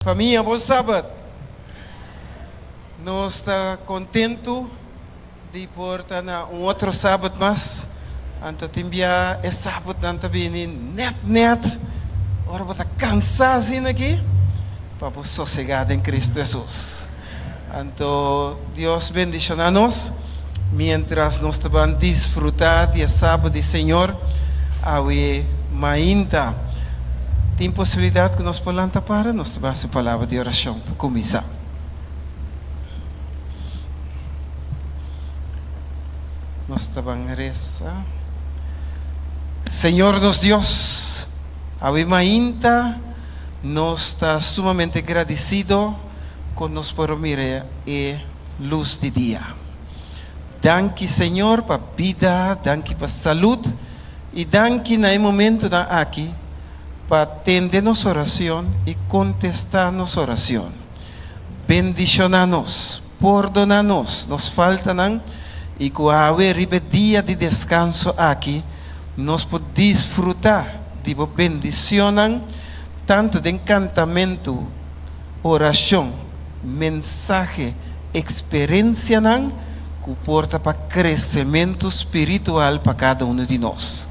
Famia, bon sabat. Nos ta kontentu di por ta na un otro sabat mas. Anto tin bia e sabatnan ta bini nèt nèt ora bo ta kansá asina aki pa bo sosegá den Kristu Hesus. Anto Dios bendishoná nos miéntras nos ta ban disfrutá di e sabat di Señor awe mainta. Tin posibilidat ku nos por lanta para? Nos ta ban hasi un palabra di orashon pa kuminsá. Nos ta ban resa. Señor nos Dios, awe mainta nos ta sumamente gradisido ku nos por a mira e lus di dia. Danki Señor pa bida, danki pa salud i danki na e momentunan aki pa tende nos oracion i contesta nos oracion. Bendiciona nos, pordona nos nos faltanan i cu awe riba e dia di descanso aki nos por disfruta di bo bendicionnan tanto den cantamento, oracion, mensahe, experencianan cu por ta pa crecemento spiritual pa cada uno di nos.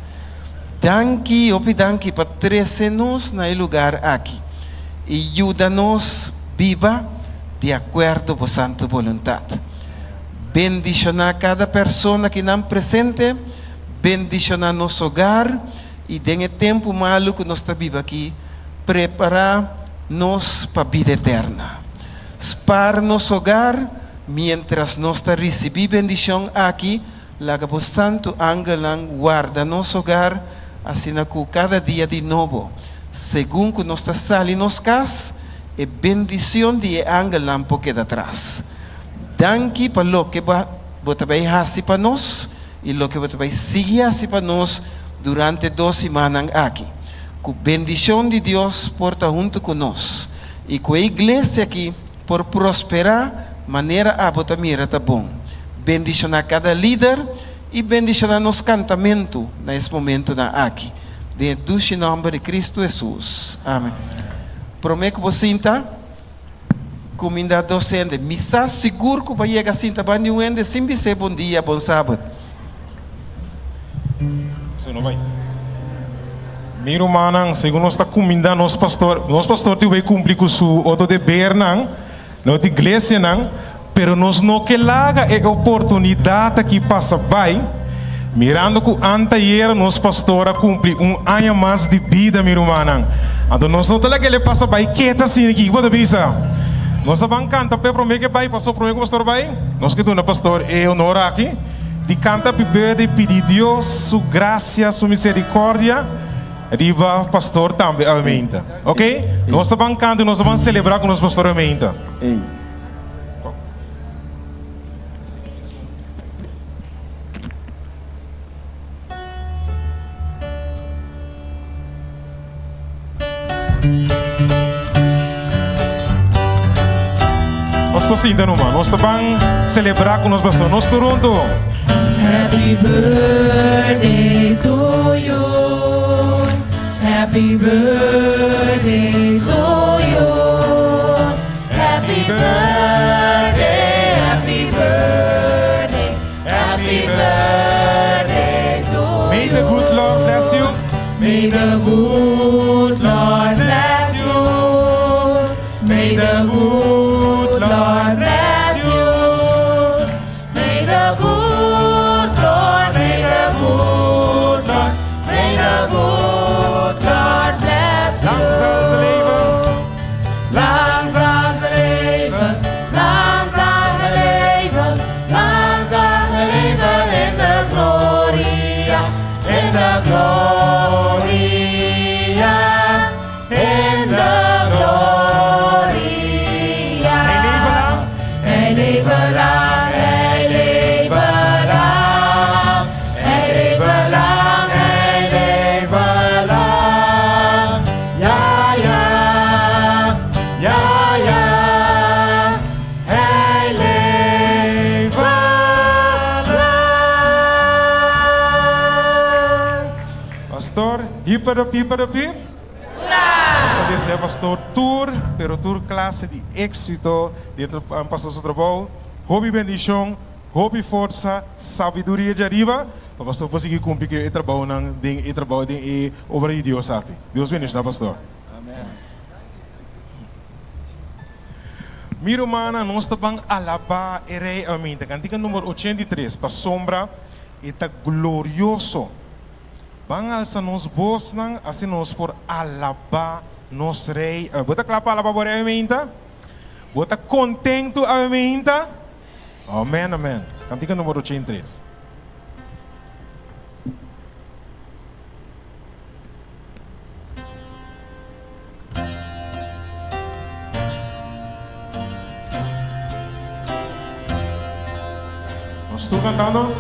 Danki, hopi danki pa trece nos na e lugar aki y yuda nos biba di acuerdo bo santo boluntad. Bendiciona cada persona kinan presente, bendiciona nos hogar y den e tempo malo cu nos ta biba aki, prepara nos pa bida eterna. Spaar nos hogar mientras nos ta ricibi bendicion aki. Laga bo santu angelnan warda nos hogar, asina ku kada dia di nobo, segun ku nos ta sali nos kas, e bendicion di e angelnan por keda tras. Danki pa loke bo ta bai hasi pa nos i loke bo ta bai sigui hasi pa nos durante dos simannan aki. Ku bendicion di Dios por ta huntu ku nos i ku e iglesia aki por prosperá manera abo ta mira ta bon. Bendishoná kada lider i bendishoná nos kantamentu na es momentunan aki. Den e dushi nòmber di Kristu Hesus. Amen. Promé ku bo sinta, kumindá dos hende. Mi sa sigur ku bo a yega sinta banda di un hende sin bis'é bon dia, bon sabat. Eso no bai. Mi rumannan, segun nos ta kuminda nos pastor, nos pastor tin bai kumpli ku su otro debernan na otro iglesianan, pero nos no ke laga e oportunidat aki pasa bai, mirando ku anteayer nos pastor a kumpli un aña mas di bida, mi rumannan. Anto nos no ta laga el e pasa bai keta asina aki. Kiko bo ta bisa? Nos ta ban kanta p'e promé ke bai, pastor, promé ku pastor bai, nos ke duna pastor e honor aki. Di canta Happy Birthday pidi Dios su gracia su misericordia riba pastor tambe awe ok nos ta ban canta y nos ta ban celebra cu nos pastor awe. Nos por sinta numa. Nos ta ban celebra cu nos pastor. Nos tur hunto. Happy birthday to you. Happy birthday to you. Happy birthday, happy birthday, happy birthday to you. May the good Lord bless you. May the good Lord bless you. May the good Lord bless you. May the good Lord, may the good Lord, may the good Lord bless you. Lang zal ze leven. Lang zal ze leven, lang zal ze leven, lang zal ze leven in de gloria, in de gloria, in de gloria. Hij leve lang. Hij leve lang, hij leve lang, hij leve lang, hij leve lang. Ja, ja, ja, ja. Hij leve lang. Pastor, hiper de piper de piep. Hoera! desea pastor tur, pero tur clase di éxito den pastor su trabou. Hopi bendicion, hopi forsa, sabiduria djariba pa pastor por sigui cumpli cu e trabounan den e trabou den e obra di Dios aki. Dios bendiciona pastor. Mi rumannan, nos ta ban alabá e Rei Aminta. Kantika number 83, Pasobra e ta glorioso. Ban alsa nos bosnan, asina nos por alabá nos Rei. Bo ta kla pa alabá bo Rei Aminta? Bo ta kontentu Aminta? Amen, amen. Kantika number 83. Nos tur cantando.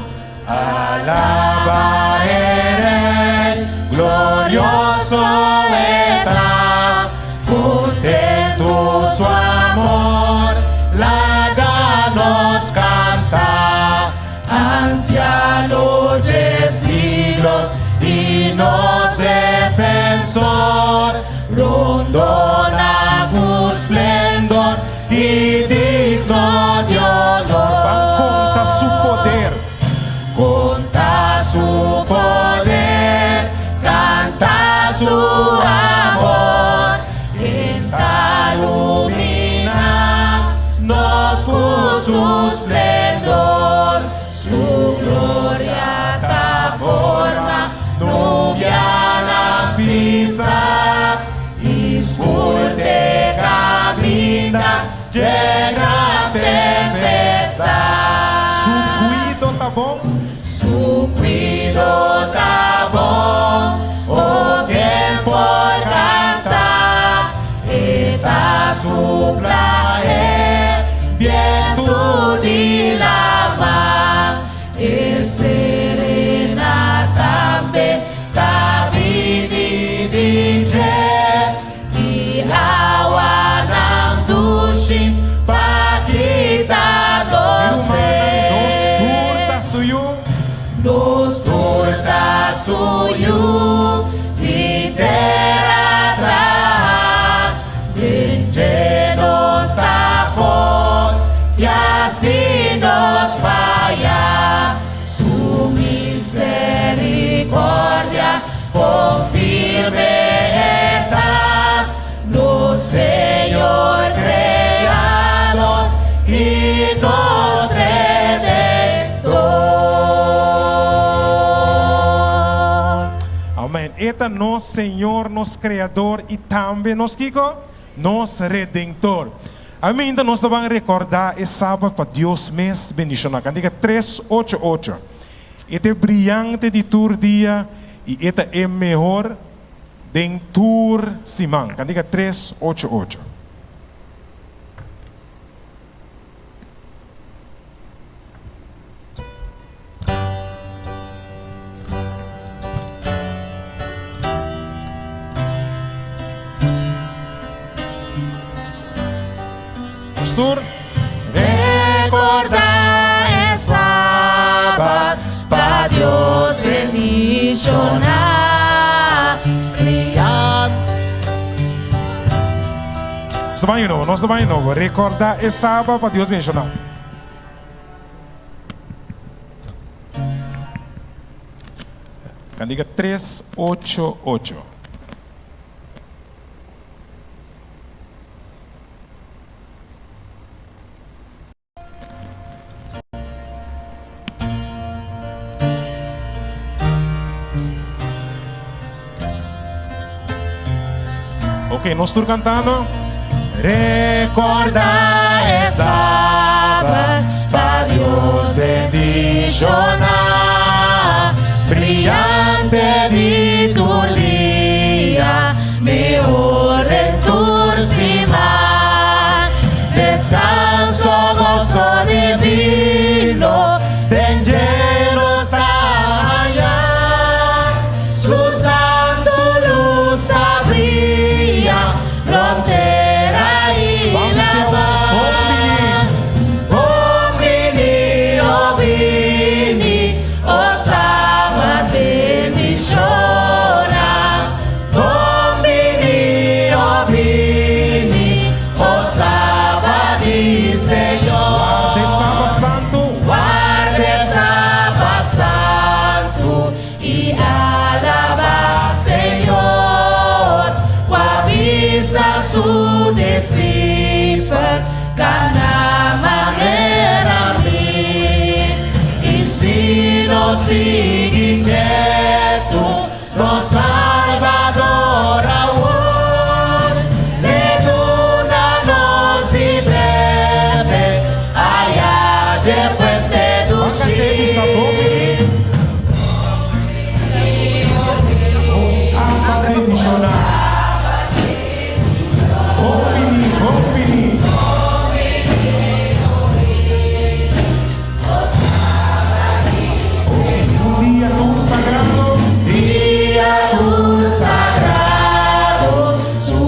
Alaba e Rey, glorioso e ta, contento su amor, laga nos canta. Anciano dje siglo i nos defensor, rondona ku splendor i digno di honor. Ban konta su poder. Konta su poder, kanta su amor, e ta lumina nos ku su splendor. Su gloria ta forma nubianan pisa i skur te kaminda dje gran tempestat. Su kuido ta bon. Su kuido ta bon, o ken por kanta? E ta supla e bientu di lama, e serena tambe ta bini di dje, i awanan dushi pa kita nos Mi rumannan, nos tur sed. ta su yu. Nos tur ta su yu di tera traha, den dje nos ta konfia si nos faya. Su misericordia kon firme e ta, nos Señor Creador i nos Redentor. Amen. E ta nos Señor, nos Creador i tambe nos kiko? Nos Redentor. Aminta nos ta ban rekordá e Sabat pa Dios mes bendishoná. Kantika 388. E ta e briante di tur dia i e ta e mehor den tur siman. Kantika 388. Nos tur. Recorda e Sabat pa Dios bendiciona. Cria. Nos ta bai nobo, nos ta bai nobo. Recorda e Sabat pa Dios bendiciona. Candiga 388. Ok, nos tur cantando. Recorda e Sabat pa Dios bendiciona, brillante di tur dia, mehor den tur siman. Descanso gozo divino, den dje nos ta haña. Su santu luz ta bria rond tera i laman. Bon bini, oh bini. Nos sigui ketu nos Salbador awor, L'e duna nos di bebe aya dje fuente dushi. Dia tur sagrado, su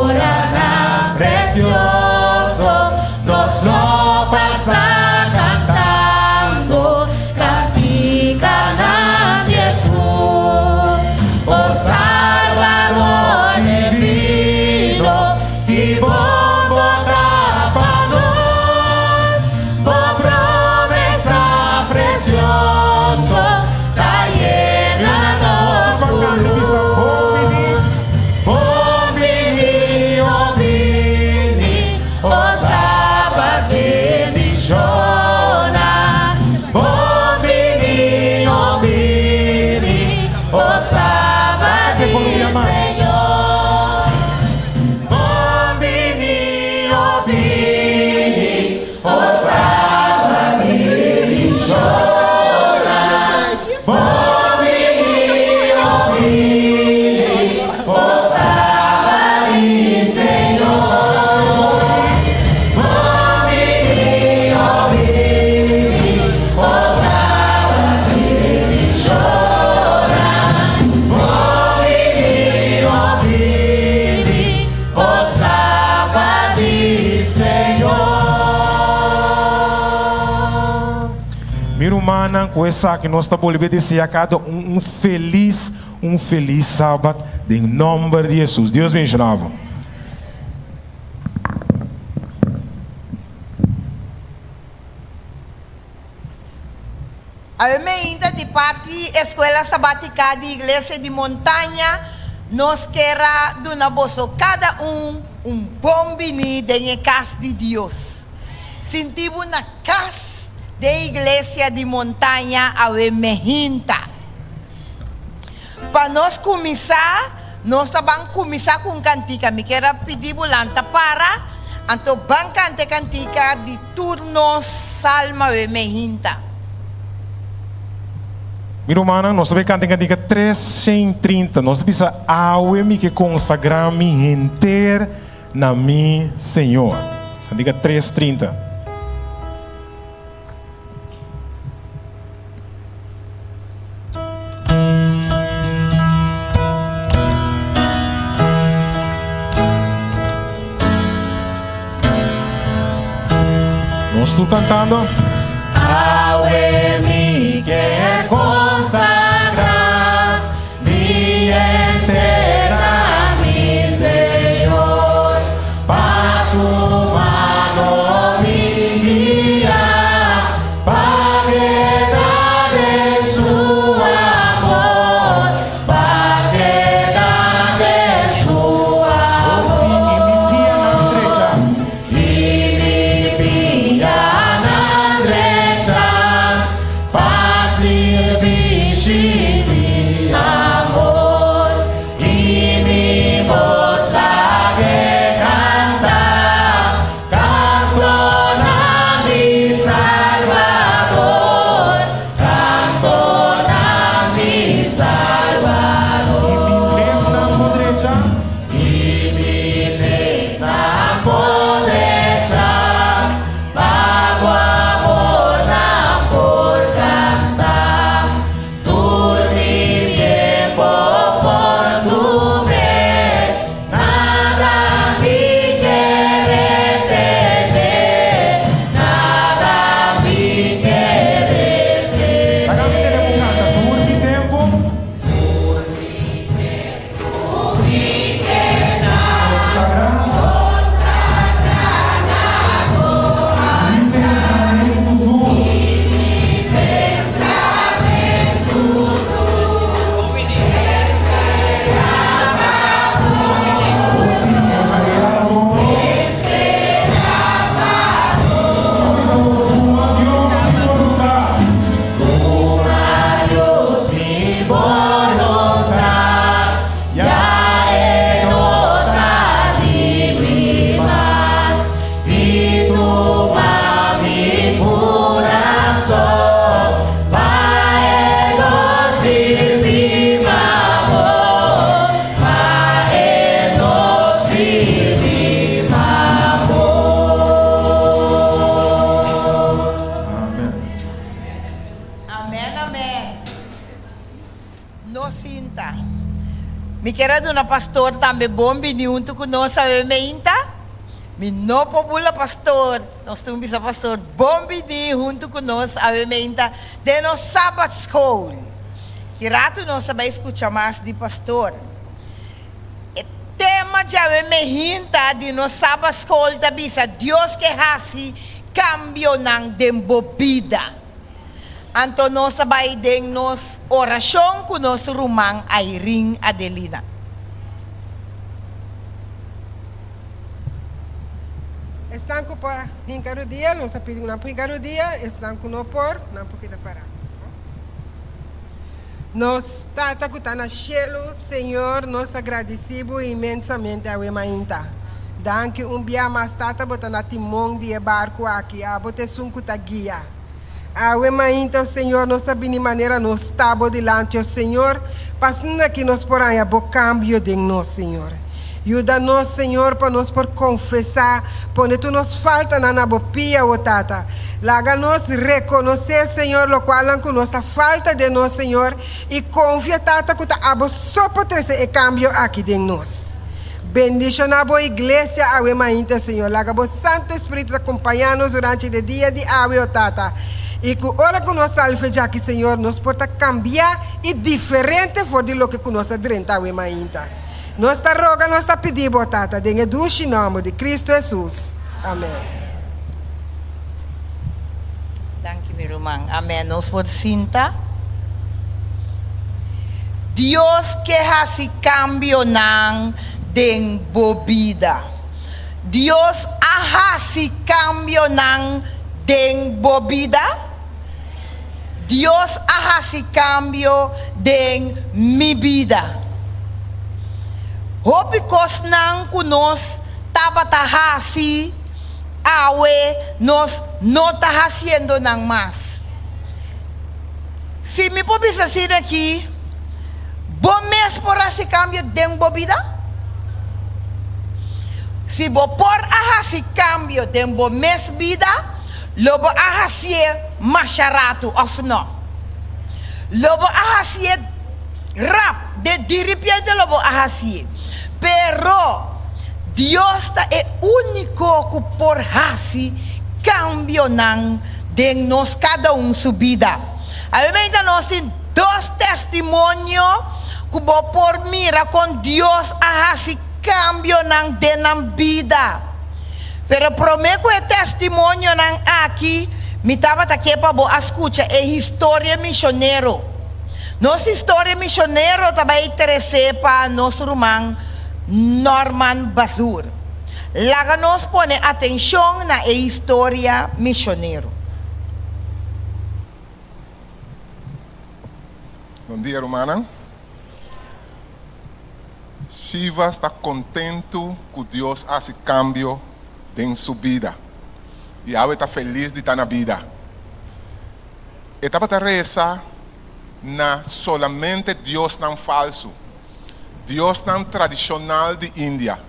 oranan precioso, nos lo pasa cantando canticanan di Jesus. O Salbador divino, ki bon bo ta pa nos, bo promesa precioso ta yena nos cu luz. Bon bini, o bini, o Sabat bendiciona. Bon bini, o bini, o Sabat di Señor. Bon bini, o bini, o Sabat bendiciona. Bon bini, o bini, o Sabat di Señor. Bon bini, o bini, o Sabat bendiciona. Bon bini, o bini, o Sabat di Señor. Mi rumannan, ku esaki nos ta bolbe deseá kada un un felis, un felis Sabat den nòmber di Hesus. Dios benshoná bo. Awe meinta di parti Escuela Sabatica di Iglesia di Montaña nos kier a duna boso cada un un bon bini den e cas di Dios. Sinti bo na cas den Iglesia di Montaña awe mehinta. Pa nos cuminsa, nos ta ban cuminsa cu un cantica. Mi kier a pidi bo lanta para, anto ban canta e cantica di tur nos salma awe mehinta. Mi rumannan, nos ta bay canta e cantica 330. Nos ta bisa, Awe mi ke consagra mi henter na mi Señor. Cantica 330. Nos tur cantando. Awe mi kier consagra mi henter na mi Señor, pa su mano mi guia, pa keda den su amor, pa keda den su amor. I mi pianan. Amen amen. No sinta. Mi kier a duna pastor tambe bon bini hunto cu nos awe meinta. Mi no por bula pastor. Nos tin bisa pastor bon bini hunto cu nos awe meinta den nos Sabbatschool. Ki rato nos a bay scucha mas di pastor. E tema djawe mehinta di nos Sabbatschool ta bisa Dios ke haci cambionan den bo bida. Anto nos ta bai den nos orashon ku nos ruman Airin Adelina. Esnan ku por hinka rudia, nos a pidi ku nan por hinka rudia, esnan ku no por, nan por keda pará. Nos Tata ku ta na shelu, Señor, nos ta gradisí bo inmensamente awe mainta. Danki un bia mas, Tata, bo ta na timon di e barku aki, abo ta esun ku ta guia. Awe mainta, o Señor, nos a bini manera nos ta bo dilanti, o Señor, pa asina ki nos por haña bo kambio den nos, Señor. Yuda nos, Señor, pa nos por konfesá, pone tur nos faltanan na bo pia, o Tata. Laga nos rekonosé, Señor, lokualnan ku nos ta falta den nos, Señor, i konfia, Tata, ku ta abo so por trese e kambio aki den nos. Bendishoná bo iglesia awe mainta, Señor. Laga bo Santo Espíritu ta kompañá nos durante de dia di awe, o Tata. I ku ora ku nos sali fe djaki, Señor, nos por ta kambiá i diferente for di loke ku nos a drenta awe mainta. Nos ta roga, nos ta pidi bo, Tata, den e dushi nòmber di Kristu Hesus. Amèn. Danki mi ruman. Amèn. Nos por sinta. Dios ke hasi kambionan den bo bida. Dios a hasi kambionan den bo bida? Dios a hasi kambio den mi bida. Hopi kosnan ku nos tabata hasi awe nos no ta hasiendo nan mas. Si mi por bisa asina aki, bo mes por hasi kambio den bo bida? Si bo por a hasi kambio den bo mes bida, lo bo a hasié masha ratu, òf no? Lo bo a hasié rap, de diripiente lo bo a hasié. Pero, Dios ta e úniko ku por hasi kambionan den nos kada un su bida. Awe nos tin dos testimonio ku bo por mira kon Dios a hasi kambionan den nan bida. Pero promé ku e testimonionan aki, mi tabata ke pa bo a skucha e historia mishonero. Nos historia mishonero ta bai trese pa nos ruman Norman Bazur. Laga nos pone atenshon na e historia mishonero. Bon dia rumannan. Shiva sta kontentu ku Dios a hasi kambio den su bida i awe ta felis di ta na bida. E tabata resa na solamente diosnan falsu, diosnan tradishonal di India.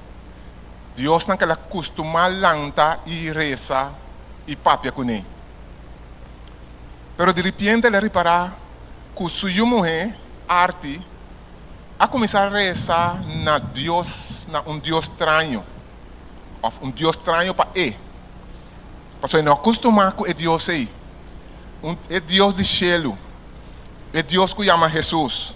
Diosnan ku el a kustumá lanta i resa i papia kuné. Pero diripiente el a ripará ku su yu muhé, Arti, a kuminsá resa na Dios, na un dios straño, òf un dios straño pa e, pasobra e no a kustumá ku e dios ei, un e Dios di shelu, e Dios ku yama Hesus.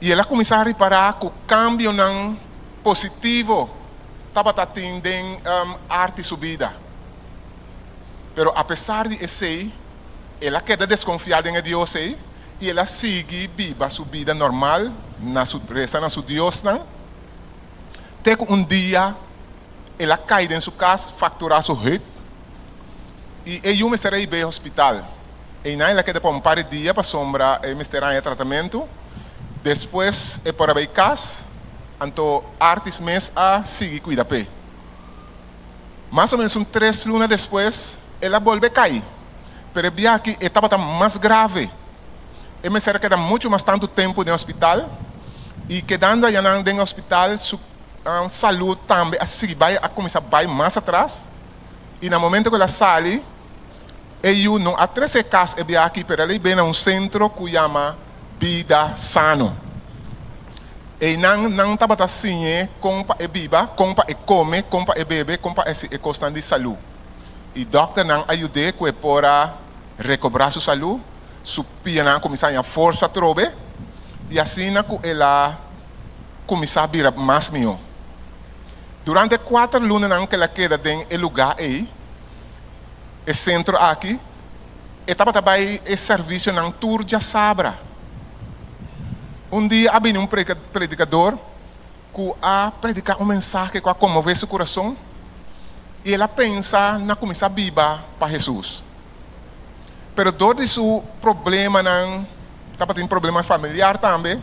I el a kuminsá ripará ku kambionan positivo tabata tin den Arti su bida. Pero apesar di esei, el a keda deskonfiá den e Dios ei i el a sigui biba su bida normal na su resa na su diosnan, te ku un dia el a kai den su kas, fakturá su heup i e yu mester a hib'é hospital. Einan el a keda pa un par di dia pasobra e mester haña tratamentu. Despues e por a bai kas, anto Artis mes a sigui kuida p'e. Mas o menos un tres luna despues el a bolbe kai, pero e bia aki e tabata mas grave. E mester a keda muchu mas tantu tempu den hospital i kedando ayanan den hospital su salud tambe a sigui bai, a kuminsá bai mas atras i na momento ku el a sali. E yu no a trese kas e bia aki pero el a bai na un sentro ku yama Bida Sano. Einan nan tabata siñ'é kon pa e biba, kon pa e kome, kon pa e bebe, kon pa e hasi e kosnan di salú. I dòkternan a yud'é ku e por a rekobrá su salú, su pianan a kuminsá haña forsa atrobe i asina ku el a kuminsá bira mas mihó. Durante e kuater lunanan ku el a keda den e lugá ei, e sentro aki, e tabata bai e servisionan tur djasabra. Un dia a bini un predikador ku a prediká un mensahe ku a konmové su kurason i el a pensa na kuminsá biba pa Hesus. Pero dor di su problemanan, tabatin problema familiar tambe,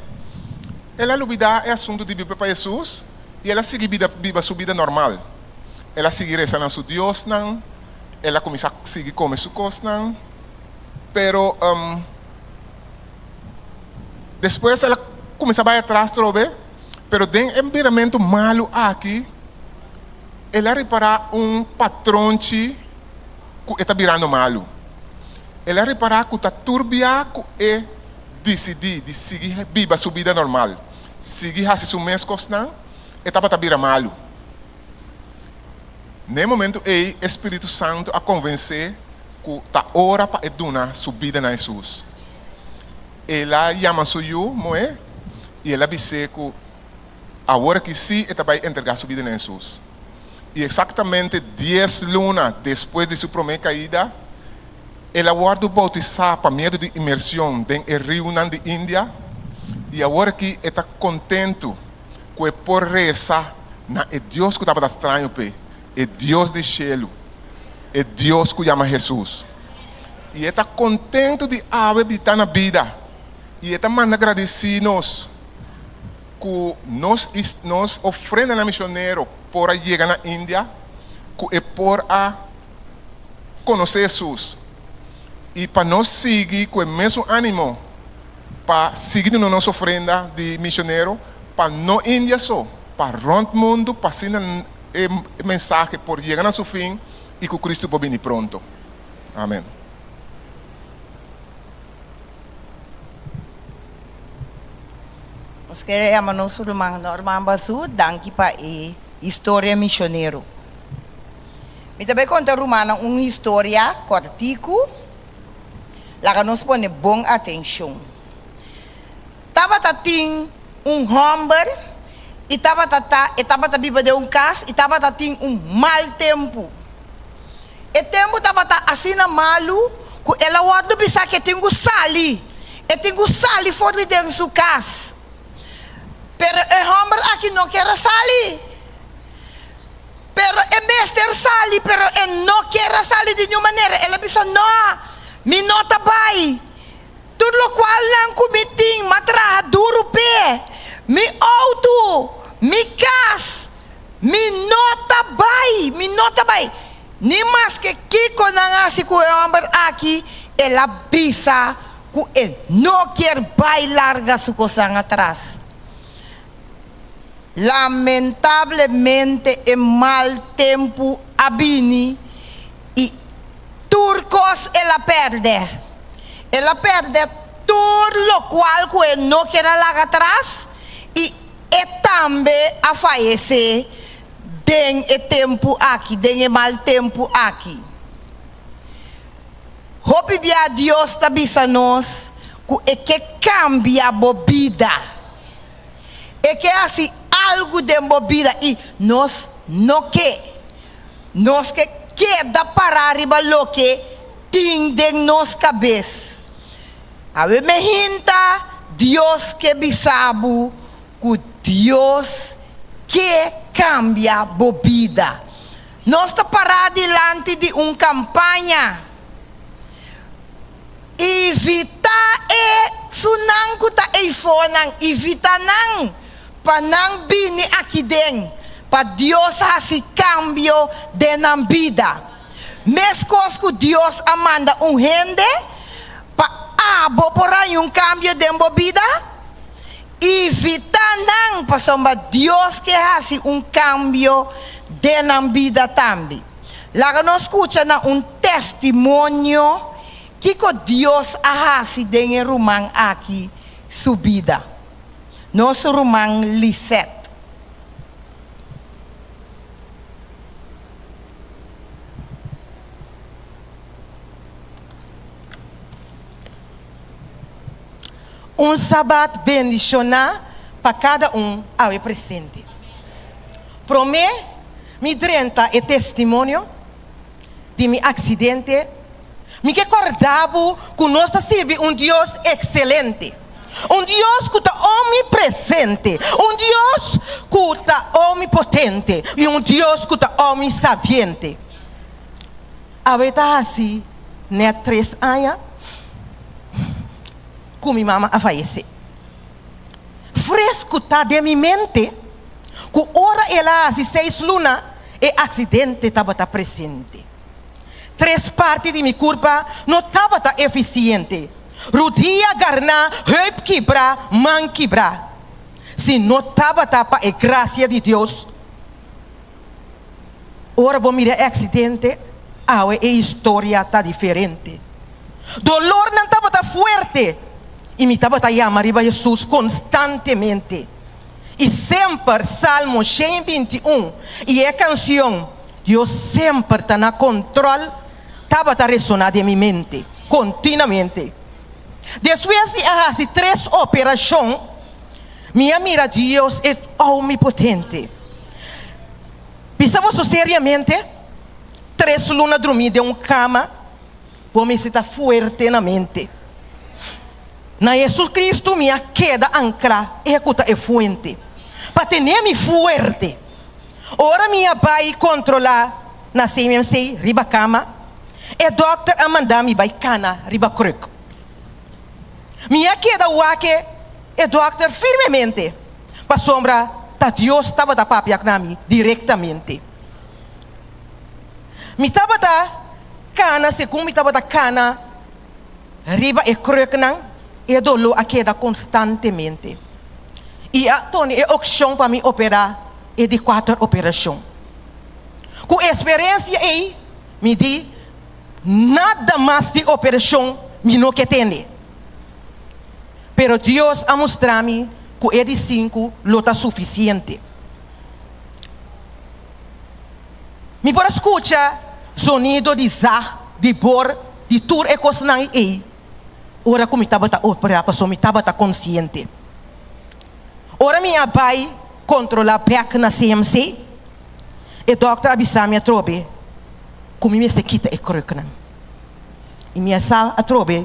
el a lubidá e asuntu di biba pa Hesus i el a sigui biba su bida normal. El a sigui resa na su diosnan, el a kuminsá sigui kome su kosnan, pero despues el a kuminsá bai atras trobe, pero den e biramentu malu aki el a ripará un patronchi ku e ta birando malu. El a ripará ku ta tur bia ku e disidí di sigui biba su bida normal, sigui hasi su mes kosnan, e tabata bira malu. Na e momentu ei e spiritu santu a konvens'é ku ta ora pa e duna su bida na Hesus. El a yama su yu muhé i el a bis'é ku awor aki sí e ta bai entregá su bida na Hesus. I eksaktamente dies luna despues di su promé kaida, el a wòrdu boutisá pa miedu di imersion den e riunan di India, i awor aki e ta kontentu ku e por resa na e Dios ku tabata straño p'e, e Dios di shelu, e Dios ku yama Hesus. I e ta kontentu di awe di ta na bida, i e ta manda gradisí nos ku nos nos ofrendanan misionero por a yega na India, ku e por a konosé Hesus, i pa nos sigui ku e mesun ánimo pa sigui duna nos ofrenda di misionero pa no India so, pa rònt mundu pa asina e mensahe por yega na su fin i ku Cristo por bini pronto. Amen. Nos kere yama nos ruman Norman Bazú danki pa e historia misionero. Mi ta bai konta rumannan un historia kòrtiku. Laga nos pone bon atenshon. Tabata tin un hòmber i tabata ta e tabata biba den un kas i tabata tin un mal tempu. E tempu tabata asina malu ku el a wòrdu bisa ku e tin ku sali, e tin ku sali for di den su kas. Pero e hòmber aki no kier a sali. Pero e mester sali, pero e no kier a sali di niun manera. El a bisa, No, mi no ta bai. Tur lokualnan ku mi tin, m'a traha duru p'e, mi outo, mi kas, mi no ta bai, mi no ta bai. Ni maske kiko nan a hasi ku e hòmber aki, el a bisa ku e no kier bai larga su kosnan atras. Lamentablemente e mal tempu a bini i tur kos el a pèrdè. El a pèrdè tur lokual ku e no kier a laga atras i e tambe a fayesé den e tempu aki, den e mal tempu aki. Hopi bia Dios ta bisa nos ku e ke kambia bo bida. E ke hasi algu den bo bida i nos no ke. Nos ke keda pará riba loke tin den nos kabes. Awe me hinta Dios ke bisa bo ku Dios ke kambia bo bida. Nos ta pará dilanti di un kampaña. Evitá e sunan ku ta eifonan, evitá nan pa nan bini aki den, pa Dios hasi kambio den nan bida. Meskos ku Dios a manda un hende pa abo por haña un kambio den bo bida, evitá nan pasobra Dios ke hasi un kambio den nan bida tambe. Laga nos skucha na un. testimonio kiko Dios a hasi den e ruman aki su bida. Nos ruman Lisette. Un Sabat bendishoná pa kada un awe presente. Promé mi drenta e testimonio di mi aksidente, mi ke kòrda bo ku nos ta sirbi un Dios ekselente, un Dios ku ta omipresente, un Dios ku ta omipotente i un Dios ku ta omisabiente. Awe ta hasi nèt tres aña ku mi mama a fayesé. Fresku ta den mi mente ku ora el a hasi seis luna e aksidente tabata presente. Tres parti di mi kurpa no tabata efisiente, rudia garná, heup kibrá, man kibrá. Si no tabata pa e grasia di Dios, Ora bo mira e aksidente, awe e historia ta diferente. Dolornan tabata fuerte i mi tabata yama riba Hesus konstantemente. I semper Salmo 121 i e kansion Dios semper ta na kontròl tabata resoná den mi mente kontinuamente. Despues di a hasi tres operashon, Mi a mira Dios e Omnipotente. Bisa boso seriamente, tres luna drumí den un kama, bo mester ta fuerte na mente. Na Jesucristo mi a keda ankrá, e ku ta e fuente pa tene mi fuerte. Ora mi a bai kontrolá na CMC riba kama, e dòkter a manda mi bai kana riba kruk. Mi a keda wak e dòkter firmemente, pasobra ta Dios tabata papia ku mi direktamente. Mi tabata kana segun mi tabata kana riba e kruknan, e doló a keda konstantemente. I a toni e opshon pa mi operá e di kuater operashon. Ku e eksperensia ei, mi di, Nada mas di operashon mi no ke tende. Pero Dios a mustra mi ku e di sinku lo ta sufisiente. Mi por a skucha zonido di zag, di bor, di tur e kosnan ei ora ku mi tabata operá pasobra mi tabata konsiente. Ora mi a bai kontrolá bèk na CMC, e dòkter a bisa mi atrobe ku mi mester kita e kruknan. I mi a sa atrobe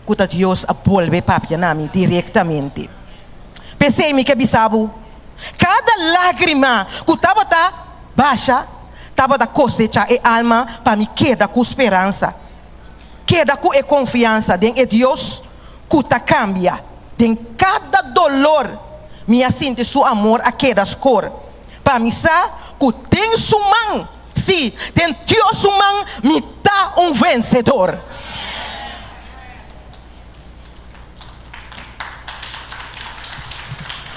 ku ta Dios a bolbe papia na mi direktamente. P'esei mi ke bisa bo, kada lágrima ku tabata basha tabata kosechá e alma pa mi keda ku speransa, keda ku e konfiansa den e Dios ku ta kambia. Den kada dolor mi a sinti su amor a keda skor pa mi sa ku den su man, sí, den Dios su man mi ta un vensedor.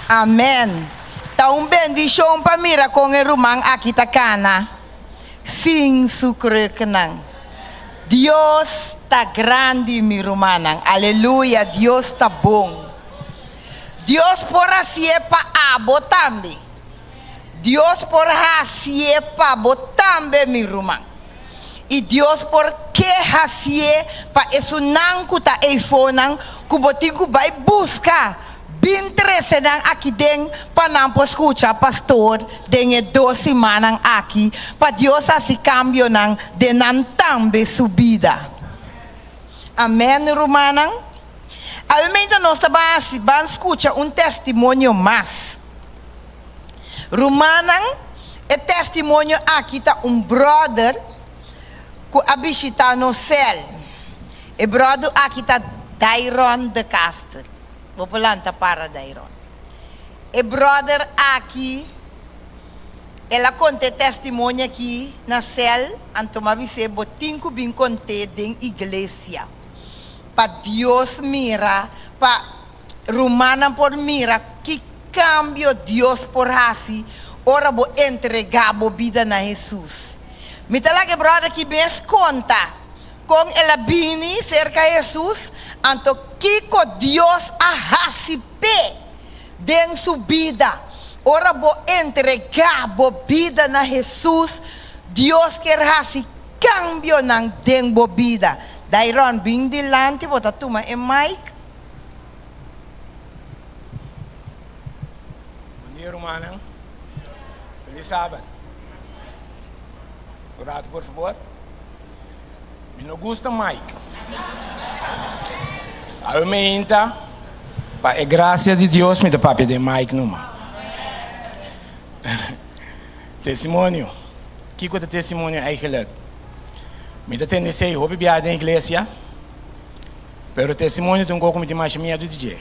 Amen. Ta un bendishon pa mira kon e ruman aki ta kana sin su kruknan. Dios ta grandi mi rumannan. Aleluya Dios ta bon. Dios por hacié pa abo tambe. Dios por hacié pa bo tambe mi ruman. I Dios por ke hacié pa esunnan ku ta eifonan ku bo tin ku bai buska bin trese nan aki den pa nan por skucha pastor den e dos simannan aki pa Dios hasi kambionan den nan tambe su bida. Amen rumannan. Awe nos ta ban hasi ban skucha un testimonio mas. Rumannan, e testimonio aki ta un bròder ku a bishitá nos sèl. E bròder aki ta Dairon de Caster. Bo por lanta para Dairon. E bròder aki, el a konta e testimonio aki na sèl, anto mi a bis'é, bo tin ku bin kont'é den iglesia, pa Dios mira, pa rumannan por mira ki kambio Dios por hasi ora bo entregá bo bida na Hesus. Mi ta laga e bròder aki mes konta. Kon el a bini serka Hesus, anto kiko Dios a hasi p'e den su bida? Ora bo entregá bo bida na Hesus, Dios kier hasi kambionan den bo bida. Dairon, bin dilanti, bo ta tuma e mic. Bon dia rumannan. Felis sabat. Un rato por fabor. Mi no gusta Mike. Awe meinta, pa e gracia di Dios mi ta papia den Mike numa. Testimonio. Kiko ta testimonio eigenlijk? Mi ta tende esei hopi biaha den iglesia, pero testimonio ta un kos ku mi tin masha miedu di dje.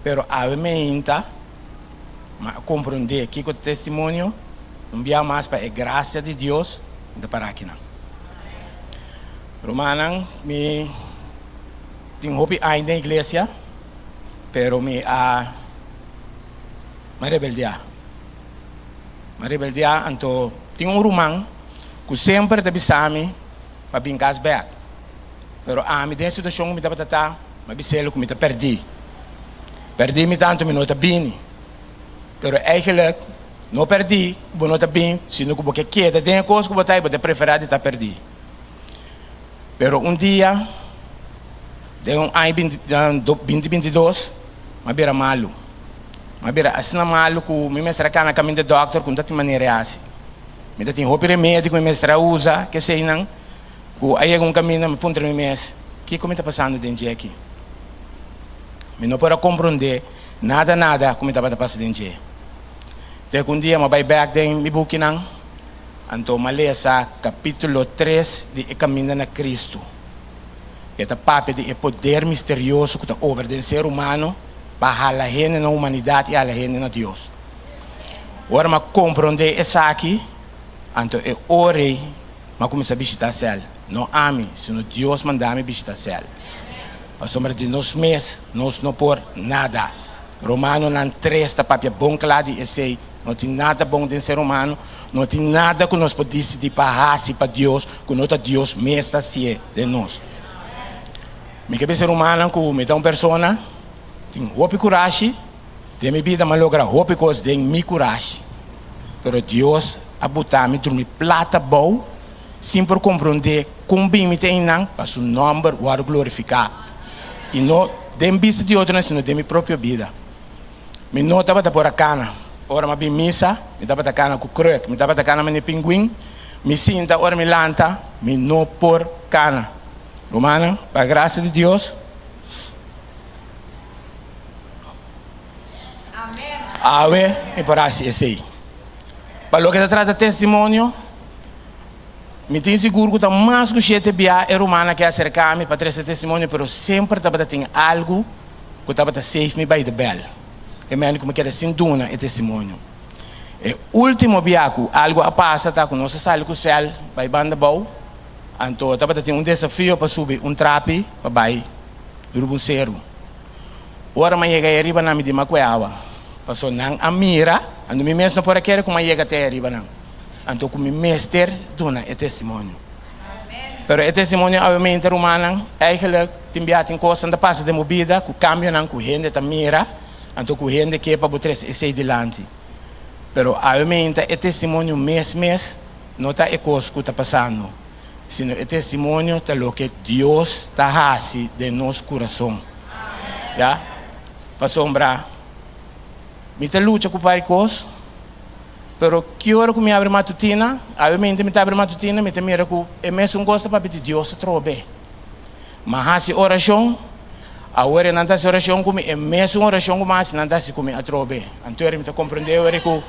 Pero awe meinta, Mi a komprondé kiko ta testimonio, un bia mas pa e grasia di Dios mi ta para akinan. Rumannan, mi tin hopi aña den iglesia, pero mi a mi a rebeldiá. Mi a rebeldiá, anto tin un ruman ku semper ta bisa mi pa bin kas bèk, pero ami den e situashon ku mi tabata ta, Mi a bis'el ku mi ta pèrdí. Pèrdí mi tantu mi no ta bini. Pero eigenlijk no pèrdí ku bo no ta bin, sino ku bo ke keda den e kos ku bo ta i bo ta preferá di ta pèrdí. Pero un dia, den un aña binti bintidos, mi a bira malu. Mi a bira asina malu ku mi mester a kana kaminda dòkter ku no ta tin manera e hasi. Mi ta tin hopi remedi ku mi mester a usa, keseinan. Ku a yega un kaminda mi puntra mi mes, Kiko mi ta pasando den dje aki? Mi no por a komprondé nada nada ku mi tabata pasa den dje. Te ku un dia mi a bai bèk den mi bukinan, anto mi a lesa kapítulo tres di E Kaminda na Kristu. E ta papia di e poder misterioso ku ta obra den ser humano pa hala hende na humanidat i hala hende na Dios. Ora mi a komprondé esaki, anto e ora ei M'a kuminsá bishitá sèl. No ami, sino Dios manda mi bishitá sèl. Pasobra di nos mes nos no por nada. Romanonan tres ta papia bon kla di esei. No tin nada bon den ser humano. No tin nada ku nos por disidí pa hasi pa Dios ku no ta Dios mes ta hasié den nos. Mi ke bisa rumannan ku mi ta un persona tin hopi kurashi. Den mi bida m'a logra hopi kos den mi kurashi, pero Dios a buta mi drumi plat abou sin por komprondé kon bin mi ta einan pa su nòmber wòrdu glorifiká, i no den bista di otronan sino den mi propio bida. Mi no tabata por a kana. Ora m'a bin misa, mi tabata kana ku krùk, mi tabata kana manera pinguin, mi sinta ora mi lanta, mi no por kana. Rumannan, pa grasia di Dios, Awe mi por hasi esei. Pa loke ta trata testimonio, mi tin sigur ku ta mas ku shete bia e rumannan ke aserká mi pa trese testimonio, pero semper tabata tin algu ku tabata save mi bai de bèl. E mende ku mi keda sin duna e testimonio. E último bia ku algu a pasa ta ku nos a sali ku sèl bai banda bou, anto tabata tin un desafio pa subi un trapi pa bai riba un seru. Ora mi a yega ei riba nan mi di mi a kue awa, paso nan a mira, anto mi mes no por a kere ku mi a yega te ei riba nan, anto ku mi mester duna e testimonio. Pero e testimonio awemente rumannan, eigenlijk tin bia tin kosnan ta pasa den bo bida ku kambionan ku hende ta mira, anto ku hende ke pa bo trese esei dilanti. Pero awemente e testimonio mes mes no ta e kos ku ta pasando. sino e testimonio ta loke Dios ta hasi den nos kurason. Ya? Pasobra mi ta lucha ku par kos, pero ki ora ku mi abri matutina, awemente mi ta abri matutina, mi ta mira ku e mesun kos ta papia di Dios atrobe. Mi a hasi orashon, awor e nan ta hasi orashon ku mi, e mesun orashon ku mi a hasi nan ta hasi ku mi atrobe. Anto mi ta komprendé awor ku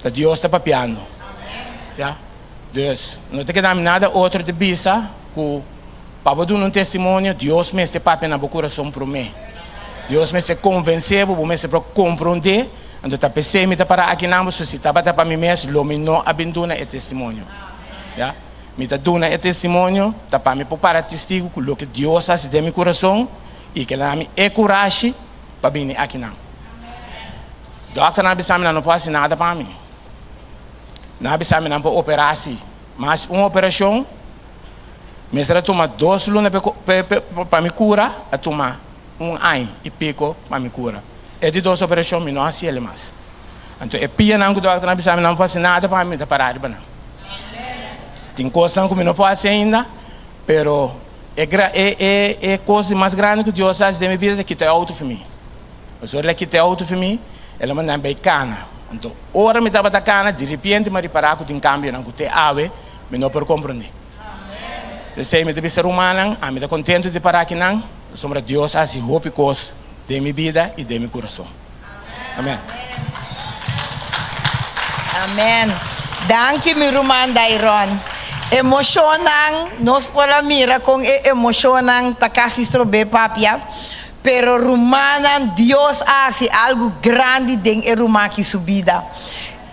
ta Dios ta papiando. Ya? Dus, no ta keda mi nada otro di bisa ku pa bo duna un testimonio, Dios mester papia na bo kurason promé. Dios mester konvensé bo, bo mester por komprondé. Anto ta p'esei mi ta para aki nan, pasobra si tabata pa mi mes, lo mi no a bin duna e testimonio. Ya. Mi ta duna e testimonio, ta pa mi por para testigu ku loke Dios a hasi den mi kurason i ke la mi e kurashi pa bini aki nan. Dòkternan a bisa mi nan no por hasi nada pa mi. Nan a bisa mi nan por operá si, mas un operashon. Mester a tuma dos luna pa mi kura, a tuma un aña i piko pa mi kura. E di dos operashon mi no hasi el mas. Anto e pianan ku dòkternan a bisa mi nan no por hasi nada pa mi, mi ta pará riba nan. Tin kosnan ku mi no por hasi ainda, pero e e e kos di mas grandi ku Dios a hasi den mi bida ta kita e outo for mi. Pasobra el a kita e outo for mi, el a manda mi bai kana. Anto ora mi tabata kana, diripiente mi a ripará ku tin kambionan ku te awe mi no por komprondé. P'esei mi ta bisa rumannan, ami ta kontentu di para akinan, pasobra Dios a hasi hopi kos den mi bida i den mi kurason. Amen. Amen. Danki mi ruman Dairon. Emoshonnan, nos por a mira kon e emoshonnan ta kasi strob'é papia, pero rumannan Dios a hasi algu grandi den e ruman aki su bida.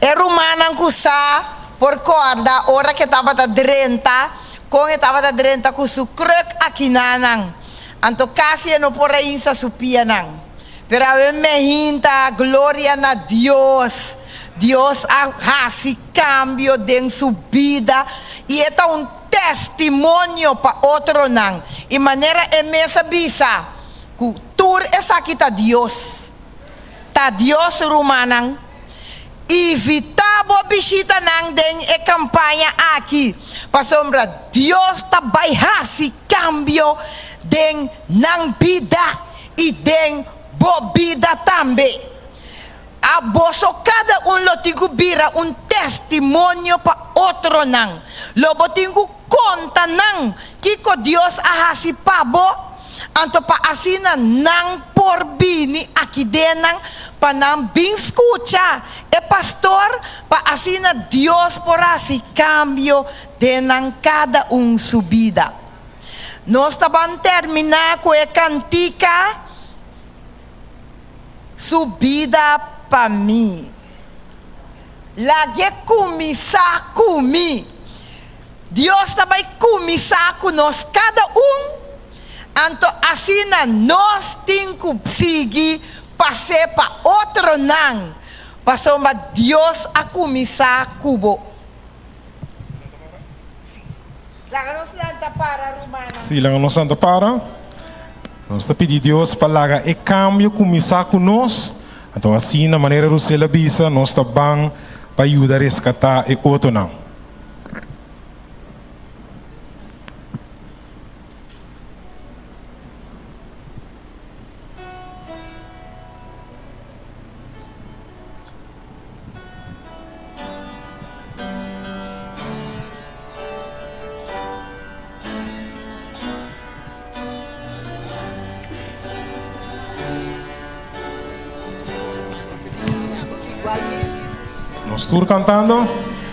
E rumannan ku sa por kòrda ora ku e tabata drenta, kon e tabata drenta ku su krùk akinanan. Anto kasi e no por a hinsa su pianan. Pero awe mehinta, gloria na Dios! Dios a hasi kambio den su bida i e ta un testimonio pa otronan. I manera e mes a bisa ku tur esaki ta Dios. Ta Dios, rumannan. Invitá bo bishitanan den e kampaña aki, pasobra Dios ta bai hasi kambio den nan bida i den bo bida tambe. A Boso kada un lo tin ku bira un testimonio pa otronan. Lo bo tin ku konta nan kiko Dios a hasi pa bo. Anto pa asina nan por bini aki den nan pa nan bin skucha e pastor pa asina Dios por hasi kambio den nan kada un su bida. Nos ta ban terminá ku e kantika Su bida pa mi. Lag'é kuminsá ku mi. Dios ta bai kuminsá ku nos kada un, anto asina nos tin ku sigui pas'é pa otronan, pasobra Dios a kuminsá ku bo. Laga nos lanta para, rumannan. Sí, laga nos lanta para. Nos ta pidi Dios pa laga e kambio kuminsá ku nos, anto asina, manera Russell a bisa, nos ta ban pa yuda reskatá e otronan. Nos tur cantando.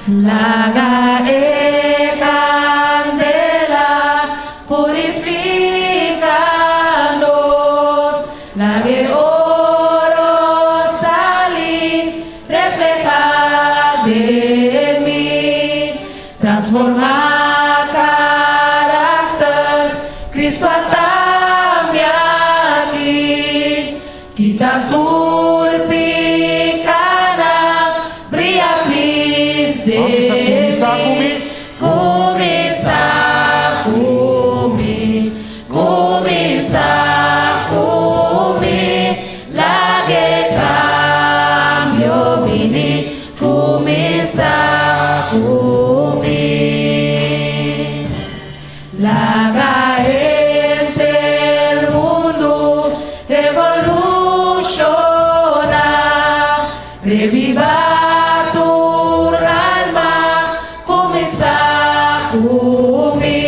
Laga e candela purifica nos, laga e oro sali refleha den mi, transforma karakter, Cristo a ta mi aki. Kita tur pikanan, bria plis Vamos bisa den kuminsá ku mi. mi. Kuminsá ku mi, kuminsá ku mi, lag'e kambio bini, kuminsá ku mi. Laga henter mundu revolushoná, Rebibá tur alma, kuminsá ku mi.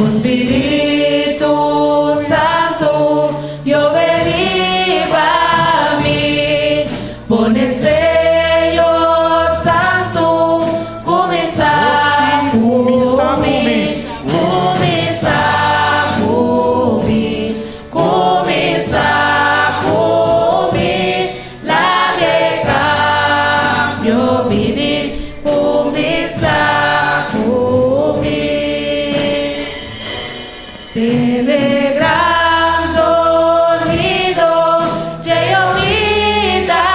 O Spiritu Santu, yobe riba mi, Pone Señor Santu, kuminsá ku mi, kuminsá ku mi, kuminsá ku mi, lag'e kambio bini, kuminsá ku mi. Tende gran zonido dje omi ta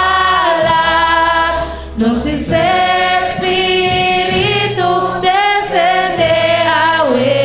lat, nos tin set Spiritu desende awe.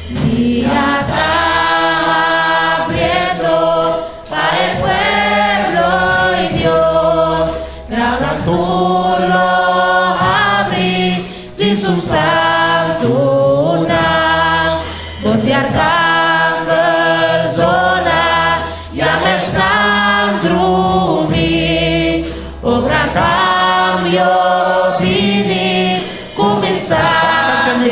Dia ta habriendo pa e pueblo i Dios, Grafnan tur lo habri di su santunan. Bos di arkangel zona, ya mesnan drumi, O gran kambio bini, kuminsá den mi,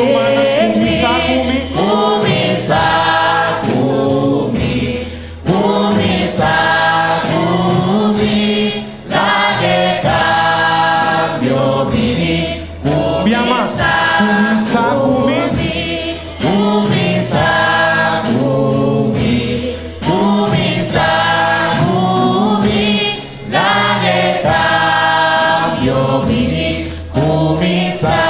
Kuminsá ku mi, kuminsá ku mi, Laga e kambio bini, kuminsá ku mi, Kuminsá ku mi, kuminsá ku mi, Laga e kambio bini. Kuminsá,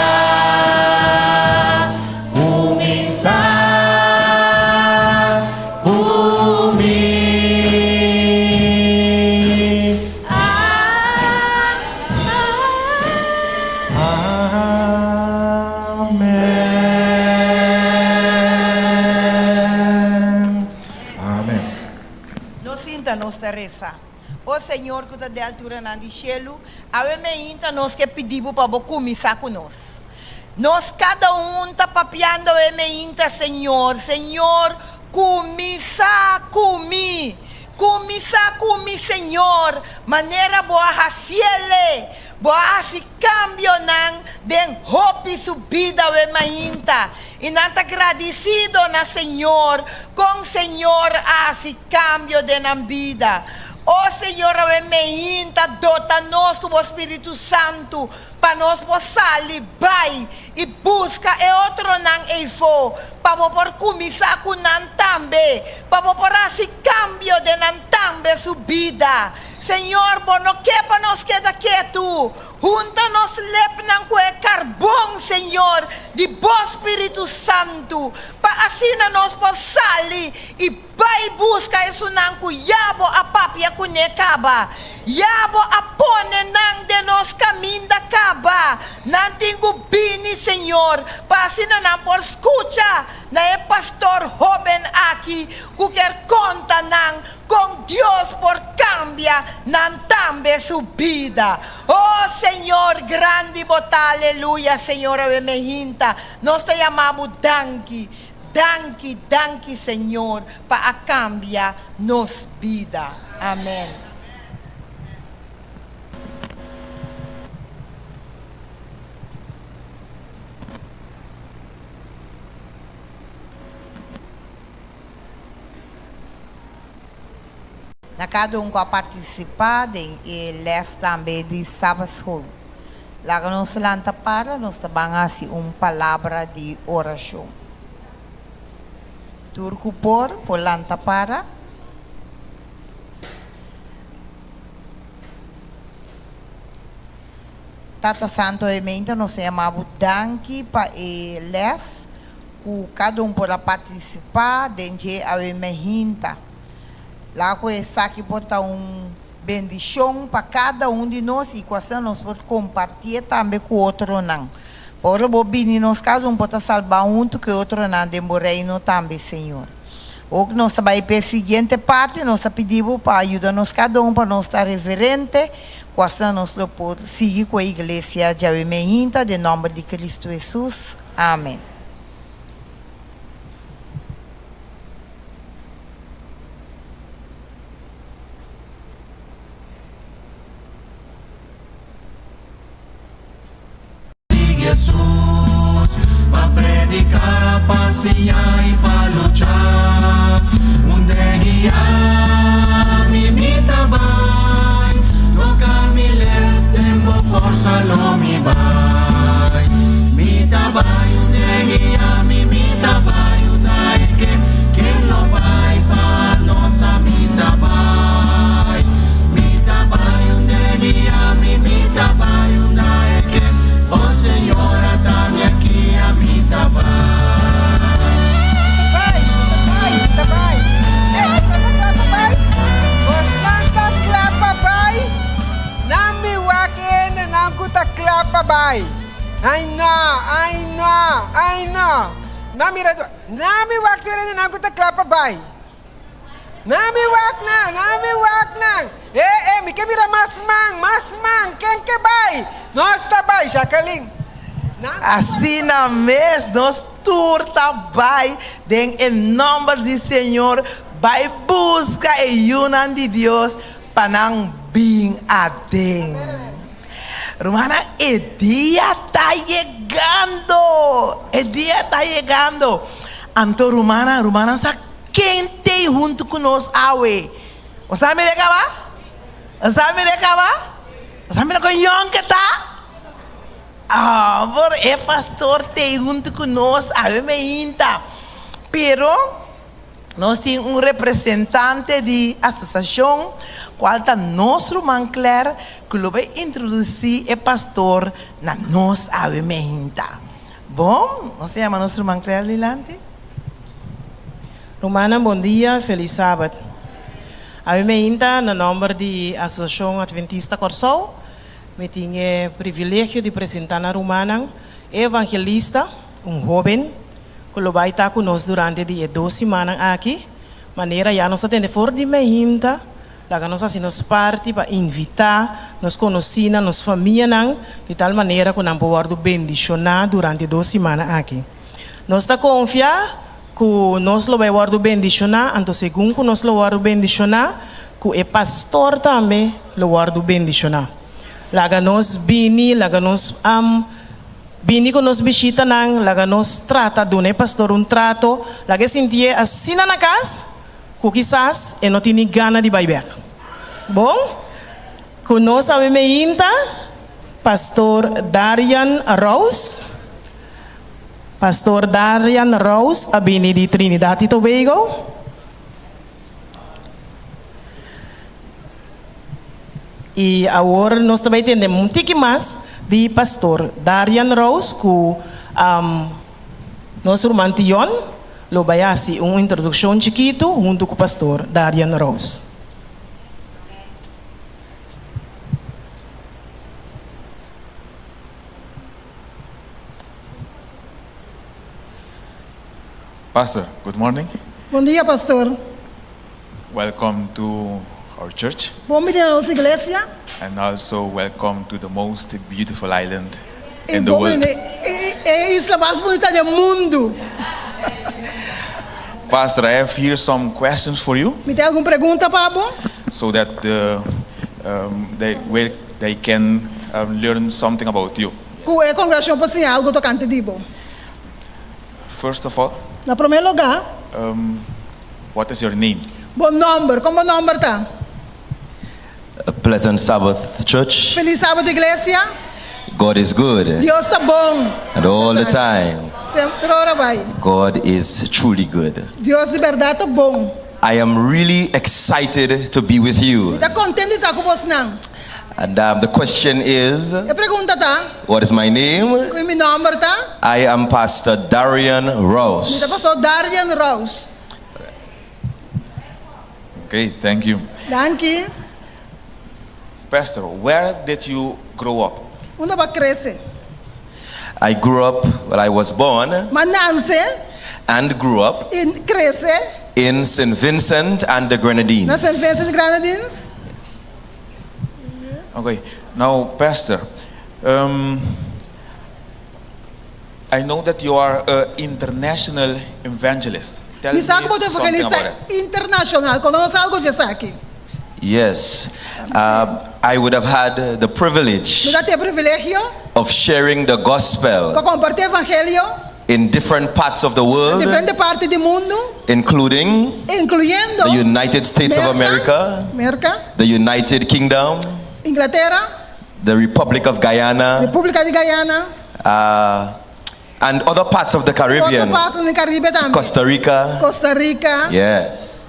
kuminsá ku mi. Amen. Amen. Nos sinta nos ta resa. O Señor ku ta den alturanan di shelu, awe meinta nos ke pidi bo pa bo kuminsá ku nos. Nos kada un ta papiando awe meinta, Señor, Señor, kuminsá ku mi. Kuminsá ku mi, Señor, manera bo a hasiele. Bo a hasi kambionan den hopi su bida awe mainta, i nan ta gradisido na Señor kon Señor a hasi kambio den nan bida. O Señor awe meinta dota nos ku bo Spiritu Santu pa nos por sali bai i buska e otronan eifó pa bo por kuminsá ku nan tambe, pa bo por hasi kambio den nan tambe su bida. Señor, bo no ke pa nos keda ketu. Hunta nos lepnan ku e karbon, Señor, di bo Spiritu Santu, pa asina nos por sali i bai buska esunnan ku ya bo a papia kuné kaba. Ya bo a pone nan den nos kaminda kaba. Nan tin ku bini, Señor, pa asina nan por skucha na e pastor hóben aki ku kier konta nan Kon Dios por kambia nan tambe su bida. Oh Señor grandi bo ta aleluya Señor awe me hinta nos ta yama bo danki danki danki Señor pa a kambia nos bida amen. Na kada un ku a partisipá den e lès tambe di Sabbatschool. Laga nos lanta para, nos ta ban hasi un palabra di orashon. Tur ku por, por lanta para. Tata Santo e meinta nos ta yama bo danki pa e lès. Ku kada un por a partisipá den dje awe mehinta. Laga ku esaki por ta un bendishon pa kada un di nos i ku asina nos por kompartié tambe ku otronan. Pa ora bo bini nos kada un por ta salbá huntu ku e otronan den bo Reino tambe, Señor. Ora ku nos ta bai pa e siguiente parti, nos ta pidi bo pa yuda nos kada un pa nos ta reverente, ku asina nos lo por sigui ku e iglesia djawe mehinta den nòmber di Kristu Hesus. Amen. Di Jesus pa predica, pa siña y pa lucha. Unda guia mi, mi ta bai. Toca mi lep, den bo forsa lo mi bai. Mi ta bai unda guia mi, mi ta bai unda e ke. Ken lo bai pa nos a mi ta bai. Mi ta bai unda guia mi, mi ta bai unda e ke. Oh Señor ata mi aki a mi ta bai. Bai, bai, ta bai. Ey, boso ta kla pa bai? Bosnan ta kla pa bai? Nan mi wak hendenan ku ta kla pa bai. Ai no, ai no, ai no. Nan mira. Nami wak tur hendenan ku ta kla pa bai. Nami wak nan, nami wak nan. E, e, mi ke mira mas man, mas man. Ken ke bai? Nos ta bai, Jacqueline. Nami Asina mes nos tur ta bai den e nòmber di Señor, bai buska e yunan di Dios pa nan bin aden. Rumannan, e dia ta yegando! E dia ta yegando! Anto rumannan, rumannan sa ken t'ei huntu ku nos awe? Bo sa mir'é kaba? Bo sa mir'é kaba? Bo sa mira kon yòn ke ta? Awor e pastor t'ei huntu ku nos awe meinta. Pero. Nos tin un representante di asosiashon, kual ta nos ruman Claire, ku lo bai introdusí e pastor na nos awe meinta. Bon, nos ta yama nos ruman Claire dilanti. Rumannan bon dia, felis sabat. Awe meinta na nòmber di Asosiashon Adventista Kòrsou mi tin e privilegio di presentá na rumannan e evangelista, un hóben, ku lo bai ta ku nos durante di e dos simannan aki. Manera ya nos a tende for di meinta, laga nos hasi nos parti pa invitá nos konosínan, nos famianan, di tal manera ku nan por wòrdu bendishoná durante e dos simannan aki. Nos ta konfia ku nos lo bai wòrdu bendishoná, anto segun ku nos lo wòrdu bendishoná, ku e pastor tambe lo wòrdu bendishoná. Laga nos bini, laga nos. Bini ku nos bishitanan, laga nos trata duna e pastor un trato, laga e sintié asina na kas ku kisas e no tin ni gana di bai bèk. Bon, ku nos awe meinta, Pastor Darian Rouse. Pastor Darian Rouse a bini di Trinidad y Tobago. I awor nos ta bai tende un tiki mas di Pastor Darian Rose ku nos ruman Tion lo bai hasi un introdukshon chikitu huntu ku Pastor Darian Rose. Pastor, good morning. Bon dia, pastor. Welcome to our church. Bon bini na nos iglesia. And also welcome to the most beautiful island I in the bon world. bini na e isla mas bunita den mundu. Pastor, I have here some questions for you. Mi tin algun pregunta pa bo. So that the, um, they, will, they can um, learn something about you. Ku e kongregashon por siña algu tokante di bo. First of all. Na promé lugá. What is your name? Bo nòmber, kon bo nòmber ta? A pleasant Sabbath church. Felis Sabat iglesia. God is good. Dios ta bon. And all the time. Semper ora bai. God is truly good. Dios di bèrdat ta bon. I am really excited to be with you. Mi ta kontent di ta ku bosnan. And the question is. E pregunta ta. What is my name? Kui mi nomber ta? I am Pastor Darian Rouse. Mi ta Pastor Darian Rouse. Okay, thank you. Danki. Pastor, where did you grow up? Unda bo a krese? I grew up, well I was born. Mi a nanse. And grew up. I krese. In Saint Vincent and the Grenadines. Na Saint Vincent Grenadines. Okay, now pastor, um, I know that you are a international evangelist. Tell Mi me sa ku bo ta something evangelista about that. internashonal. Konta nos algu dje esaki. Yes, um, I would have had the privilege Mi ta tin e privilegio of sharing the gospel pa kompartí evangelio in different parts of the world, na diferente parti di mundu, including inkluyendo the United States of America, Merka, the United Kingdom, Inglatera, the Republic of Guyana, Repúblika di Guyana, uh, and other parts of the i otro Caribbean, partenan di Karibe tambe, Costa Rica. Costa Rica. Yes.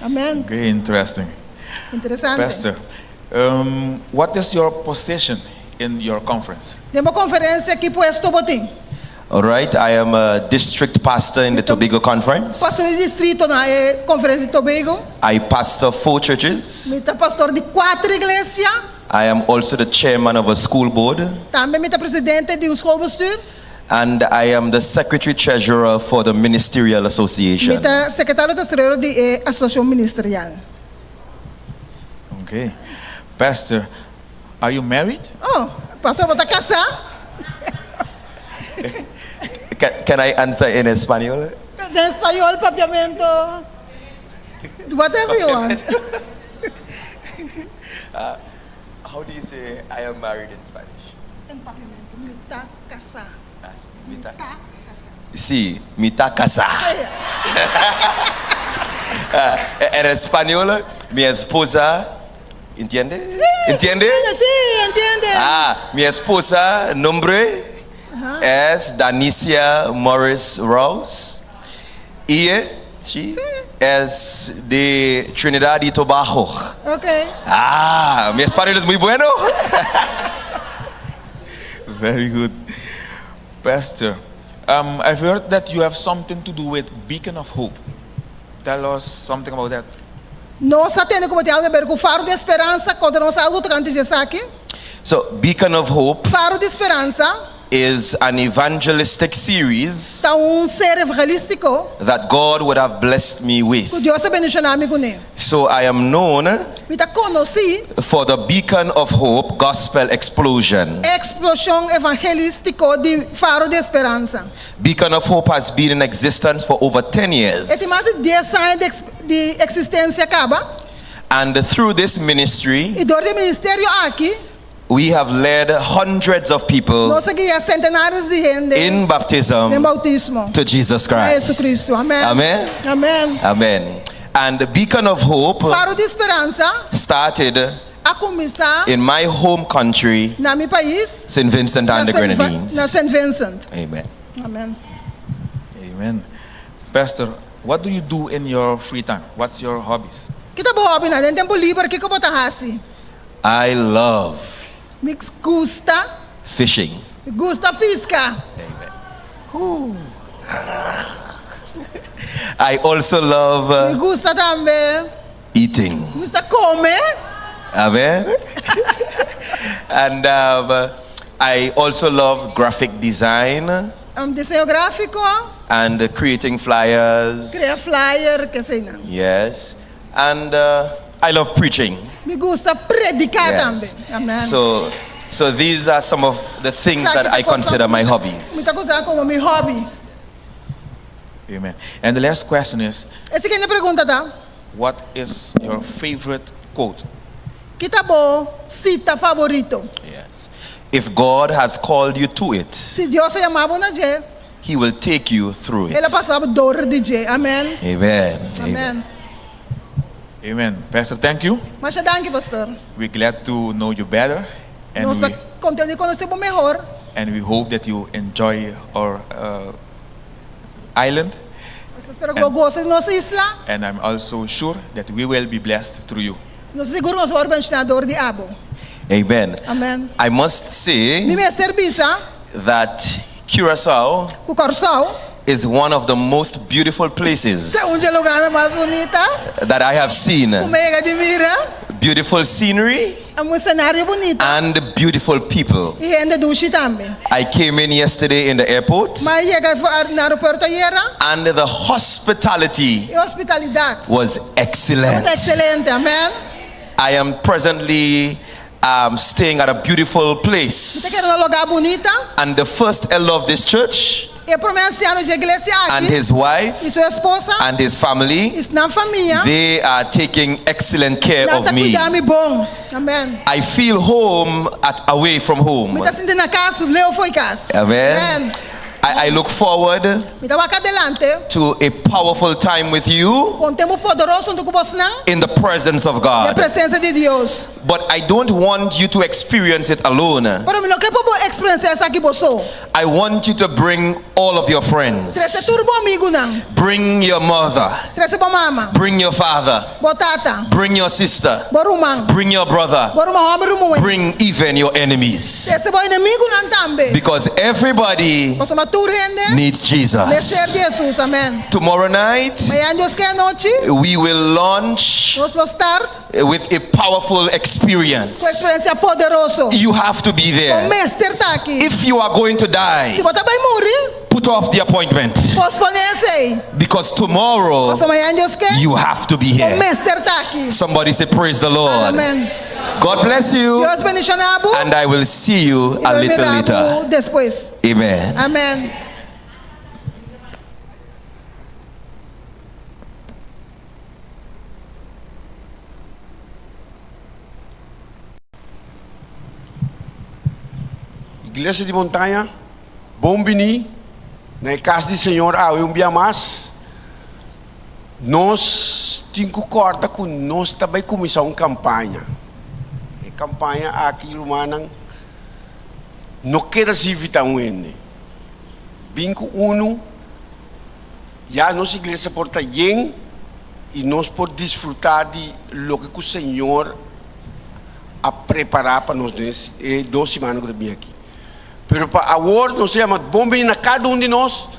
Amen. Okay, interesting. Interesante. Pastor, um, what is your position in your conference? Den bo konferensia ki puesto bo tin? All right, I am a district pastor in the Tobago Conference. Pastor di distrito na e konferensia di Tobago. I pastor four churches. Mi ta pastor di kuater iglesia. I am also the chairman of a school board. Tambe mi ta presidente di un schoolbestuur. And I am the Secretary Treasurer for the Ministerial Association. Mi ta sekretario tesorero di e Asosiashon Ministerial. Okay. Pastor, are you married? Oh, pastor, bo ta kasá? Can, can I answer in Español? Den spañol, papiamento, whatever you want. How do you say I am married in Spanish? En papiamento, mi ta kasá. Ah, sí, mi ta. Ta kasá. Sí, mi ta kasá. Ah, en español, mi esposa, ¿entiende? ¿Entiende? Sí, entiende. Ah, mi esposa, nombre es Danicia Morris Rose. Y sí, es de Trinidad y Tobago. Ok. Ah, mi español es muy bueno. Very good. Pastor, I've heard that you have something to do with Beacon of Hope. Tell us something about that. Nos a tende ku bo tin algu di ber ku Faro di Speransa. Konta nos algu tokante di esaki. So, Beacon of Hope Faro di Speransa is an evangelistic series ta un serie evangelístiko that God would have blessed me with. ku Dios a bendishoná mi kuné. So I am known Mi ta konosí for the Beacon of Hope Gospel Explosion. Eksploshon evangelístiko di Faro di Speransa. Beacon of Hope has been in existence for over 10 years. E tin mas di dies aña di di eksistensia kaba. And through this ministry, I dor di e ministerio aki, we have led hundreds of people nos a guia sentenários di hende in baptism den boutismo to Jesus na Christ. Jesucristo. Amen. Amen. Amen. Amen. And the Beacon of Hope Faro di Speransa started a kuminsá in my home country, na mi pais, St. Vincent na and the Saint Grenadines. na Saint Vincent. Amen. Amen. Amen. Pastor, what do you do in your free time? What's your hobbies? Ki ta bo hobbynan? Den tempu liber, kiko bo ta hasi? I love Mi gusta. fishing. Mi gusta piska. Amen. I also love Mi gusta tambe. eating. Mi gusta kome. Amen. And I also love graphic design Diseño gráfiko. and creating flyers. Krea flyer, keseinan. Yes. And I love preaching. Mi gusta prediká tambe. Amen. So these are some of the things Esaki that ta I kosnan consider ku my mi ta hobbies. konsiderá komo mi hobby. Amen. And the last question is, E siguiente pregunta ta. What is your favorite quote? Ki ta bo sita faborito? Yes. If God has called you to it, Si Dios a yama bo na dje, He will take you through it. El a pasa bo dor di dje. Amen. Amen. Amen. Amen. Pastor, thank you. Masha danki, pastor. We're glad to know you better. And Nos ta we, kontentu di konosé bo mehor. and we hope that you enjoy our island. Nos ta spera ku bo gosa di nos isla. And I'm also sure that we will be blessed through you. Nos ta sigur ku nos wòrdu benshoná dor di abo. Amen. Amen. I must say Mi mester bisa that Curaçao ku Kòrsou is one of the most beautiful places ta un di e lugánan mas bunita that I have seen. ku mi a yega di mira. Beautiful scenery Un senario bunita. and beautiful people. I hende dushi tambe. I came in yesterday in the airport. Mi a yega na aeropuerto ayera. And the hospitality E hospitalidat was excellent. tabata ekselente. Amen. I am presently um, staying at a beautiful Mi ta place. keda na un lugá bunita. And the first elder of this church E promé ansiano di e iglesia and aki his wife i su esposa and his family, i nan famia, they are taking excellent care nan of ta me. kuida mi bon. Amen. I feel home at away from home. Mi ta sinti na kas leu fo'i kas. Amen. Amen. I, I look forward Mi ta wak adelante to a powerful time with you pa un tempu poderoso huntu ku bosnan in the presence of den God. presensia di Dios. But I don't want you to experience it alone. Pero mi no ke pa bo eksperensiá esaki bo so. I want you to bring all of your friends. Trese tur bo amigunan. Bring your mother. Trese bo mama. Bring your father. Bo tata. Bring your sister. Bo ruman. Bring your brother. Bo ruman hòmber i muhé. Bring even your enemies. Trese bo enemigunan tambe. Because everybody Pasobra tur hende needs Jesus. mester di Hesus, amèn. Tomorrow night, Mañan Dios ke anochi, we will launch nos lo start with a powerful experience. ku eksperensia poderoso. You have to be Bo there. mester ta aki. If you are going to die, Si bo ta bai muri, put off the appointment posponé esei. because tomorrow Pasobra mañan Dios ke, you have to be bo here. mester ta aki. Somebody say, Praise the Lord. Amèn. God bless you, Dios bendishoná bo. and I will see you I a lo little mira later. bo despues. Amen. Amèn. Iglesia di Montaña, bon bini na e kas di Señor awe un bia mas. Nos tin ku kòrda ku nos ta bai kuminsá un kampaña. E kampaña aki, rumannan, no keda sin invitá un hende. Bin ku unu, ya nos iglesia por ta yen i nos por disfrutá di loke ku Señor a prepará pa nos den e dos simannan ku ta bini aki. Pero pa awor nos ta yama bon bini na kada un di nos,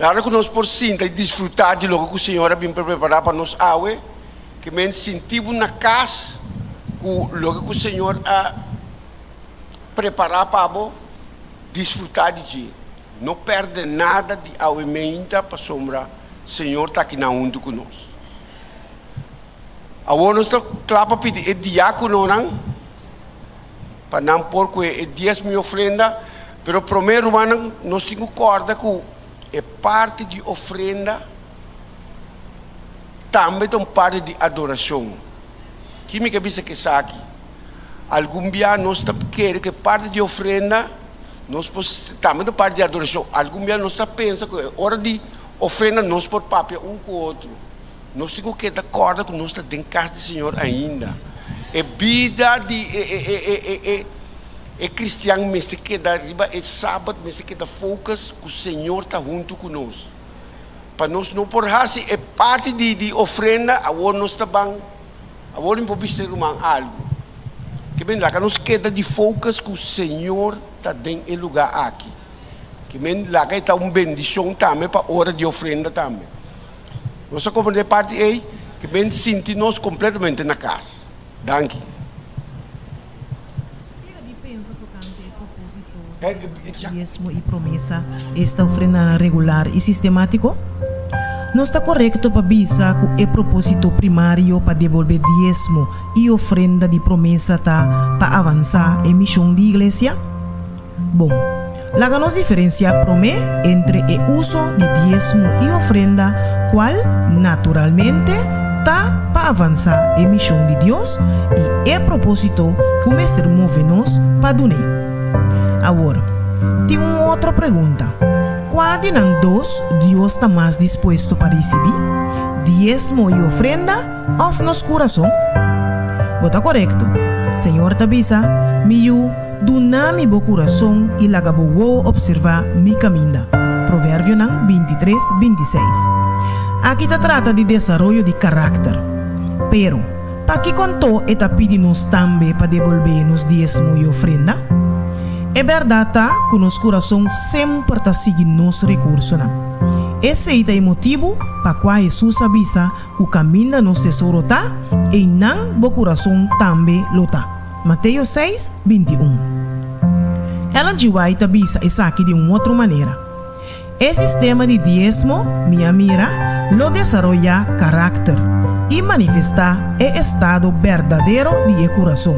Ora ku nos por sinta i disfrutá di loke ku Señor a bin prepará pa nos awe, ke men sinti bo na kas ku loke ku Señor a prepará pa bo, disfrutá di dje. No pèrdè nada di awe meinta pasobra Señor ta akinan huntu ku nos. Awor nos ta kla pa pidi e diákononan pa nan por kue e diesmo i ofrenda, pero promé rumannan nos tin ku kòrda ku e parti di ofrenda tambe ta un parti di adorashon. Ki mi ke bisa ku esaki? Algun bia nos ta kere ku e parti di ofrenda nos por tambe ta un parti di adorashon. Algun bia nos ta pensa ku e ora di ofrenda nos por papia un ku otro. Nos tin ku keda kòrda ku nos ta den kas di Señor ainda. E bida di e e e e e e e kristian mester keda riba e sabat, mester keda focus ku Señor ta huntu ku nos. Pa nos no por hasi e parti di di ofrenda, awor nos ta ban, awor mi por bisa e ruman algu. Ke men laga nos keda di focus ku Señor ta den e lugá aki. Ke men laga e ta un bendishon tambe pa ora di ofrenda tambe. Nos a comprende e parti ei ke men sinti nos completamente na cas. Danki. Yega di pensa tokante e propósito di diesmo i promesa, esta ofrendanan regular i sistemátiko? Nos ta korekto pa bisa ku e propósito primario pa debolbé diesmo i ofrenda di promesa ta pa avansá e mishon di iglesia? Bon, laga nos diferensiá promé entre e uso di diesmo i ofrenda kual, naturalmente, ta pa avansá e mishon di Dios i e propósito ku mester move nos pa dun'é. Awor, tin un otro pregunta, Kua di nan dos Dios ta mas dispuesto pa risibí, diesmo i ofrenda òf nos kurason? Bo ta korekto. Señor ta bisa, Mi yu, Duna mi bo kurason i laga bo wowo opservá mi kaminda. Proverbionan 23, 26. Aki ta trata di desaroyo di karakter. Pero, pakiko anto e ta pidi nos tambe pa debolbé nos diesmo i ofrenda? E bèrdat ta ku nos kurason semper ta sigui nos rekursonan. Esei ta e motibu pa kua Hesus a bisa ku kaminda nos tesoro ta, einan bo kurason tambe lo ta. Mateo seis, 21. Ellen G. White ta bisa esaki di un otro manera, E sistema di diesmo, mi a mira, lo desaroyá karakter i manifestá e estado berdadero di e kurason.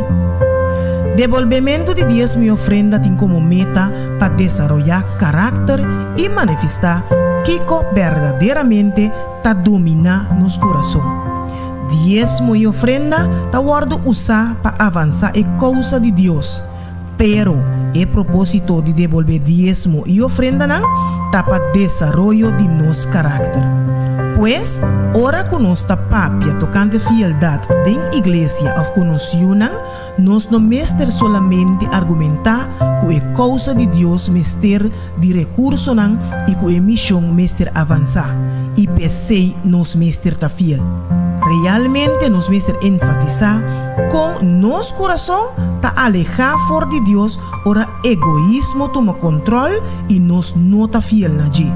Debolbementu di diesmo i ofrenda tin komo meta pa desaroyá karakter i manifestá kiko berdaderamente ta dominá nos kurason. Diesmo i ofrenda ta wòrdu usá pa avansá e kousa di Dios, pero e propósito di debolbé diesmo i ofrendanan ta pa desaroyo di nos karakter. Pues, ora ku nos ta papia tokante fieldat den iglesia òf ku nos yunan, Nos no mester solamente argumentá ku e kousa di Dios mester di rekursonan i ku e mishon mester avansá, i p'esei nos mester ta fiel. Realmente nos mester enfatisá kon nos kurason ta alehá for di Dios ora egoismo tuma kontròl i nos no ta fiel na dje.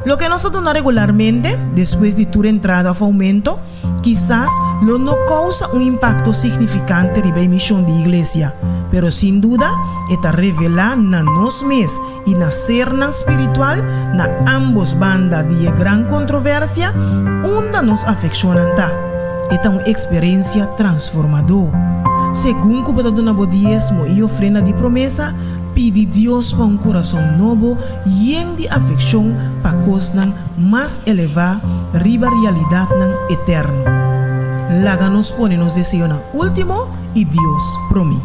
Loke nos ta duna regularmente, despues di tur entrada òf oumento, kisas lo no kousa un impakto signifikante riba e mishon di Iglesia, pero sin duda e ta revelá na nos mes i na sernan spiritual na ámbos banda di e gran kontroversia unda nos afekshonnan ta. E ta un eksperensia transformadó. Segun ku bo ta duna bo diesmo i ofrenda di promesa, Pidi Dios pa un kurason nobo yen di afekshon pa kosnan mas elevá riba realidatnan eterno. Laga nos pone nos deseonan último i Dios promí.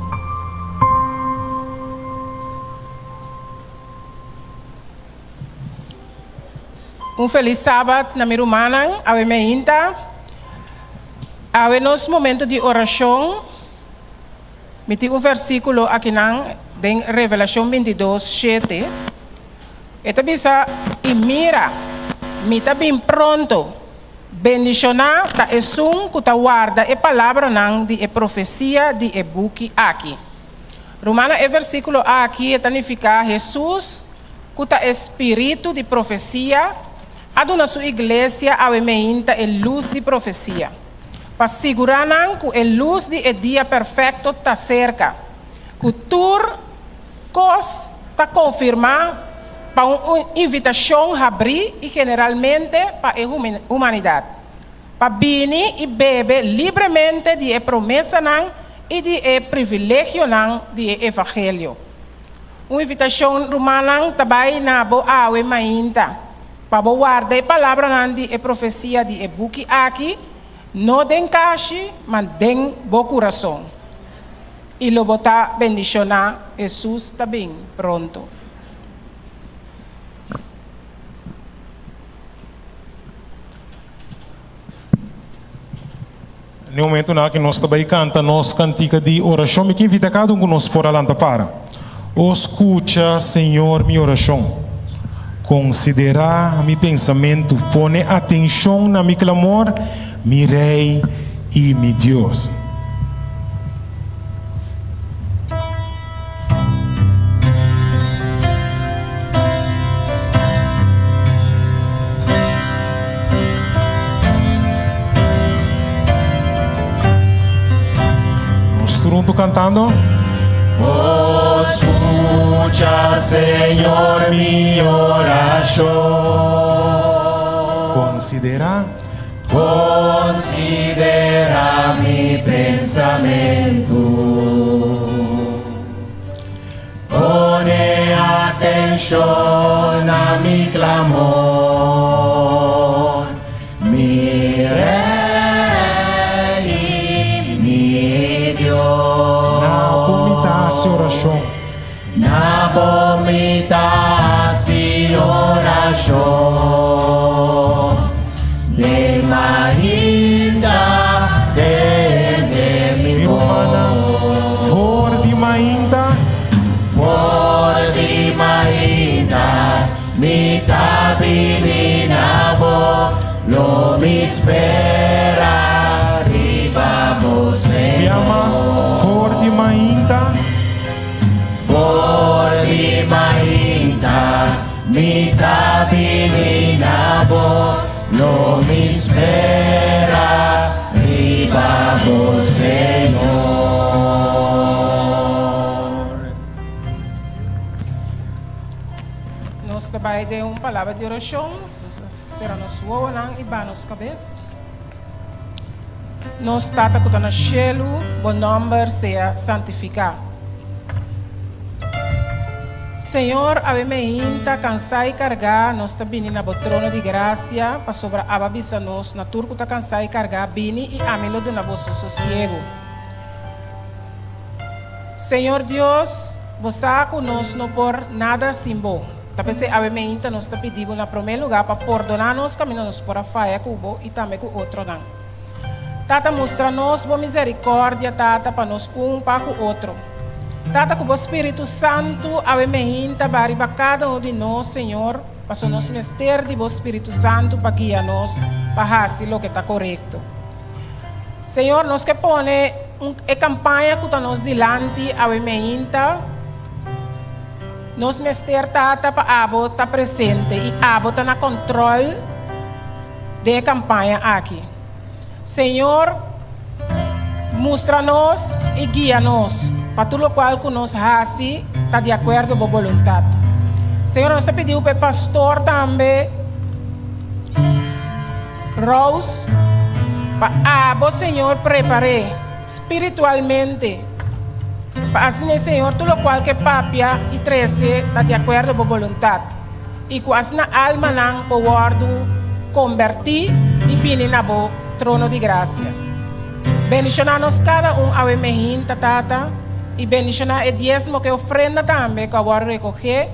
Un felis sabat na mi rumannan, awe meinta. Awe nos momento di orashon. Mi tin un versíkulo akinan den Revelashon bintidos, shete. E ta bisa, I mira, mi ta bin pronto. Bendishoná ta esun ku ta warda e palabranan di e profesia di e buki aki. Rumannan, e versíkulo aki e ta nifiká Hesus, ku ta e spiritu di profesia, a duna su iglesia awe meinta e lus di profesia. pa sigurá nan ku e lus di e dia perfekto ta serka, ku tur kos ta konfirmá pa un invitashon habrí i generalmente pa e humanidat, pa bini i bebe libremente di e promesanan i di e privilegionan di e evangelio. Un invitashon, rumannan, ta bai na bo awe mainta. Pa bo warda e palabranan di e profesia di e buki aki, no den kashi, ma den bo kurason. I lo bo ta bendishoná. Hesus ta bin pronto. Na e momentunan aki nos ta bai kanta nos kantika di orashon. Mi ke invita kada un ku nos por a lanta para. O skucha, Señor, mi orashon. Konsiderá mi pensamentu. Pone atenshon na mi klamor, mi Rei i mi Dios. Nos tur huntu kantando. Oh, skucha, Señor, mi orashon. Konsiderá. Konsiderá mi pensamentu. Pone atenshon na mi klamor, mi Rei i mi Dios. Na bo mi ta hasi orashon. Na bo mi ta hasi orashon. Den mainta tende mi Mi rumannan, bos. for di mainta. For di mainta mi ta bini na bo, lo mi spera riba bo, Mi amas, Señor. for di mainta. For di mainta mi ta bini na bo, lo mi spera riba bo, Señor. Nos ta bai den un palabra di orashon. Nos a sera nos wowonan i baha nos kabes. Nos Tata ku ta na shelu, bo nòmber sea santifiká. Señor, awe meinta, kansá i kargá, nos ta bini na bo trono di grasia, pasobra aba bisa nos, na tur ku ta kansá i kargá, bini i ami lo duna boso sosiegu. Señor Dios, bo sa ku nos no por nada sin bo. Ta p'esei awe meinta nos ta pidi bo na promé lugá pa pordoná nos kaminda nos por a faya ku bo i tambe ku otronan. Tata, mustra nos bo miserikòrdia, Tata, pa nos un pa ku otro. Tata, ku bo Spiritu Santu awe meinta ba riba kada un di nos, Señor, paso nos mester di bo Spiritu Santu pa guia nos pa hasi loke ta korekto. Señor, nos ke pone un e kampaña ku ta nos dilanti awe meinta. Nos mester Tata pa abo ta presente i abo ta na kòntròl den e kampaña aki. Señor, mustra nos i guia nos pa tur lokual ku nos hasi ta di akuerdo bo boluntat. Señor, nos ta pidiu pa e pastor tambe, Rose, pa abo, Señor, prepar'é spiritualmente pa asina e Señor tur lokual ku e papia i trese ta di akuerdo bo boluntat. I ku asina almanan por wòrdu kombertí i bini na bo trono di grasia. Bendishoná nos kada un awe mehinta, Tata, i bendishoná e diesmo ku e ofrenda tambe ku a wòrdu rekogé,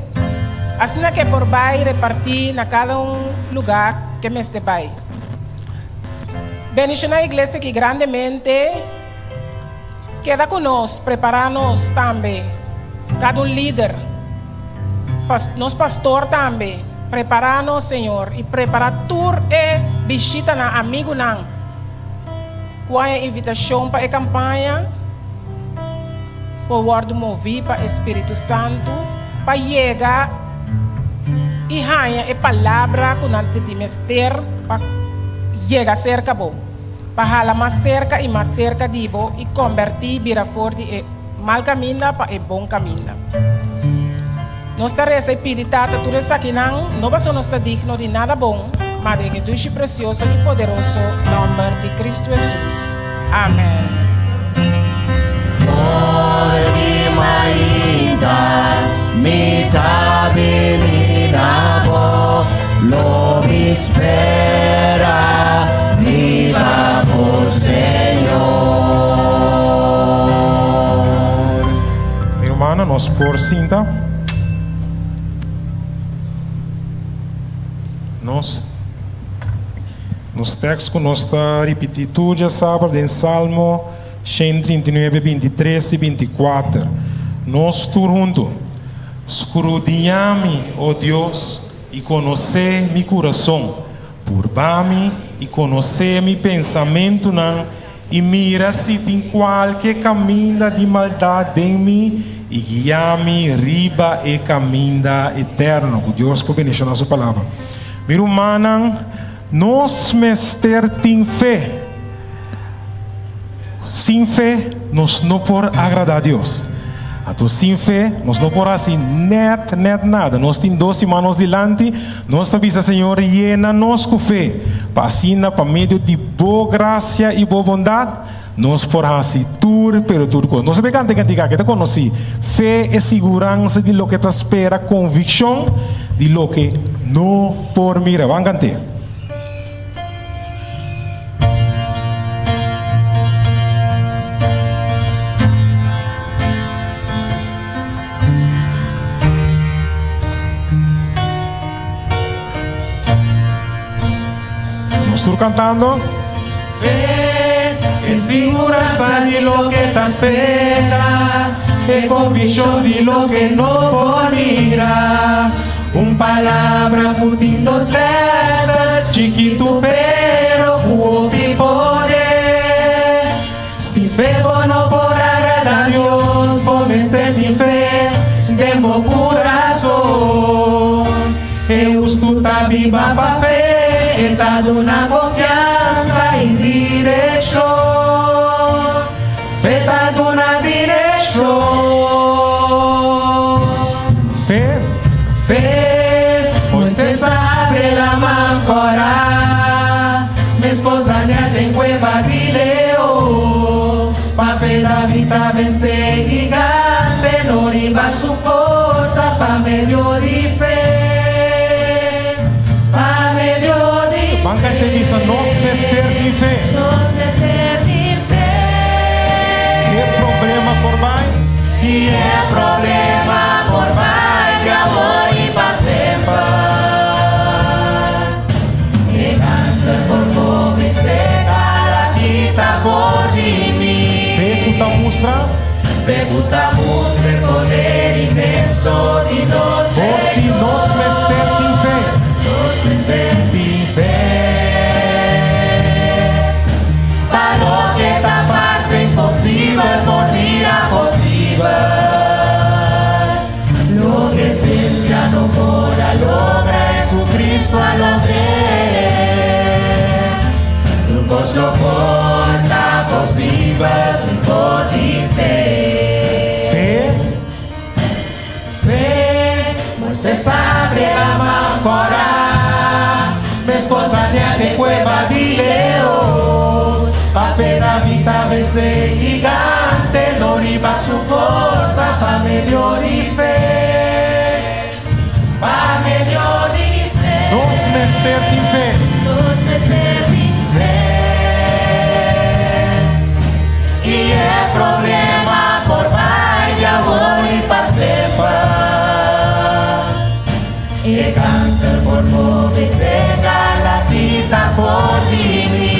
asina ku e por bai repartí na kada un lugá ku e mester bai. Bendishoná e iglesia aki grandemente. Keda ku nos, prepará nos tambe, kada un lider. Nos pastor tambe, prepará nos, Señor, i prepará tur e bishitanan, amigunan ku a haña invitashon pa e kampaña por wòrdu moví pa e Spiritu Santu pa yega i haña e palabra ku nan ta di mester pa yega serka bo, pa hala mas serka i mas serka di bo i kombertí bira for di e Mal kaminda pa e bon kaminda. Nos ta resa i pidi Tata tur esakinan, no pasobra nos ta digno di nada bon, ma den e dushi presioso i poderoso nòmber di Kristu Hesus. Amèn. For di mainta mi ta bini na bo, lo mi spera riba bo, Señor. Mi rumannan, nos por sinta. Nos nos tekst ku nos ta ripití tur djasabra den Salmo 139, 23 i 24. Nos tur huntu. Skrudiñá mi, o Dios, i konosé mi kurason. Purba mi i konosé mi pensamentunan i mira si tin kualke kaminda di maldat den mi i guia mi riba e kaminda eterno. Ku Dios por bendishoná su palabra. Mi rumannan, nos mester tin fe. Sin fe nos no por agradá Dios. Anto sin fe nos no por hasi nèt nèt nada. Nos tin dos siman nos dilanti, nos ta bisa Señor yena nos ku fe, pa asina pa medio di Bo grasia i Bo bondat nos por hasi tur pero tur kos. Nos a kanta e kantika aki, ta konosí, Fe e siguransa di loke ta spera, konvikshon di loke no por mira. Ban kant'é. Nos tur cantando. Fe e siguransa di loke ta spera, e conviccion di loke no por mira. Un palabra ku tin dos lèter, chikitu pero ku hopi poder. Sin fe bo no por agrada Dios, bo mester tin fe den bo kurason. E hustu ta biba pa fe, e ta duna konfiansa i direkshon. Fe ta duna direkshon. Fe. Fe, Moises a abre laman kòrá, meskos Daniel den kueba di leon. Pa fe David ta vense gigante, no riba su forsa, pa medio di fe, pa medio di fe. Ban kant'e bisa, Nos mester di fe. Nos mester di fe. E problema por bai. I e problema por bai di awor i pa semper. E kanser por kobe seka la kita for di mi. Fe ku ta mustra. Fe ku ta mustra e poder inmenso di nos Por si Señor. nos mester tin fe. Nos mester tin fe. Pa loke ta parse imposibel por bira posibel. Loke. kos lo por ta posibel si bo tin fe. Fe. Fe, Moises a abri laman kòrá, meskos Daniel den kueba di leon. Pa fe David ta vense gigante, no riba su forsa, pa medio di fe. Pa medio di fe. Nos mester tin fe. Nos mester tin fe. I e problema por bai di awor i pa semper. E kanser por move seka la kita for di mi.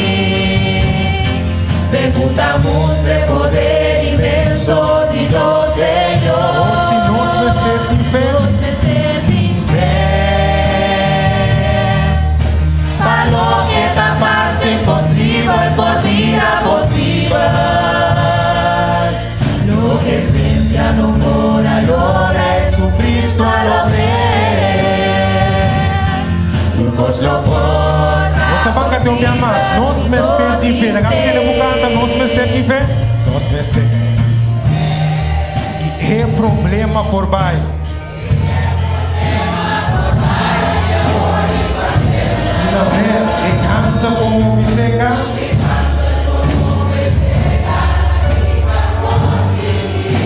Fe ku ta mustra e poder inmenso di nos Señor. Oh, si nos mester tin fe. Nos mester tin fe. Pa loke ta parse imposibel por bira posibel. Loke siensia no por a logra, Jesucristo a logr'é. Tur kos lo por ta Nos ta ban canta un bia mas. posibel Nos si mester bo tin fe. tin Laga mi tende bo fe. canta, Nos mester tin fe. Nos mester. I e problema por bai. Si na mes e cansa como mi seca.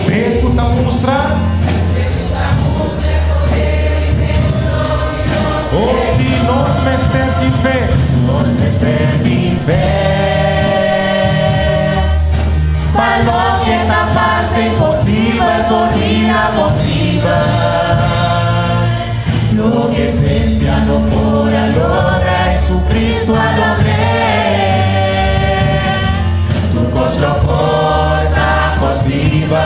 Fe cu ta mustra. Oh si nos mester tin fe. Nos mester tin fe. Pa loke ta parse imposibel por bira posibel. Loke siensia no por a logra, Jesucristo a logr'é. Tur kos lo por ta posibel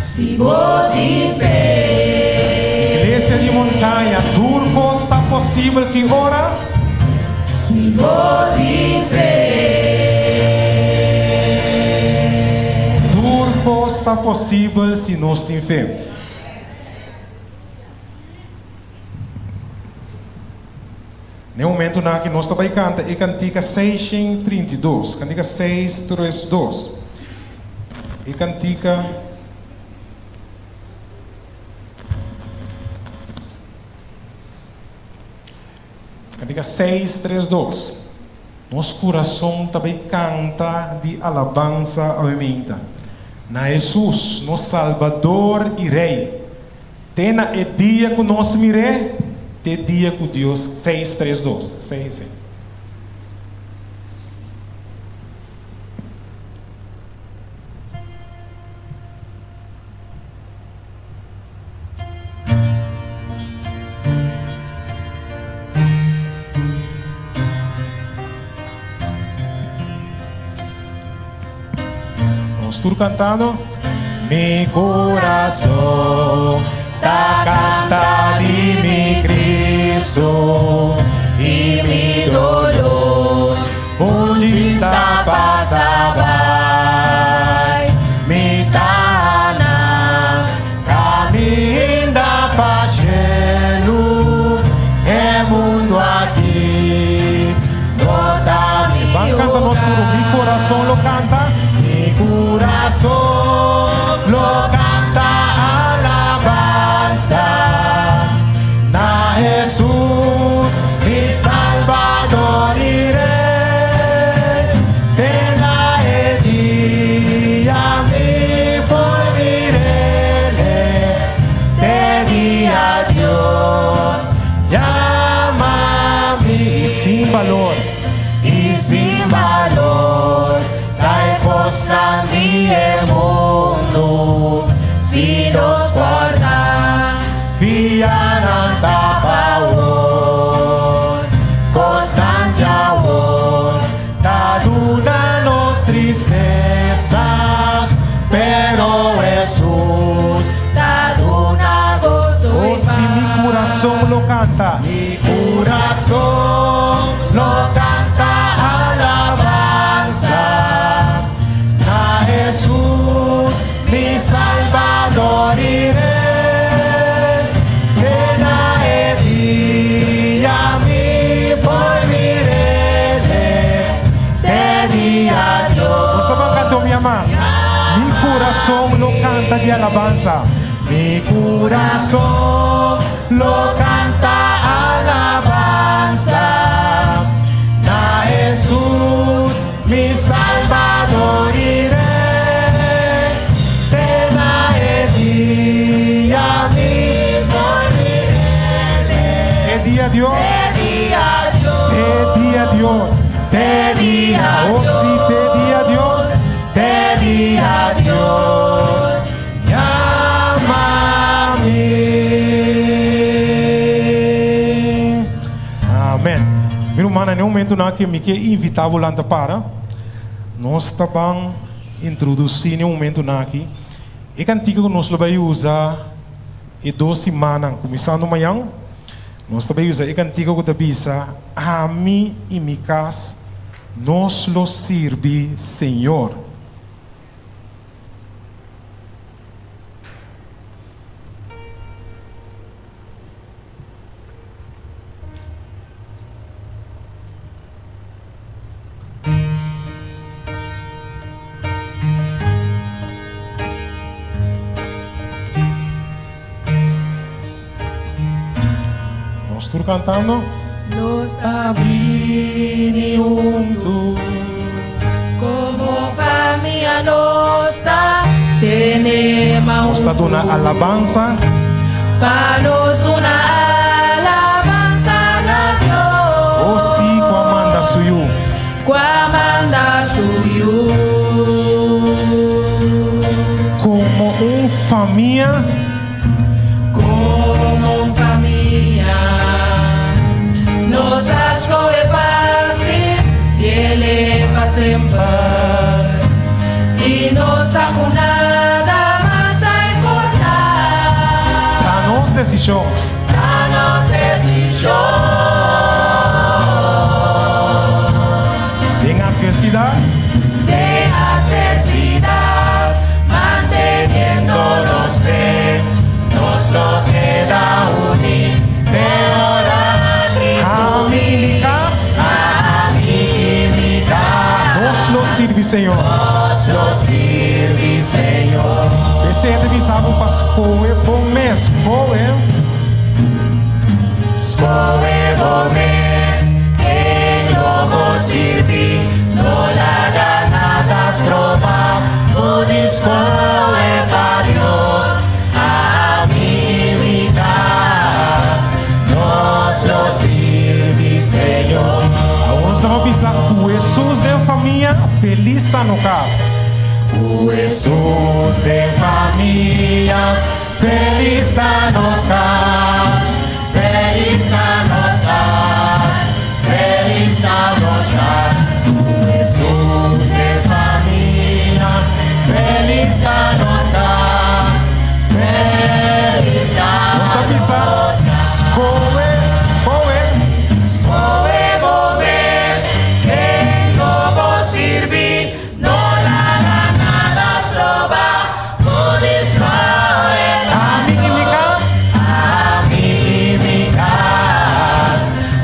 si bo tin fe. Iglesia di Montaña, tur kos ta posibel ki ora? Si bo tin fe. Tur kos ta posibel si nos tin fe. Na e momentunan aki nos ta bai kanta e kantika 632, kantika 632. E kantika. Kantika 632. Nos kurason ta bai kanta di alabansa awe meinta na Hesus, nos Salbador i Rei. Te na e dia ku nos mir'é, te dia ku Dios 632. Seis, seis. Nos tur cantando. Mi corazón ta canta di mi Cristo y mi dolor un djis ta pasa bai. Mi ta na caminda pa shelu, e mundo aki no ta mi Ban canta nos tur, mi corazón lo canta. Mi corazón lo canta alabanza na Jesús, mi Salvador y Rey. Te na e dia mi por mir'é, te dia Dios yama mi. Sin balor. I sin balor ta e kosnan di e mundu, si nos kòrda fia nan ta pa awor, kosnan djawor ta duna nos tristesa, pero Jesús ta duna goso Oh, si mi kurason lo kanta. Mi kurason lo kanta alabansa na Jesús, mi Salvador y Rey. Te na e dia mi por mir'é. kurason lo kanta di alabansa. Mi kurason lo kanta alabansa na Hesus, mi Salbador i Rei, te na e dia mi moriré. Te dia Dios. Te dia Dios. Te dia Dios. Te dia Oh sí, te dia Dios. Te dia Dios. Yama mi. Amen. Mi rumannan, na e momentunan aki mi ke invitá bo lanta para. Nos ta ban introdusí na e momentunan aki e kantika ku nos lo bai usa e dos simannan kuminsando mañan. Nos ta bai usa e kantika ku ta bisa, Ami i mi kas, nos lo sirbi Señor. Nos tur cantando. Nos ta bini huntu. Como famia nos ta tene man Nos ta duna alabansa. Pa nos duna alabansa na Dios. Oh sí, cu a manda su yu. Cu a manda su yu. Como un famia. Como un famia. Nos a scohe pa sirbiele pa semper. I nos sa cu nada mas ta importa. Ta nos decision. Ta nos decision. Den adversidad. Den adversidad, manteniendo nos fe, nos lo keda uni te ora Cristo Ami bini. mi cas. Ami i mi cas. Nos lo sirbi Señor. Nos lo sirbi Señor. P'esei ta bisa bo pa scohe bo mes. Scohe. Scohe bo mes ken lo bo sirbi. No laga nada stroba bo di scohe pa Dios. Ami i mi cas, nos lo sirbi Señor. Awor nos ta pa bisa cu Hesus den famia, felis ta no cas. Cu Hesus den famia, felis ta nos cas. Felis ta nos cas, felis ta nos cas. Cu Hesus den famia, felis ta nos cas. Felis ta Nos ta bisa, nos cas. Scohe, scohe. Scohe bo mes, ken lo bo sirbi, no laga nada stroba bo di scohe pa Ami i mi cas. Ami i mi cas,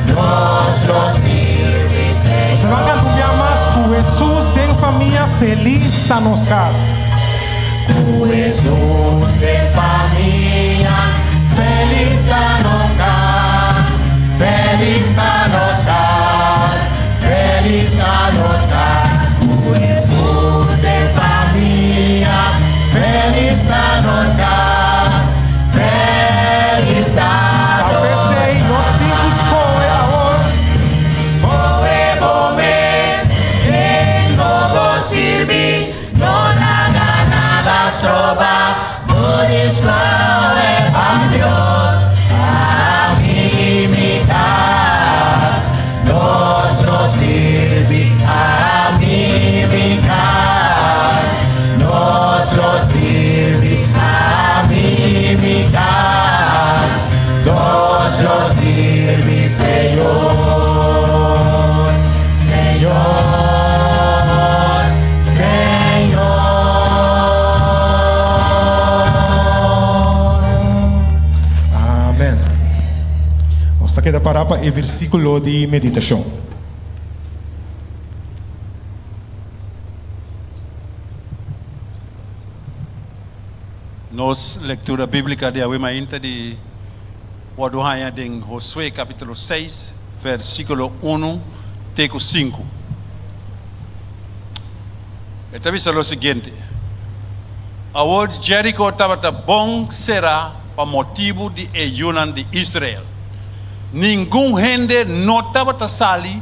nos lo sirbi Nos ta ban Señor. canta un bia mas, Cu Hesus den famia, felis ta nos cas. Cu Hesus den famia, felis ta nos cas. Felis ta nos cas, felis ta nos cas. Cu Hesus den famia, felis ta nos cas. Felis ta Ta nos p'esei nos tin cu scohe awor. Scohe bo mes, ken lo bo sirbi, no laga nada stroba bo di scohe pa Dios. Ami i mi cas, nos lo sirbi. Ami i mi cas, nos lo sirbi. Ami i mi cas, nos lo sirbi Señor. Señor, Señor. Amen. Nos ta keda para pa e versiculo di meditacion. Nos lectura biblica di awe mainta di wordo haña den Josué capítulo 6 versículo 1 te cu 5. E ta bisa lo siguiente, Awor Jerico tabata bon será pa motibu di e yunan di Israel. Ningun hende no tabata sali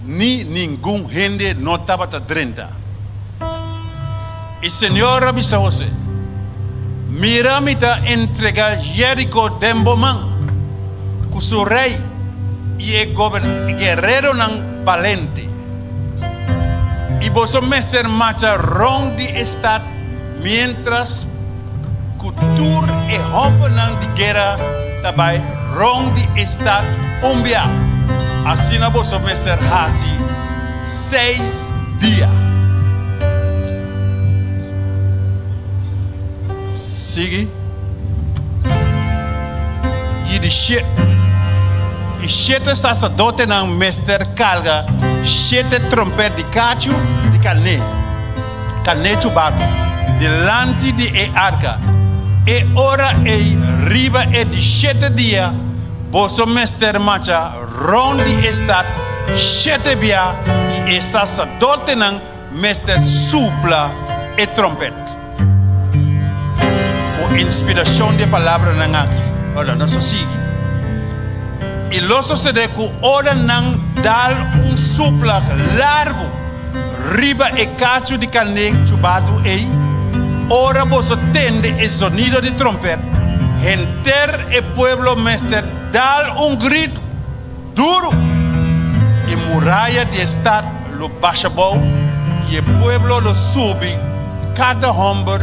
ni ningun hende no tabata drenta. I Señor a bisa José, Mira mi ta entregá Jerico den bo man, ku su rei i e guereronan balente. I boso mester marcha rònt di e stat miéntras ku tur e hòmbernan di guera ta bai rònt di e stat un bia. Asina boso mester hasi seis dia. Sigui. I di i shete saserdotenan mester karga shete trompèt di kachu di karné, karné chubatu, dilanti di e arka. E ora ei riba e di shete dia boso mester marcha rònt di e stat shete bia i e saserdotenan mester supla e trompèt. Ku inspirashon di e palabranan aki, ora nos a sigui, I lo sosodé ku ora nan dal un supla largu riba e kachu di karné chubatu ei, ora boso tende e zonido di trompèt, henter e pueblo mester dal un gritu duru, i muraya di e stat lo basha bou, i e pueblo lo subi kada hòmber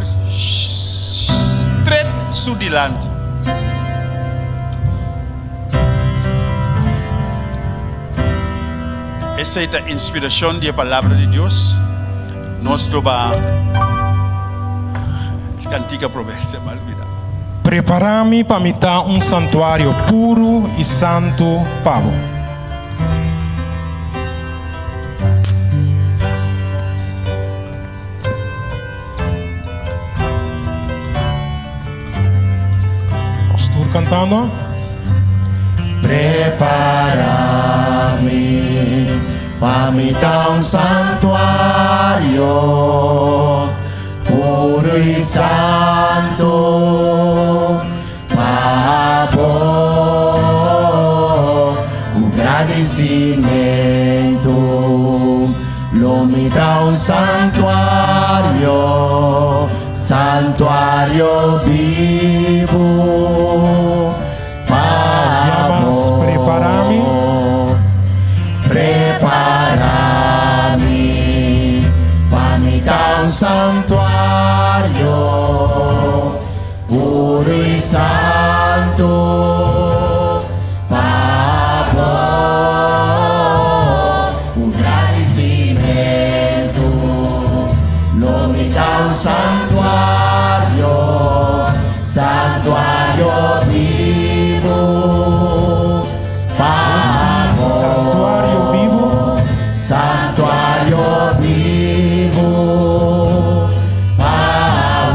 stret su dilanti. Esei ta inspirashon di e Palabra di Dios. Nos lo ba kantika promé, se mal bida. Prepará mi pa mi ta un santuario puru i santu pa bo. Nos tur cantando. Prepara mi pa mi ta un santuario puro y santo pa bo ku gradisimentu lo mi ta un santuario, santuario bibu pa bo. Prepara mi. Prepara mi pa mi ta un santuario. Puru i santu pa bo ku gradisimentu lo mi ta un santuario, santuario bibu pa bo. Santuario bibu. Santuario bibu pa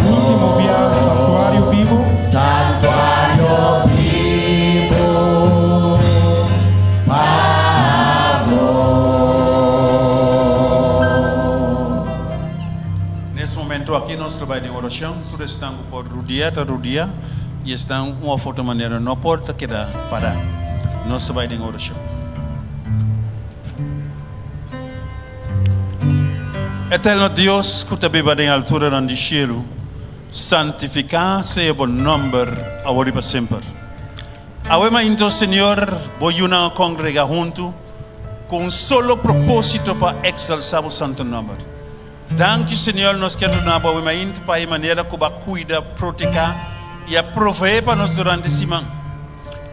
bo. Último bia, santuario bibu. Santuario bibu pa bo. Nes momento aki nos ta bai den orashon. Tur esnan ku por rudia ta rudia i esnan un of otro manera no por ta keda pará. Nos ta bai den orashon. Eterno Dios ku ta biba den alturanan di shelu, santifiká sea bo nòmber awor i pa semper. Awe mainto, Señor, bo yunan a kongregá huntu ku un solo propósito pa eksalsá bo santu nòmber. Danki, Señor, nos kier duna bo awe mainto pa e manera ku bo a kuida, proteká i a proveé pa nos durante siman.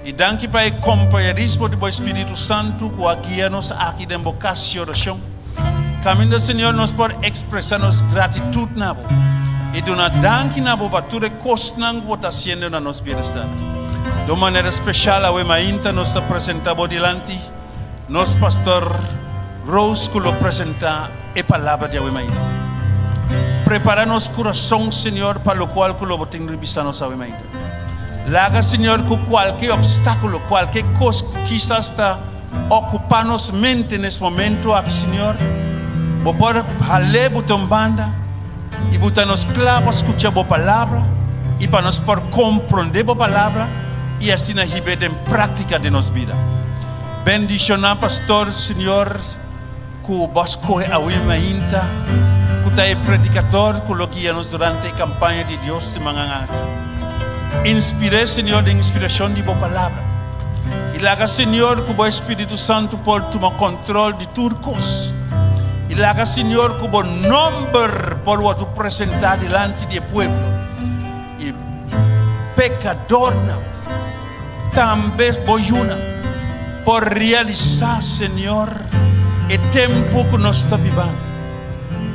I danki pa e kompañerismo di bo Spiritu Santu ku a guia nos aki den bo kas di orashon. Kaminda, Señor, nos por ekspresá nos gratitut na bo i duna danki na bo pa tur e kosnan ku bo ta hasiendo na nos bienestar. Di un manera speshal awe mainta nos ta presentá bo dilanti nos Pastor Rose ku lo presentá e palabra di awe mainta. Prepará nos kurason, Señor, pa lokual ku lo Bo tin di bisa nos awe mainta. Laga, Señor, ku kualke opstákulo, kualke kos ku kisas ta okupá nos mente nes momentu aki, Señor, Bo por hal'é buta un banda i buta nos kla pa skucha Bo Palabra i pa nos por komprondé Bo Palabra i asina hib'é den práktika den nos bida. Bendishoná pastor, Señor. Ku bo a skohe awe mainta ku ta e predikador ku lo guia nos durante e kampaña di Dios simannan aki. Inspir'é, Señor, den inspirashon di bo Palabra. I laga, Señor, ku bo Espíritu Santu por tuma kòntròl di tur kos. I laga, Señor, ku bo nòmber por wòrdu presentá dilanti di e pueblo i pekadornan. Tambe bo yunan por realisá, Señor, e tempu ku nos ta bibando,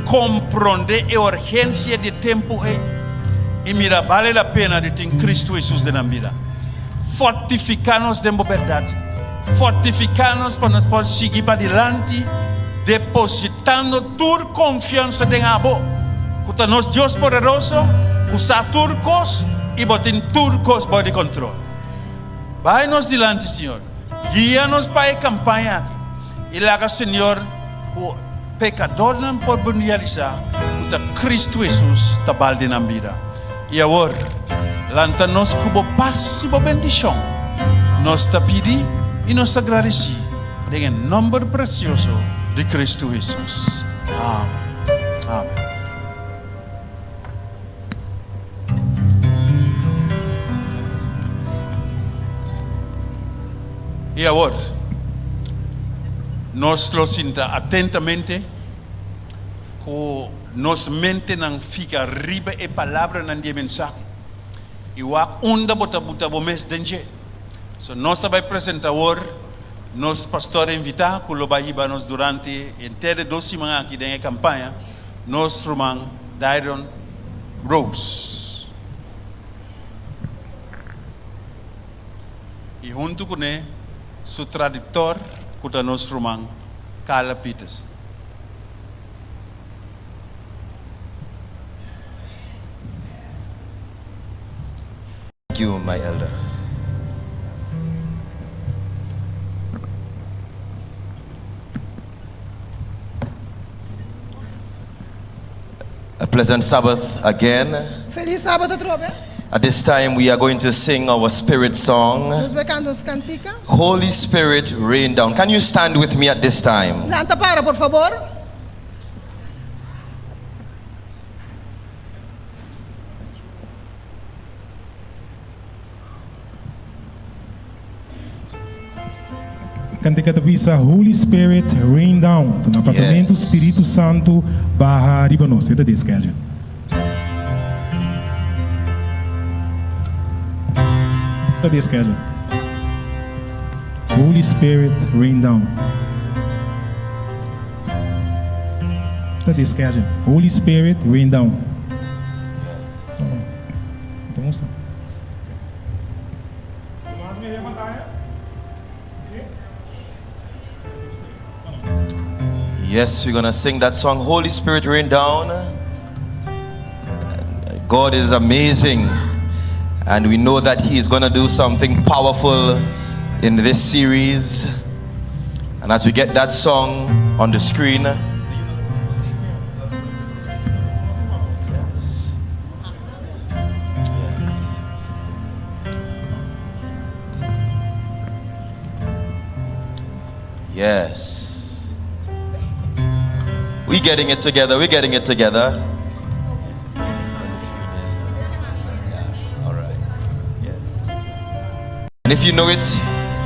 komprondé e urgensia di e tempu ei i mira bale la pena di tin Kristu Hesus den nan bida. Fortifiká nos den bo bèrdat. Fortifiká nos pa nos por sigui padilanti depositando tur konfiansa den abo, ku ta nos Dios poderoso, ku sa tur kos i bo tin tur kos bou di kontrol. Bai nos dilanti, Señor. Guia nos pa e kampaña aki i laga, Señor, ku pekadornan por bin realisá ku ta Kristu Hesus ta bal den nan bida. I awor, lanta nos ku bo pas i bo bendishon. Nos ta pidi i nos ta gradisí den e nòmber presioso di Kristu Hesus. Amen. Amen. I awor, nos lo sinta atentamente ku nos mentenan fika riba e palabranan di e mensahe i wak unda bo ta buta bo mes den dje. So nos ta bai presenta awor nos pastor invitá ku lo bai hiba nos durante henter e dos siman aki den e kampaña, nos ruman Dairon Rose. I huntu kuné su tradiktor ku ta nos ruman Carla Peters. Thank you, my elder. A pleasant Sabbath again. Felis sabat atrobe. At this time, we are going to sing our spirit song. Nos bai kanta nos kantika. Holy Spirit, rain down. Can you stand with me at this time? Lanta para, por fabor. Kantika ta bisa Holy Spirit rain down ta na apartamento Spiritu Santu baha riba nos e ta des schedule. Ta des schedule. Holy Spirit rain down. Ta des schedule. Holy Spirit rain down. Yes, we're gonna sing that song, Holy Spirit Rain Down. God is amazing, and we know that He is gonna do something powerful in this series. And as we get that song on the screen, Yes. Yes. We getting it together. We getting it together. All right. Yes. And if you know it,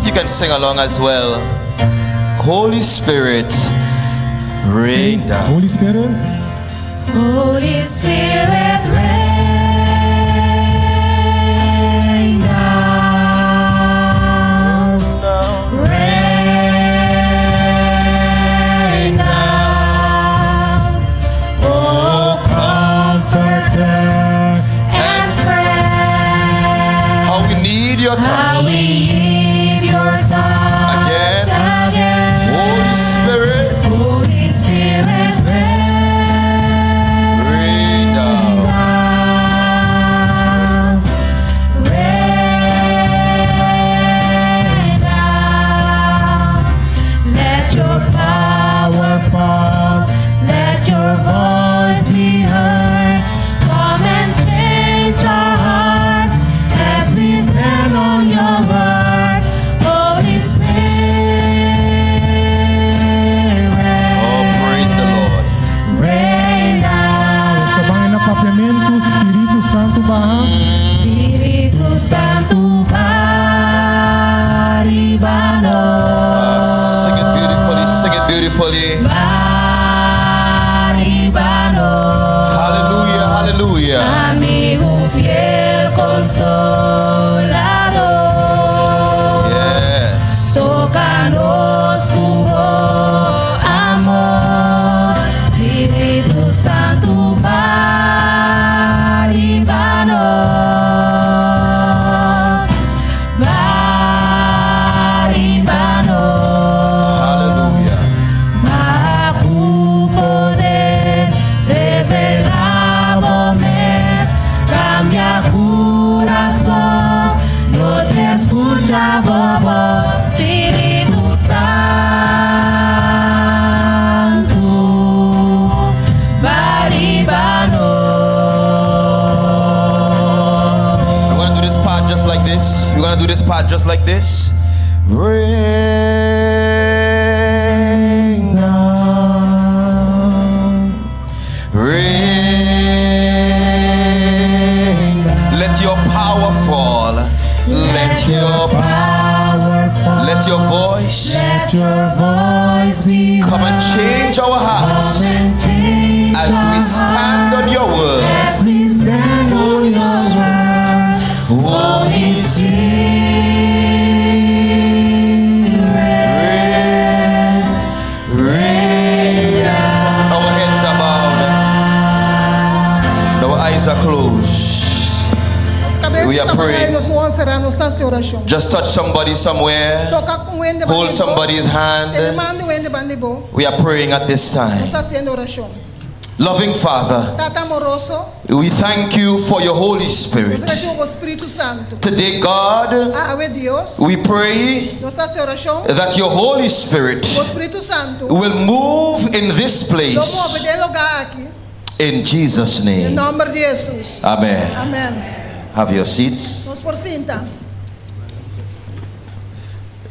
you can sing along as well. Holy Spirit, rain down. Holy Spirit. Holy Spirit, rain down, rain down, oh Comforter and friend. How we need your touch. How we need your touch Again. again. Holy Spirit. Holy Spirit, rain. beautifully. Baha riba nos. Hallelujah, hallelujah. Amigu fiel konsoladó. Yes. Toka nos ku bo amor. Spiritu Santu baha riba nos. Baha riba nos. Hallelujah. Baha ku poder, revelá bo mes, kambia kurason, nos ke skucha bo bos, Spiritu Santu, baha riba nos. We're gonna do this part just like this. We're gonna do this part just like this. Rain down, rain. Let your power fall. Let your power fall. Let your voice Let your voice be come and change our hearts Come and change as we our stand on your word. As we stand on your word, Holy Spirit, rain down. Our heads are bowed. Our eyes are closed. Nos kabes We are ta praying. nos wowo será, nos ta hasi orashon. Just touch somebody somewhere. Toka un hende Hold somebody's hand. Tene man di un hende band'i bo. We are praying at this time. Nos ta hasiendo orashon. Loving Father, Tata amoroso, we thank you for your Holy nos Spirit. ta gradisí pa Spiritu Santu. Today, God, Awe Dios, we pray nos ta hasi orashon. that your Holy Spirit Bo Spiritu Santu will move in this lo move place. den e lugá aki. In Jesus' Den name. nòmber di Hesus. Amen. Amèn. Have your seats. Nos por sinta.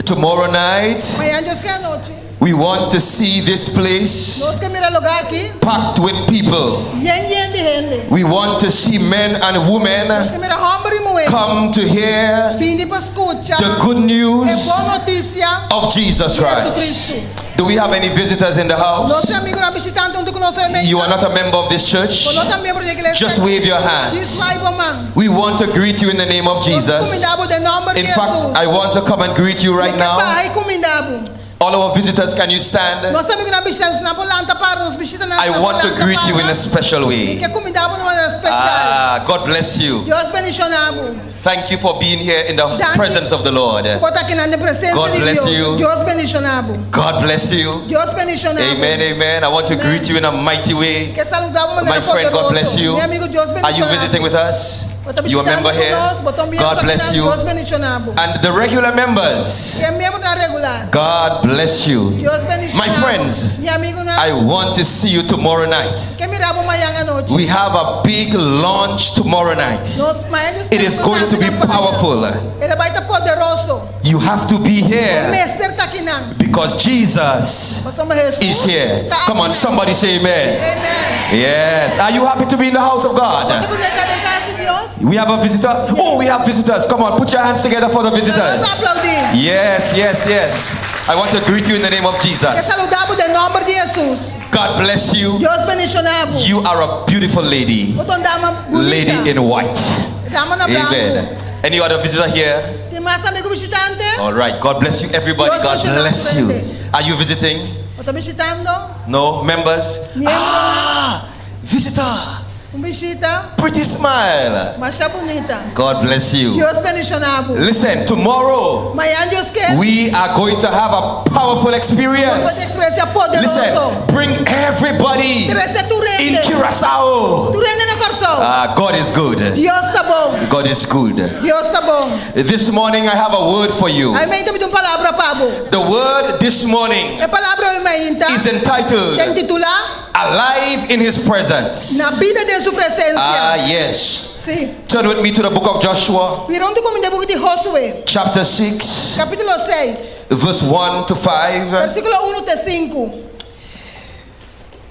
Tomorrow night, Mañan Dios ke anochi. we want to see this place Nos ke mira e lugá aki. packed with people. Yen yen di hende. We want to see men and women Nos ke mira hòmber i muhé. come to hear Bini pa skucha. the good news E bon notisia of Jesus di Christ. Jesucristo. Do we have any visitors in the Nos house? tin amigunan bishitante huntu ku nos ei. You are not a member of this church? Bo no ta miembro di e iglesia. Just wave your hands. Djis zwai bo man. We want to greet you in the name of Jesus. Kumindá bo den nòmber In di fact, Jesus. I want to come and greet you right now. Baha i kumindá bo. All our visitors, can you stand? Nos amigunan bishitante nan por lanta para nos bishitanan. I want to greet you in a special way. Ke kumindá bo di manera spesial. Ah, God bless you. Dios bendishoná bo. Thank you for being here in the Danki. presence of the Lord. Bo ta aki den presensia God di bless Dios. you. Dios bendishoná bo. God bless you. Dios bendishoná bo. Amen, amen. I want to greet you in a mighty way. Ke saludá bo di My manera friend, God poderoso. bless you. Mi amigu, Dios Are you bendishoná bo. visiting with us? Bo ta You a member here? God bless you. Dios bendishoná bo. And the regular members, E miembronan regular. God bless you. Dios bendishoná My bo. friends, Mi amigunan. I want to see you tomorrow night. Ke mira bo mañan anochi. We have a big launch tomorrow night. Nos mañan It is going to be powerful. E ta bai ta poderoso. You have to be here Mester ta akinan. because Jesus Pasobra Jesus is here. ta Come on, akinan. somebody say amen. Amen. Yes. Are you happy to be in the house of God? Bo ta kontentu den kas di Dios? We have a visitor. Oh, we have visitors. Come on, put your hands together for the visitors. Nos aploudí. Yes, yes, yes. I want to greet you in the name of Ke Jesus. saludá bo den nòmber di Jesus. God bless you. Dios bendishoná bo. You are a beautiful lady. Bo ta un dama bunita. Lady in white. Dama na blanku. Amen. Any other visitor here? Tin mas amigu bishitante? All right. God bless you, everybody. Dios God bendishoná bless you. tur. Are you visiting? Bo ta bishitando? No? Members? Miembro. Ah, visitor. Un bishita. Pretty smile. Masha bunita. God bless you. Dios bendishoná bo. Listen, tomorrow Mañan Dios ke. we are going to have a powerful Nos experience. eksperensia poderoso. Listen, bring everybody Trese tur in hende. Curacao. Tur hende na Kòrsou. Ah, God is good. Dios ta bon. God is good. Dios ta bon. This morning I have a word for you. Awe mainta mi tin un palabra pa bo. The word this morning E palabra awe mainta. is entitled Ta intitulá Alive in His Presence. Na bida den su presensia. Ah, yes. Si. Turn with me to the book of Joshua, Bira huntu ku mi den buki di Josué, chapter 6, kapítulo 6, verse 1 to 5. versíkulo 1 te 5.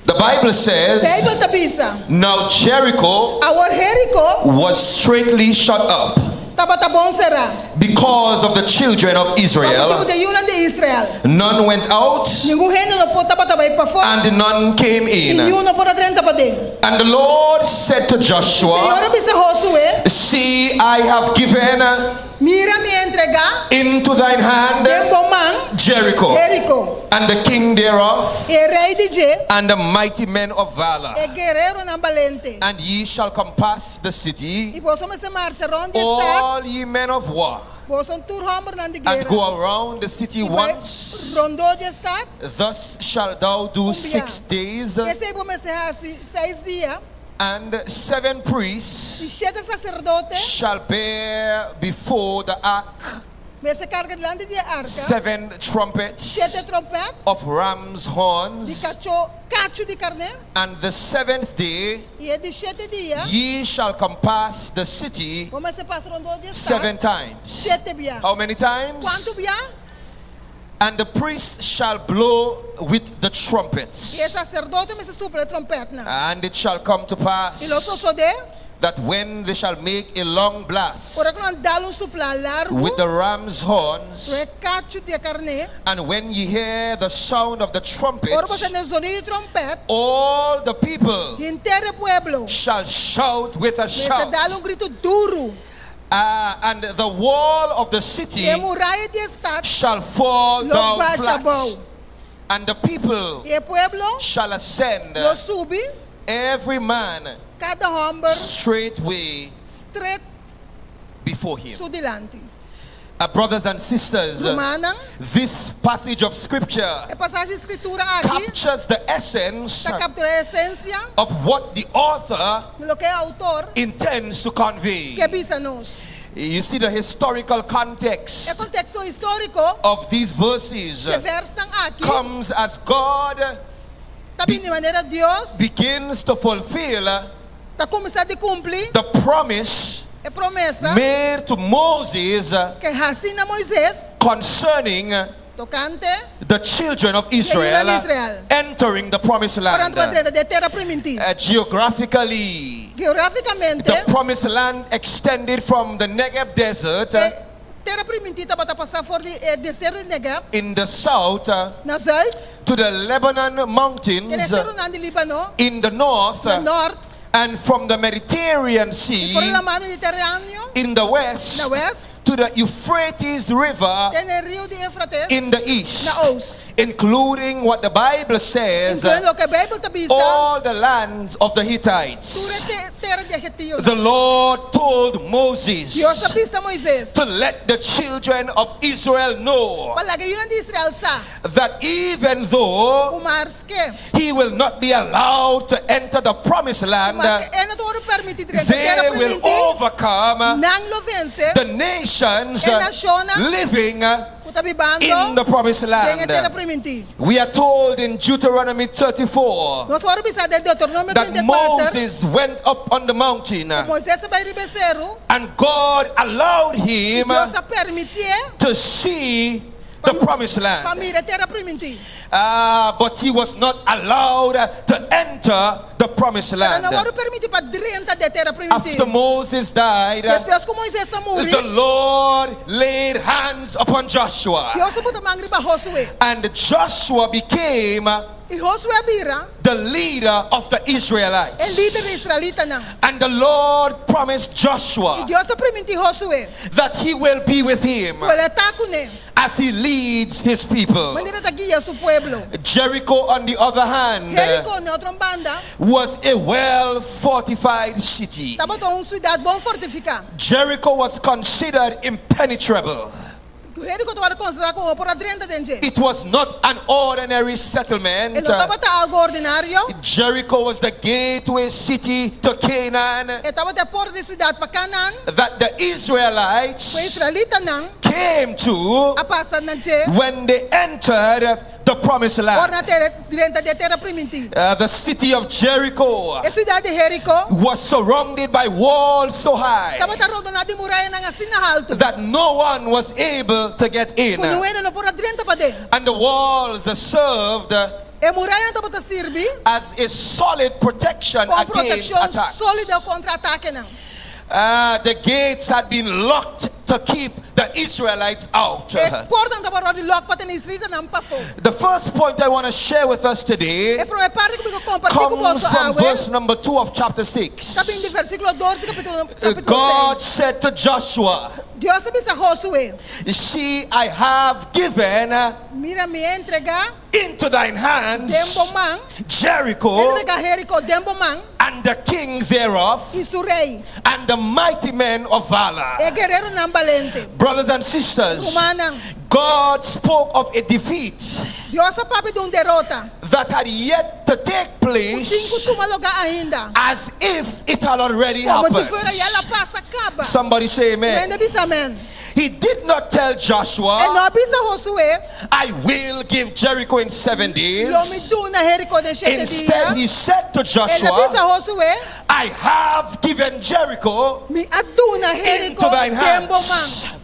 The Bible says, Beibel ta bisa. Now Jericho Awor Jeriko was straightly shut up. Tabata bon será. Because of the children of Pa motibu Israel, di e yunan di Israel. none went out Ningun hende no por tabata bai pafó. and none came I in. niun no por a drenta paden. And the Lord said to Señor Joshua, a bisa Josué, See, I have given Mira mi a entregá into thine hand den bo man Jericho, Jeriko, and the king thereof, e rei di dje, and the mighty men of valor. e guereronan balente. And ye shall compass the city, I boso mester marcha rònt di e stat, all ye men of war, boso tur hòmbernan di and guera, go around the city i bai once. rondó di e stat Thus shalt thou do un bia. six days, Esei bo mester hasi seis dia, and seven i priests shete saserdote shall bear before the ark mester karga dilanti di e arka seven trumpets shete tròmpèt of ram's di horns. kachó, kachu di karné. And the seventh day I e di shete dia, ye shall compass the city bo mester pasa rondó di e stat seven times. shete bia. How many times? Kuantu bia? And the priests shall blow with the trumpets. I e saserdote mester supla e tròmpètnan. And it shall come to I lo pass sosodé, that when they shall make a long blast ora ku nan dal un suplá largu with the ram's horns, ku e kachu di e karné, and when ye hear the sound of the trumpet, ora bo tende zonido di tròmpèt, all the people henter e pueblo shall shout with a mester shout. dal un gritu duru. Ah, and the wall of the city I e muraya di e stat shall fall lo down basha flat, abou. and the people I e pueblo shall ascend, lo subi, every man kada hòmber straightway stret before him. su dilanti. Uh, brothers and sisters, Rumannan, this passage of scripture e pasashi di Skritura aki captures the essence ta kapturá e esensia of what the author di loke e outor intends to convey. ke bisa nos. You see the historical context E konteksto históriko of these verses di e vèrsnan aki comes as God ta bini manera Dios begins to fulfill ta kuminsá di kumpli the promise e promesa made to Moses ku a hasi na Moises concerning tokante the children of e Israel yunan di Israel. entering the promised Ora land. nan ta drenta den e tera primintí. Geographically, Geográfikamente, the promised land extended from the Negev desert e tera primintí tabata pasa for di e desierto di Negev in the south na zùit, to the Lebanon te na e mountains serunan di Líbano in the north na nòrt, and from the Mediterranean i Sea for di Laman Mediteráneo in the west na wèst, to the Euphrates River te na e riu di Éufrates in the east, na ost. including what the Bible says, Inkluyendo loke Beibel ta bisa, all the lands of the tur Hittites. e tera di e hetionan. The Lord told Moses Dios a bisa Moises to let the children of Israel know pa laga e yunan di Israel sa that even though ku maske he will not be allowed to enter the promised land, maske e no ta wòrdu permití drenta e tera they will primintí, overcome nan lo vense the nations e nashonnan living ku ta bibando in the promised den e tera land. primintí. We are told in Deuteronomy 34 Nos a wòrdu bisá den Deuteronomio that 34 Moses went up on the mountain ku Moises a bai riba e seru and God allowed i him Dios a permitié to see the promised pa land. mira e tera primintí. Ah, but he was not allowed to enter the promised Pero land. no a wòrdu permití pa drenta den e tera primintí. After Moses died, Despues ku Moises a muri, the Lord laid hands upon Joshua. Dios a pone man riba Josué. And Joshua became I Josué a bira the leader of the e Israelites. lider di israelitanan. And the Lord promised I Joshua Dios a primintí Josué that he will be with him ku e lo ta kuné as he leads his people. manera e ta guia su pueblo. Jericho, on the other hand, Jeriko, na otro banda, was a well fortified city. tabata un siudat bon fortifiká. Jericho was considered impenetrable. Jeriko tabata konsiderá komo no por a drenta den dje. It was not an ordinary settlement. E no tabata algu ordinario. Jericho was the gateway city to Canaan E tabata e porta di siudat pa Canaan. that the Ku e Israelites israelitanan came to a pasa na dje when they entered the promised ora land. nan a drenta den e tera primintí. The city of Jericho E siudat di Jeriko was surrounded by walls so high tabata rondoná di murayanan asina haltu that no one was able to get in. ku niun hende no por a drenta paden. And the walls served E murayanan tabata sirbi as a solid protection komo against protekshon attacks. sólido kontra atakenan. Ah, the gates had been locked to keep the Israelites out. E portanan tabata wòrdu lòk pa tene israelitanan pafó. The first point I want to share with us today E promé parti ku mi ke kompartí ku comes boso from awe verse number 2 of chapter 6. ta bini di versíkulo dos di kapítulo kapítulo God seis. said to Joshua, Dios a bisa Josué, See, I have given Mira, mi a entregá into thine hands den bo man, Jericho mi a entregá Jeriko den bo man and the king thereof i su rei, and the mighty men of valor. e guereronan balente. Brothers and sisters, Rumannan, God spoke of a defeat Dios a papia di un derota that had yet to take ku tin ku place tuma lugá ainda, as if it had already komo si happened. fuera ya el a pasa kaba. Somebody say amen. Hende bisa amèn. He did not tell E no Joshua, a bisa Josué, I will give Jericho in seven days. Lo mi duna Jeriko den shete Instead, dia. he said to El a bisa Joshua, Josué, I have given Jericho Mi a duna into Jeriko thine den bo man. hands.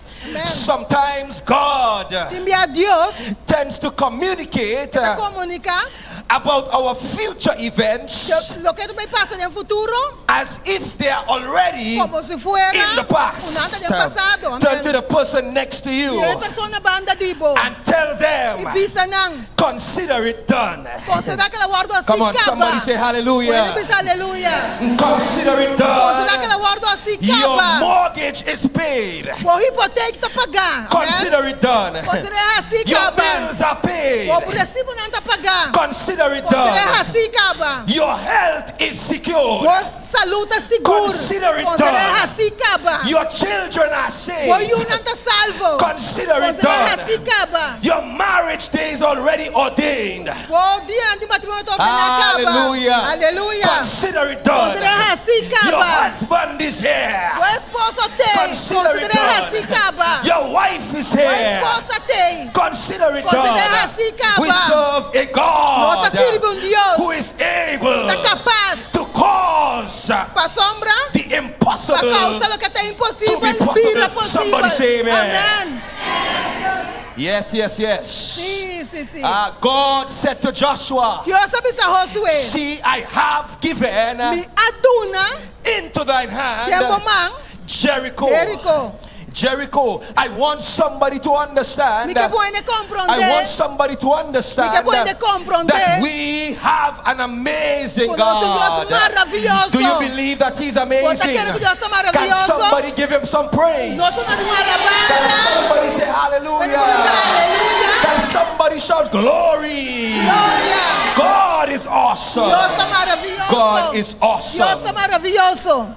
Sometimes God Tin bia Dios tends to communicate ta komuniká about our future events loke ta bai pasa den futuro as if they are already komo si fuera in the ku nan ta past. den pasado. Turn Amèn. to the person next to you Mira e persona banda di bo and tell them, i bisa nan, consider it done. Konsiderá ku el a wòrdu hasí Come on, kaba. somebody say hallelujah. Puede bisa aleluya. Consider it Konsiderá ku done. el a wòrdu hasí Your kaba. mortgage is paid. Bo hipotek ta pagá. Amèn. Consider it done. Konsiderá hasí Your kaba. bills are paid. Bo resibunan ta pagá. Consider it Konsiderá done. hasí kaba. Your health is secured. Bo salú ta sigur. Consider it Konsiderá done. hasí kaba. Your children are Bo saved. yunan ta salvo. Consider it Konsiderá done. hasí kaba. Your marriage day is already ordained. Bo dianan di matrimonio ta ordená kaba. Hallelujah. Aleluya. Consider it done. Konsiderá hasí Your kaba. husband is here. Bo esposo t'ei. Consider it Konsiderá hasí done. kaba. Your wife is Bo here. esposa t'ei. Consider it Konsiderá done. hasí kaba. We serve a Nos ta God sirbi un Dios who is able ta kapas to cause pasobra the pa impossible kousa loke ta to be imposibel bira possible. posibel. Somebody say amen. Amèn. Yes, yes, yes. Sí, sí, sí. Ah, God said to Joshua, Dios a bisa Josué, See, I have given Mi a duna into thine hand den bo man Jericho. Jericho. Jericho. I want somebody to understand. Mi ke pa hende I komprondé. want somebody to understand Mi ke pa hende komprondé. that we have an amazing Ku nos tin un Dios God. maravioso. Do you believe that He's amazing? Bo ta kere ku Dios ta Can maravioso? somebody give him some praise? Nos por dun'é alabansa. Can somebody say hallelujah? Can somebody shout glory? Gloria. God is awesome. Dios ta maravioso. God is awesome. Dios ta maravioso.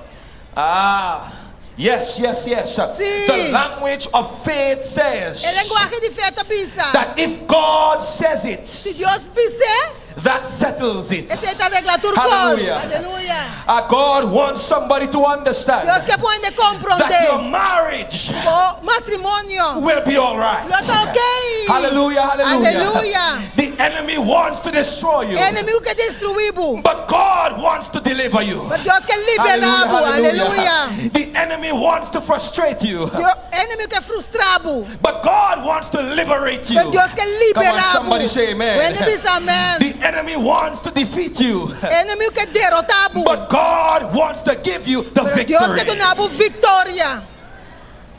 Ah, yes, yes, yes. Sí. The language of faith says E lenguahe di fe ta bisa. that if God says it, Si Dios bis'é, that settles it. esei ta regla tur kos. Hallelujah. Aleluya. Ah, God wants somebody to understand Dios ke pa hende komprondé. that your marriage Bo matrimonio. will be all right. Lo ta okay. Hallelujah, hallelujah. Aleluya. The enemy wants to destroy you, Enemigu ke destruí bo. but God wants to deliver you. Pero Dios ke liberá bo. Aleluya. The enemy wants to frustrate you, Dios, enemigu ke frustrá bo. but God wants to liberate you. Pero Dios ke Come on, liberá bo. somebody say amen. Hende bisa amèn. The enemy wants to defeat you, Enemigu ke derotá bo. but God wants to give you the Pero Dios ke victory. duna bo viktoria.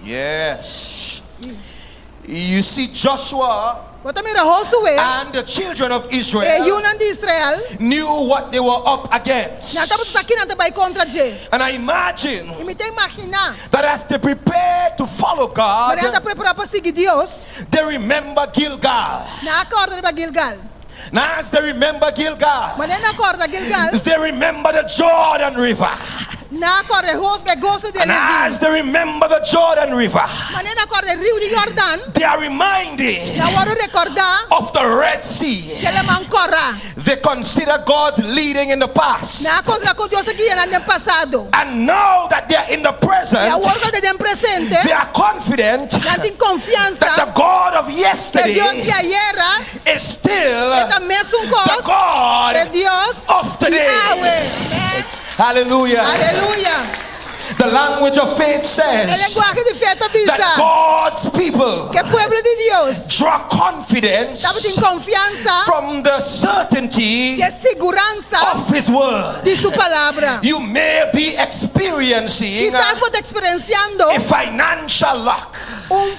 Yes. You see, Joshua Bo ta mira Josué and the children of e Israel yunan di Israel. knew what they were up against. Nan tabata sa ki nan ta bai kontra dje. And I imagine I mi ta imaginá. that as they prepared to follow God, Manera nan ta prepará pa sigui Dios. they remember Gilgal. Nan a kòrda riba Gilgal. Now, as they remember Gilgal, Manera nan a kòrda Gilgal. they remember the Jordan River. Nan a kòrda e goso di And as they remember the Jordan River, Manera nan a kòrda riu di Jordan. they are reminded Nan a wòrdu rekordá. of the Red Sea. Di Laman Kòrá. They consider God's leading in the past. Nan a konsiderá kon Dios a guia nan den pasado. And now that they are in the present, I awor ku nan ta den presente. they are confident Nan tin konfiansa. that the God of Ku yesterday Dios di ayera. is still E ta mesun the kos. God E Dios of today. di awe. Hallelujah. Aleluya. The language of faith E says lenguahe di fe ta bisa. that God's people Ku e pueblo di Dios draw confidence tabatin konfiansa from the certainty di e siguransa of His word. di su palabra. You may be experiencing Kisas bo ta eksperensiando a financial lack. un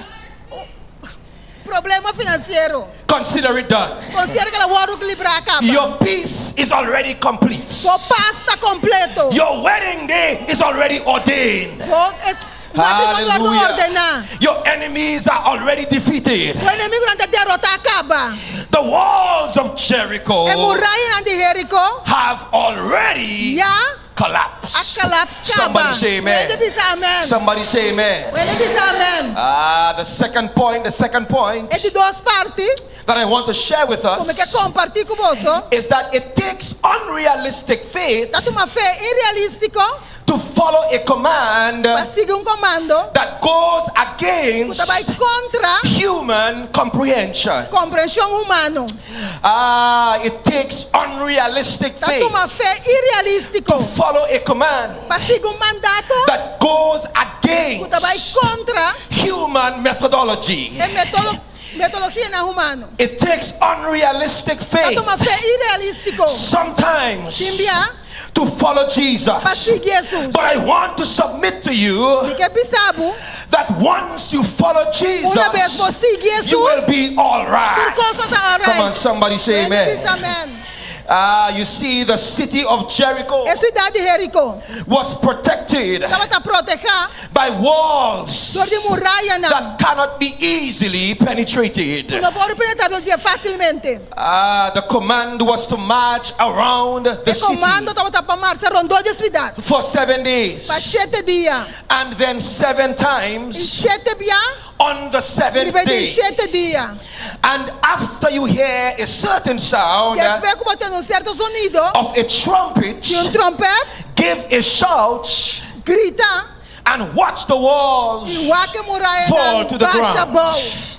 problema finansiero. Consider it done. Konsiderá ku el a wòrdu librá kaba. Your peace is already complete. Bo pas ta kompleto. Your wedding day is already ordained. Bo matrimonio a wòrdu Hallelujah. ordená. Your enemies are already defeated. Bo enemigunan ta derotá kaba. The walls of Jericho E murayanan di Jeriko have already ya collapsed. a kolaps kaba. Somebody say amen. Hende bisa amen. Somebody say amen. Hende bisa amen. Ah, the second point, the second point E di dos parti that I want to share with ku mi ke us kompartí ku boso is that it takes unrealistic faith ta tuma fe irrealístiko to follow a command pa sigui un komando that goes ku against ta bai kontra human comprehension. komprenshon humano. Ah, it takes unrealistic Ta faith tuma fe irrealístiko to follow a command pa sigui un mandato that goes ku ta bai against kontra human methodology. e metolo metodologianan humano. It takes unrealistic Ta faith tuma fe irrealístiko sometimes Tin bia to follow pa Jesus. sigui Hesus. But I want to submit to you Mi ke bisa bo that once you follow Jesus, unabes bo sigui you will Hesus, be all right. tur kos ta Come on, alright. somebody say Hende amen. bisa amen. Ah, you see, the city of Jericho E siudat di Jeriko was protected tabata protehá by walls dor di murayanan that cannot be easily penetrated. ku no por penetrá dor di dje fásilmente. Ah, the command was to march around the E city komando tabata pa marcha rondó di e siudat for 7 days pa shete dia. and then seven I times shete bia on the seventh riba di day. shete dia. And after you hear a certain sound Despues ku bo tende un sierto zonido of a trumpet, di un tròmpèt, give a shout grita and watch the walls i wak e murayanan fall to the basha ground. bou.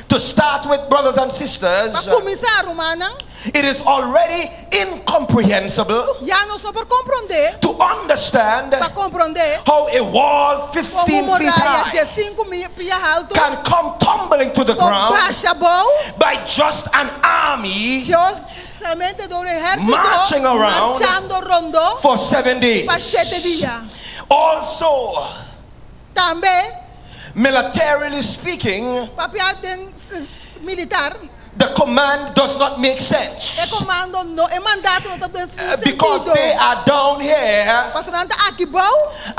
To start with, brothers and sisters, Pa kuminsá, rumannan, it is already incomprehensible ya nos no por komprondé, to understand pa komprondé how a wall kon 15 un feet muraya high 15 pia haltu can come tumbling to the por ground basha bou by just an army Dios solamente dor ehérsito Marching around marchando rondó for 7 days. pa shete dia. Also, Tambe, militarily speaking, papia den militar, the command does not make e sense komando no, e mandato no ta den because sentido. they are down here Pasobra nan ta aki bou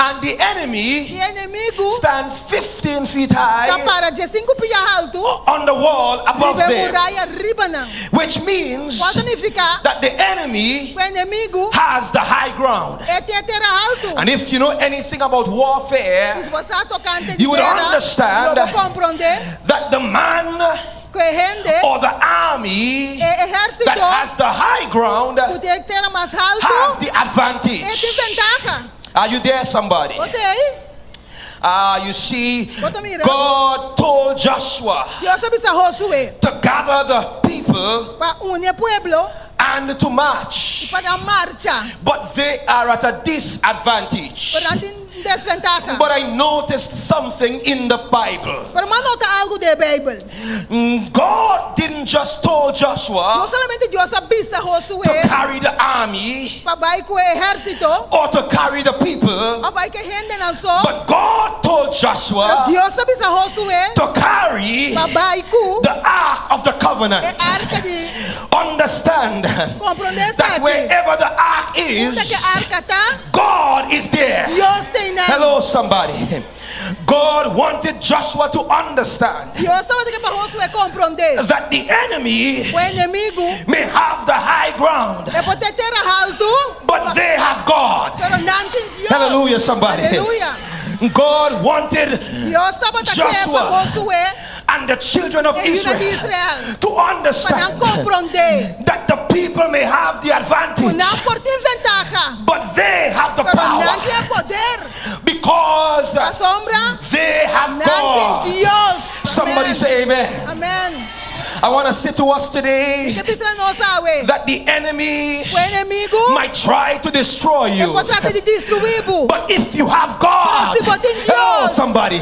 and the enemy i e enemigu stands 15 feet ta high para 15 pia haltu on the wall above riba e them, muraya riba nan. which means Kua ta nifiká that the enemy ku e enemigu has the high ground. e tin e tera haltu. And if you know anything about warfare, I si bo sa tokante di You would guera, understand lo bo komprondé that the man ku e hende, or the army e ehérsito that has the high ground ku tin e tera mas haltu, has the e tin advantage. ventaha. Are you there, somebody? Bo t'ei? Ah, you see, Bo ta mira. God told Joshua Dios a bisa Josué to gather the people pa uni e pueblo and to march, i pa nan marcha. but they are at a disadvantage. Pero nan tin desventaha. But I noticed something in the Bible. Pero m'a nota algu den Beibel. God didn't just told No Joshua solamente Dios a bisa Josué to carry the army pa bai ku e ehérsito or to carry the people, òf bai ku e hendenan so, but God told pero Joshua Dios a bisa Josué to carry pa bai ku the ark of the e covenant. arka di Understand Komprondé that esaki. wherever the ark Unda is, ku e arka ta, God is there. Dios t'einan. Hello, somebody. God wanted Joshua to understand Dios tabata ke pa Josué komprondé that the enemy ku e enemigu may have the high ground, e por tin tera haltu, but they have God. pero nan tin Dios. Hallelujah, somebody. Aleluya. God wanted Dios tabata ke pa Joshua Josué and the children of e yunan di Israel Israel to pa nan understand komprondé that the people may have the ku advantage, nan por tin ventaha, but they have the pero power nan tin e poder. because Pasobra they have nan tin God. Dios. Somebody Amèn. say amen. Amèn. I want to say to us today Mi ke bisa nos awe. that the enemy Ku enemigu might try to destroy e you. por trata di destruí bo. But if you have God, Pero si bo tin oh, Dios. somebody.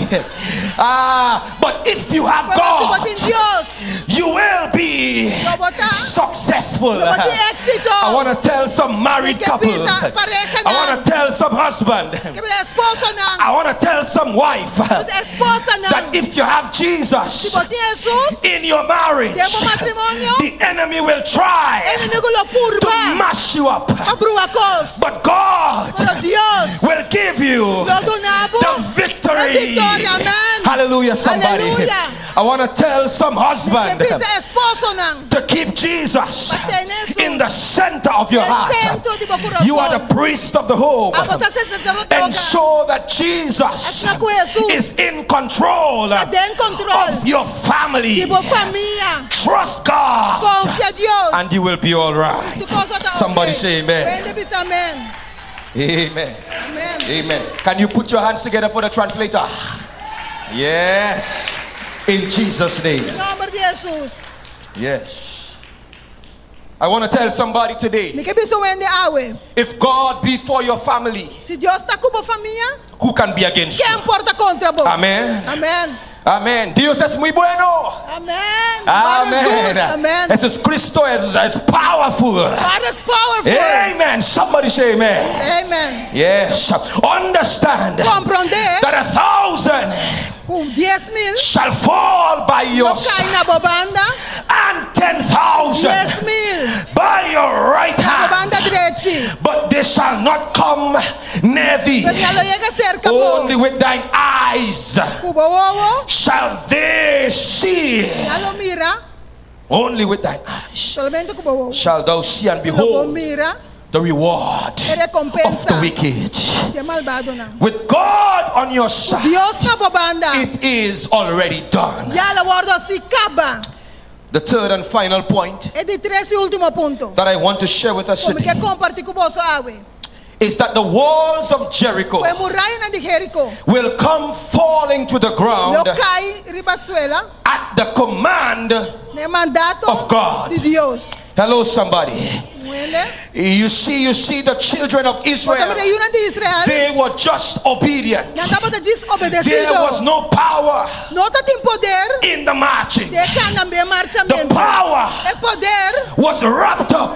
Ah, but if you have Pero si bo God, tin Dios, you will be lo bo ta successful. Lo bo tin éksito. I want to tell some married Mi ke couple. bisa parehanan. I want to tell some husband. Ke bisa esposonan. I want to tell some wife Bisa esposanan. that if you have Jesus Si bo tin Jesus in your marriage, den bo matrimonio, the enemy will try enemigu lo to purba mash you up. pa brua kos. But God Pero Dios will give you lo duna bo the victory. e viktoria. Amèn. Hallelujah, somebody. Aleluya. I want to tell some husband Ke bisa esposonan to keep Jesus Pa tene Jesus in the center of your den heart. sentro di bo kurason. You are the priest of the home. Abo ta saserdote And show that Jesus Asina ku Jesus is in control ta den kontrol of your family. di bo famia. Trust God Konfia Dios. and you will be all right. Tur kos ta Somebody okay. say amen. Hende bisa amèn. Amen. Amen. Amen. Can you put your hands together for the translator? Yes. In Jesus' name. Den nòmber di Jesus. Yes. I want to tell somebody today Mi ke bisa un hende awe. if God be for your family, Si Dios ta ku bo famia, who can be against you? ken por ta kontra bo? Amèn. Amèn. Amèn. Dios es muy bueno. Amèn. God is good. Amèn. Amèn. Jesucristo is, is powerful. God is powerful. Amen. Somebody say amen. Amen. Yes. Understand Komprondé that 1,000 ku 10,000 shall fall by your lo kai side na bo banda, and 10,000 10,000 by your right na bo hand, banda drechi. but they shall not come near thee. Pero nan no lo yega serka bo. Only with thine eyes Ku bo wowo, shall they see. nan lo mira, Only with thine eyes solamente ku bo wowo. shall thou see and Lo bo behold mira the reward e of the rekompensa wicked. di e malbadonan. With God on your side, Dios na bo banda, it is already done. ya el a wòrdu hasí kaba. The third and final point E di tres i último punto that I want to share with us ku mi today ke kompartí ku boso awe, is that the walls of Jericho ku e murayanan di Jeriko will come falling to the lo ground kai riba suela at the command na e mandato of God. di Dios. Hello, somebody. Hende, You see the children of Bo ta Israel. mira e yunan di Israel, They were just obedient. nan tabata djis There obedesido. was no power No tabatin poder in the marching. den kana The marchamentu. power E poder was wrapped up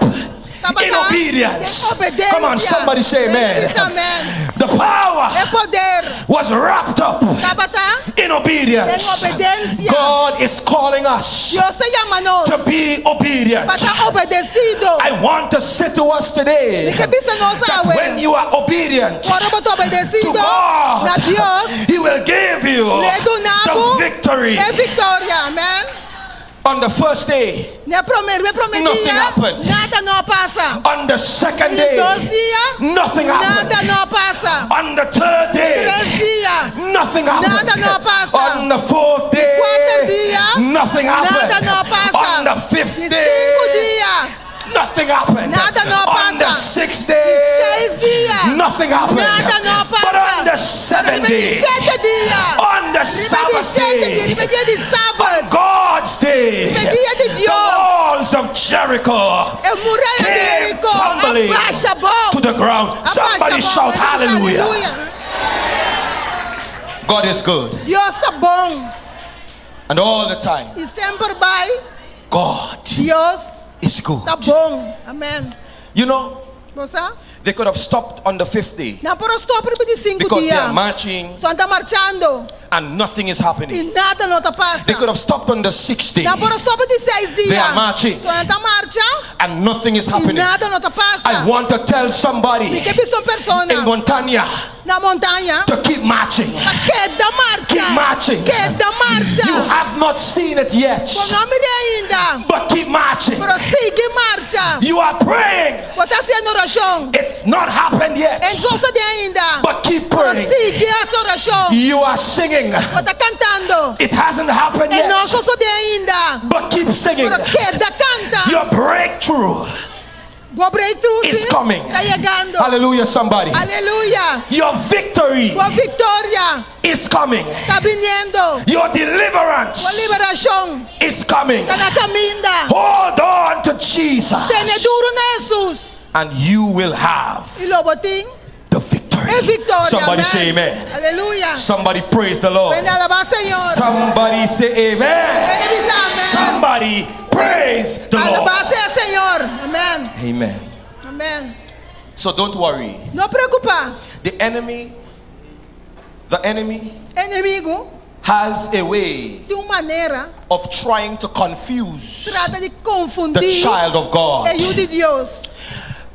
tabata in obedience. den obedensia. Come on, somebody say Hende amen. bisa amèn. The power E poder was wrapped up tabata in obedience. den obedensia. God is calling us Dios ta yama nos to be obedient. pa ta obedesido. I want to say to us today Mi ke bisa nos that awe. when you are obedient Ora bo ta to obedesido God, na Dios, He will give you Lo e duna the bo victory. e viktoria. Amèn. On the first day, Na promé, promé Nothing dia, happened. nada no a pasa. on the second Di day, dos dia, nothing happened. nada no a pasa. On the third day, Tres dia, nothing happened. nada no a pasa. On the fourth day, Kuater dia, nothing happened. nada no a pasa. On the fifth Di day, sinku dia, nothing happened. Nada no On the pasa. sixth day, seis dia, nothing happened. nada no a But pasa. on the seventh Riba di day, shete dia, on the riba di Sabbath shete dia, day, riba dia di Sabat, on God's day, Riba dia di the Dios. walls of Jericho E muraya di came Jeriko a tumbling basha abou. to the ground. A basha Somebody abou. shout hallelujah. Hallelujah. God is good. Dios ta bon. And all the time, I semper bai, God Dios is good. ta bon. Amèn. You know, Bo sa? they could have stopped on the fifth day Nan por a stòp riba di sinku because they dia. are marching Paso nan ta marchando and nothing is happening. i nada no ta pasa. They could have stopped on the sixth day Nan por a stòp di seis They dia. are marching. Paso nan ta marcha and nothing is i happening. nada no ta pasa. I want to tell somebody Mi ke bisa un persona in Montaña na Montaña to keep marching. keda marcha. Keep marching. Keda marcha. You have not seen it yet, Bo no a mir'é ainda. but keep marching. Pero sigui marcha. You are praying. Bo ta hasiendo orashon. It's not happened yet, E no a sosodé ainda. but keep Pero praying. sigui hasi orashon. You are singing. Bo ta kantando. It hasn't happened E yet, no a sosodé ainda. but keep singing. Pero keda kanta. Your breakthrough Bo breakthrough is sí, coming. ta yegando. Hallelujah, somebody. Aleluya. Your victory Bo viktoria. is coming. Ta biniendo. Your deliverance Bo liberashon is coming. ta na kaminda. Hold on to Jesus. Tene duru na Hesus. And you will have I lo bo tin the victory. E viktoria. Somebody Amen. say amen. Aleluya. Somebody praise the Lord. Hende alabá Señor. Somebody say amen. Hende bisa amen. Somebody praise the Lord. Alabá sea Señor. Amen. Amen. Amen. So don't worry. No preokupá. The enemy, the enemy Enemigu has a way tin un manera of trying to confuse trata di konfundí the child of God. e yu di Dios.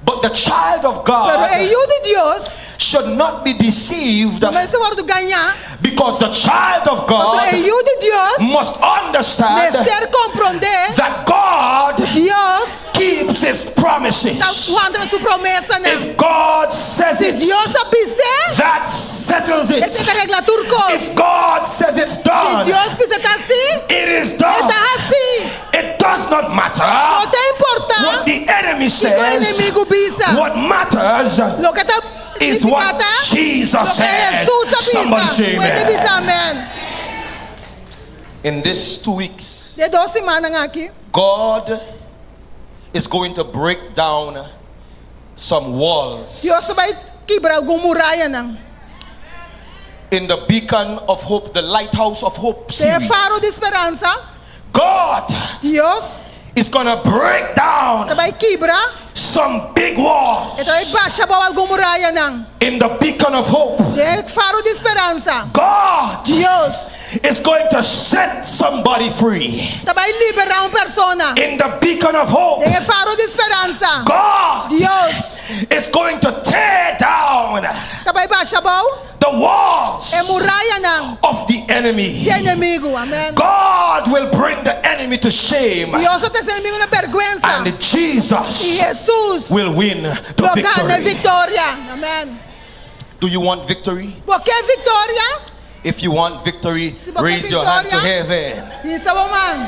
But the child of Pero God e yu di Dios should not be deceived no mester wòrdu gañá. because the child of Pasobra God e yu di Dios must understand mester komprondé that God Dios keeps his promises. ta wanta su promesanan. If God says Si it, Dios a bis'é, that settles it. Esei ta regla tur kos. If God says it's done, Si Dios bisa ta hasí, it is done. E ta hasí. It does not matter No ta importá what the enemy kiko says. enemigu bisa. What matters Loke ta is what nifiká ta Jesus loke says. Hesus a bisa. Somebody say Puede amen. bisa amen. In these two weeks, Den e dos simannan aki, God is going to break down some walls. Dios ta bai kibra algun murayanan. In the Beacon of Hope, the Lighthouse of Hope Den series, Faro di Speransa, God Dios is going to break down ta bai kibra some big walls. E ta bai basha abou algun murayanan. In the Beacon of Hope, Den Faro di Speransa, God Dios is going to set somebody free. ta bai liberá un persona. In the Beacon of Hope, Den e Faro di Speransa, God Dios is going to tear down ta bai basha abou the walls e murayanan of the enemy. di enemigu. Amen. God will bring the enemy to shame. Dios lo trese enemigu na bèrgwensa. And Jesus I Hesus will win the lo gana e victory. viktoria. Amen. Do you want victory? Bo ke viktoria? If you want victory, Si bo ke raise your hand to viktoria, heaven. hisa bo man.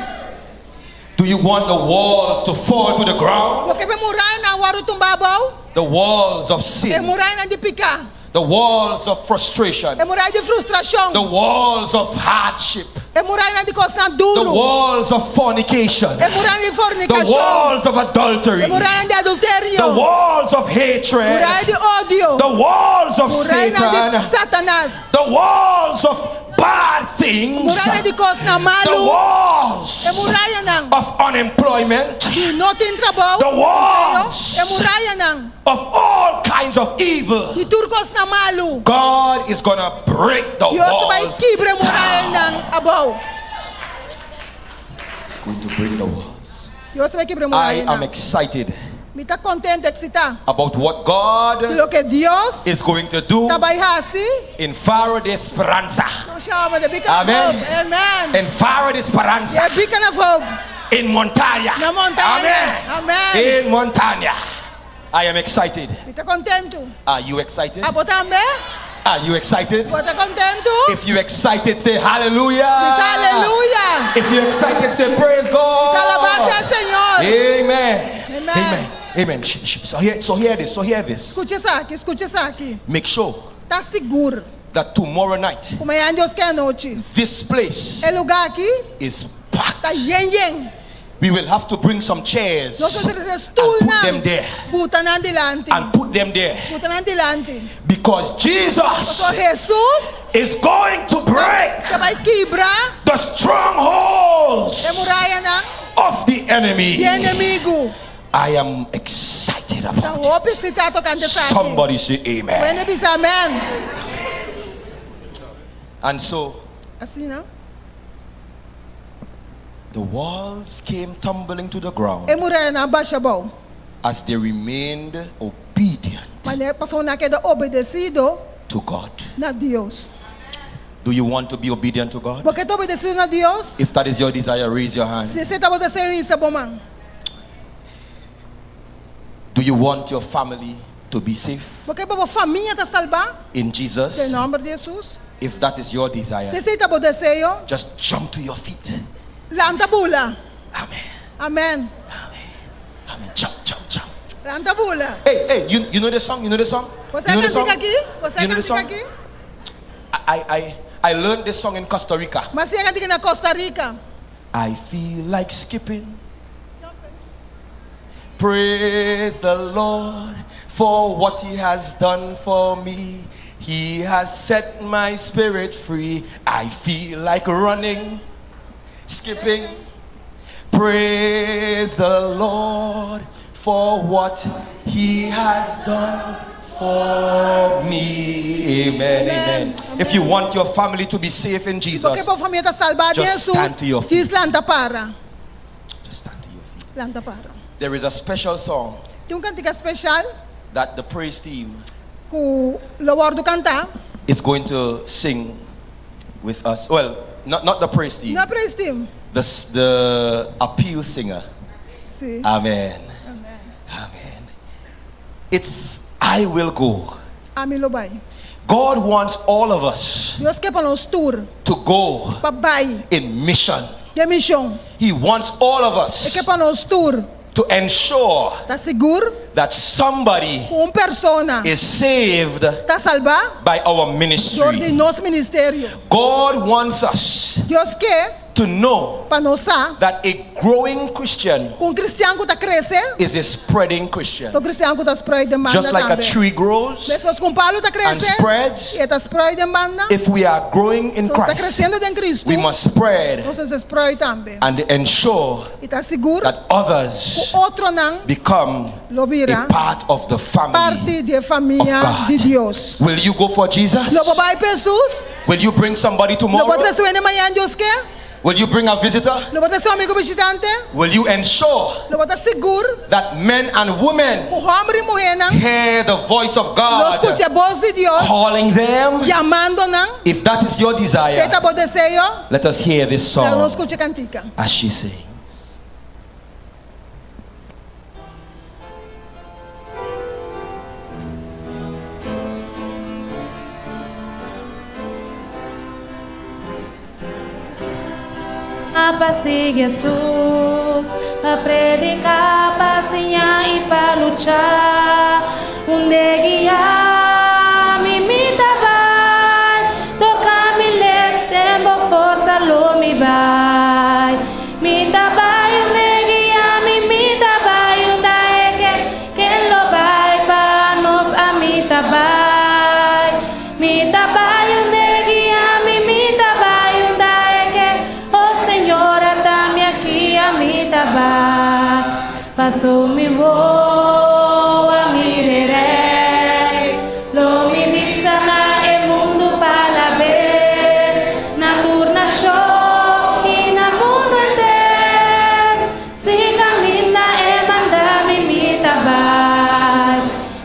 Do you want the walls to fall to the ground? Bo ke pa e murayanan wòrdu tumbá abou? The walls of E sin, murayanan di piká. the walls of frustration, E muraya di frustrashon. the walls of hardship, E murayanan di kosnan the duru. walls of fornication, E murayanan di the fornikashon. walls of adultery, E murayanan di adulterio. the walls of hatred, Muraya di odio. the walls of Murayanan di Satan, Satanas. the walls of bad things, Murayanan di kosnan the malu. walls E murayanan of unemployment, di no tin trabou. The walls. E murayanan of all kinds of evil. di tur kosnan malu. God is gonna break the Dios ta bai walls. kibra e murayanan abou. It's going to break the walls. Dios ta bai kibra e I am murayanan. excited Mi ta kontentu, eksitá. about what God Di loke Dios is going to do ta bai hasi. in Faro de Esperanza. Nos yama di Beacon of Amen. Hope. Amen. In Faro de Esperanza. E Beacon of Hope. In Montaña. Na Montaña. Amen. Amen. In Montaña. I am excited. Mi ta kontentu. Are you excited? Abo tambe? Are you excited? Bo ta kontentu? If you're excited, say hallelujah. Bisa aleluya. If you're excited, say praise God. Bisa alabá sea Señor. Amen. Amen. Amen. Amen. Shh, shh. So hear, so hear this. So hear this. Skucha esaki, skucha esaki. Make sure Ta sigur. that tomorrow night, Ku mañan Dios ke anochi. this place E lugá aki is packed. ta yen yen. We will have to bring some chairs Nos lo trese stulnan. put them there. Buta nan dilanti. and put them there Buta nan dilanti. because Jesus Pasobra Hesus is going to break ta bai kibra the strongholds e murayanan of the enemy. di enemigu. I am excited Ta about hopi eksitá tokante it. esaki. Somebody say amen. Un hende bisa amen. And so Asina, no? the walls came tumbling to the ground E murayanan a basha abou. as they remained obedient Manera pasobra nan a keda obedesido to God. na Dios. Do you want to be obedient to God? Bo ke ta obedesido na Dios? If that is your desire, raise your hand. Si esei ta bo deseo, hisa bo man. Do you want your family to be safe Bo ke pa bo famia ta salbá? in Jesus? Den nòmber di Hesus. If that is your desire, Si esei ta bo deseo, just jump to your feet. lanta bula. Amen. Amen. Amen. Jump, jump, jump. Lanta bula. Hey, hey, you, you know the song? You know the song? Bo You sa know the song? kantika aki? Bo sa You know the kantika song? aki? I, I, I learned this song in Costa Rica. M'a siña e kantika na Costa Rica. I feel like skipping. Praise the Lord for what he has done for me. He has set my spirit free. I feel like running, skipping. Praise the Lord for what he has done for me. Amen. Amen. If you want your family to be safe in Si bo ke Jesus, pa bo famia ta salbá den just stand to your Hesus, feet. djis lanta para. Just stand to your feet. Lanta para. There is a special song Tin un kantika speshal that the praise team ku lo wòrdu kantá. is going to sing with us. Well, not, not the praise team, No praise team. the, the appeal singer. Si. Amen. Amen. It's I will go. Ami lo bai. God wants all of us Dios ke pa nos tur to go pa bai in mission. den mishon. He wants all of E us ke pa nos tur to ensure ta sigur that somebody ku un persona is saved ta salbá by our dor di ministry. nos ministerio. God wants us Dios ke to know pa nos sa that a growing Christian ku un kristian ku ta krese is a spreading Christian. ta un kristian ku ta sprei den banda Just like a tambe. tree grows Meskos ku un palu ta and krese spreads, i e ta sprei den banda, if we are growing in si nos ta Christ, kresiendo den Kristu, we must spread nos mester sprei tambe. and ensure I ta sigur that others ku otronan become lo bira a part of the family parti di e of famia God. di Dios. Will you go for Jesus? Lo bo bai pa Hesus? Will you bring somebody Lo bo tomorrow? trese un hende mañan, Dios ke? Will you bring a visitor? Lo bo trese un amigu bishitante? Will you ensure Lo bo ta sigur that men and women ku hòmber i muhénan hear the voice of lo God skucha e bos di Dios calling them? yamando nan? If that is your Si desire, ei ta bo deseo, let us hear this laga song nos skucha e kantika. as she sings. Pa sigui Hesus, pa prediká, pa siña i pa lucha. Unda E guia mi, mi ta bai. Toka mi lep, den bo forsa lo mi bai. Mi ta bai unda E guia mi, mi ta bai unda E ke, ken lo bai pa nos ami ta bai. Mi ta bai unda E guia mi, mi ta bai unda E ke, oh Señor ata mi aki ami ta bai. Paso mi wowo a mira e Rei, lo mi bisa na e mundu pa alab'é, na tur nashon i na mundu henter, si kaminda E manda mi mi ta bai.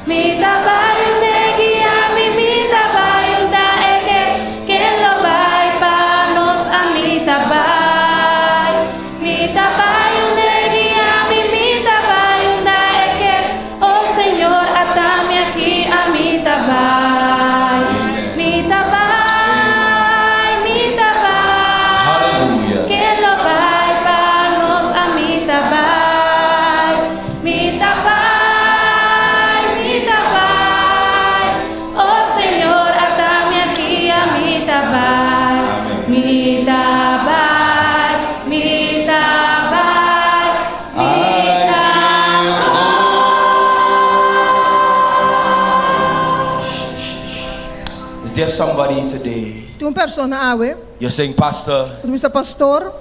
Mi ta bai unda E guia mi, mi ta bai unda E ke, ken lo bai pa nos ami ta bai. Mi ta bai unda E guia mi, mi ta bai unda E ke, oh Señor ata mi aki ami ta bai. Mi ta bai, mi ta bai. Hallelujah. Ken lo bai pa nos ami ta bai. Mi ta bai, mi ta bai. Oh Señor, ata mi aki ami ta bai. Mi ta bai, mi ta bai, mi ta Is there somebody today? Tin un persona awe. You're saying, Pastor, Bo ta bisa, Pastor.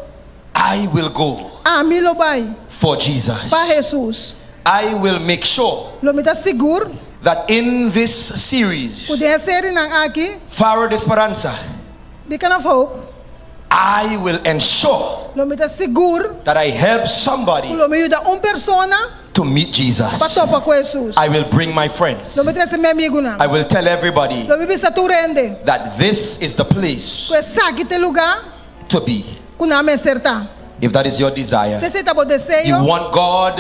I will go. Ami lo bai. For Jesus. Pa Jesus. I will make sure. Lo mi ta sigur. That in this series. Ku den e serinan aki. Faro de Speransa. Beacon of Hope. I will ensure. Lo mi ta sigur. That I help somebody. Ku lo mi yuda un persona. To meet Jesus. Pa topa ku Jesus. I will bring my friends. Lo mi trese mi amigunan. I will tell everybody. Lo mi bisa tur hende. That this is the place. Ku esaki ta e lugá. To be. Ku nan mester ta. If that is your desire. Si esei ta bo deseo. You want God.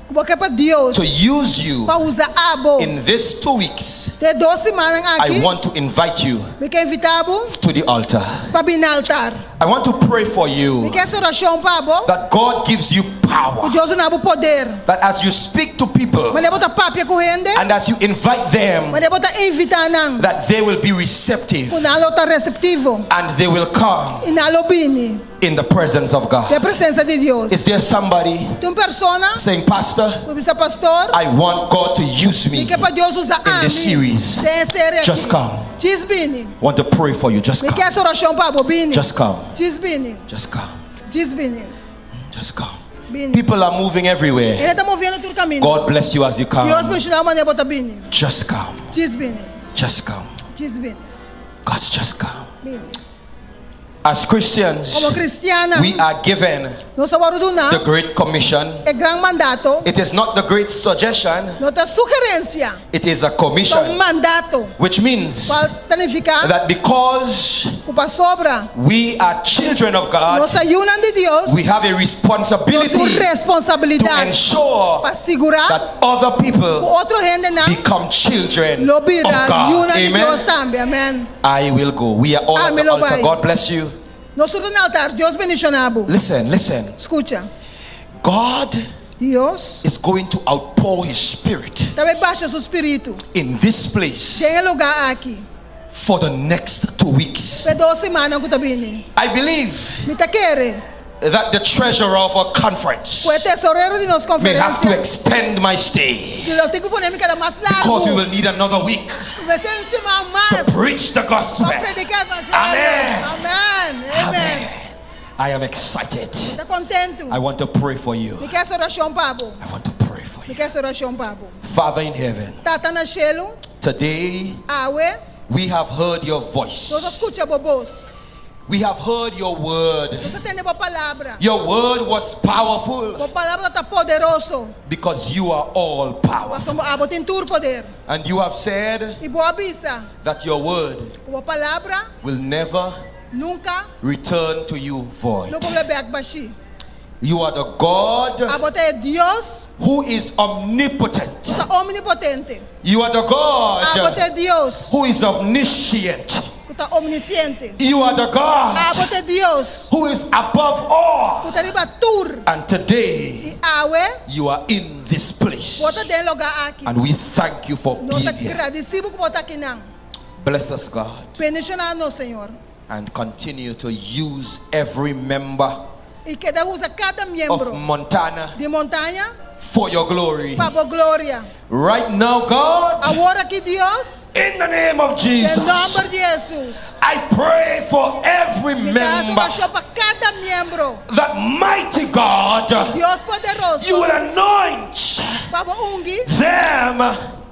Ku bo ke pa Dios to use you pa usa abo in these 2 weeks, den e 2 simannan I aki, want to invite you mi ke invitá bo to the altar. Pa bin na altar. I want to pray for Mi you ke hasi orashon pa bo. That God gives you power. Ku Dios duna bo poder. That as you speak to people Manera bo ta papia ku hende. And as you invite them, Manera bo ta invitá nan. That they will be receptive Ku nan lo ta reseptivo. And they will come I nan lo bini. In the presence of God. Den presensia di Dios. Is there somebody Tin un persona saying, Pastor, ku bisa pastor, I want God to use me mi ke pa Dios usa in this ami series? Den e serie Just aki. come. Djis bini. Want to pray for you. Just Mi come. ke hasi orashon pa bo bini. Just come. Djis bini. Just come. Djis bini. Just come. Bini. People are moving everywhere. Hende ta moviendo tur kaminda. God bless you as you come. Dios bendishoná manera bo ta bini. Just come. Djis bini. Just come. Djis bini. God's just come. Bini. As Christians, Komo kristian, we are given nos a wòrdu duná the Great Commission. E gran mandato. It is not the great suggestion, No ta sugerensia. It is a Ta un commission, mandato. Which means Kual ta nifiká that because ku pasobra we are children of God, nos ta yunan di Dios, we have a responsibility nos tin to responsabilidat ensure pa sigurá that other people ku otro hendenan become children lo of bira God. yunan di Amen. Dios tambe. Amèn. I will go. We are all at Ami the lo altar. bai. God bless you. Nos tur ta na altar. Dios bendishoná bo. Listen, listen. Skucha. God Dios is going to outpour His Spirit ta bai basha su spiritu in this place den e lugá aki for the next 2 weeks. Pa 2 siman ku ta bini. I believe Mi ta kere that the treasurer of our conference ku e tesorero di nos may have to konferensia extend my stay lo tin ku pone mi keda mas because we largu. will need another week Mester un siman mas to preach the gospel. Pa prediká evangelio. Amen. Amèn. Amèn. I am excited. Mi ta kontentu. I want to pray for you. Mi ke hasi orashon pa bo. I want to pray for Mi ke hasi orashon pa bo. Father in heaven, Tata na shelu, today awe, we have heard your nos a voice. skucha bo bos. We have heard your word. Nos a tende bo palabra. Your word was powerful Bo palabra ta poderoso. Because you are all powerful. Pasobra abo tin tur poder. And you have said I bo a bisa, that your word ku bo palabra will never nunka return to you void. no por bolbe bèk bashí. You are the God Abo ta e Dios who is omnipotent. ta omnipotente. You are the God Abo ta e Dios who is omniscient. ku ta omnisiente. You are the God Abo ta e Dios who is above all. ku ta riba tur. And today I awe you are in this place. bo ta den e lugá aki. And we thank you for Nos being here. gradisí bo ku bo ta akinan. Bless us, God, Bendishoná nos, Señor. And continue to use every member I keda usa kada of miembro Montana di Montaña for your glory. Pa bo gloria. Right now, God, Awor aki Dios, in the name of den Jesus, nòmber di Jesus. I pray for every Mi ta member orashon pa kada miembro. That mighty God, Dios poderoso. you will anoint Pa bo ungi, them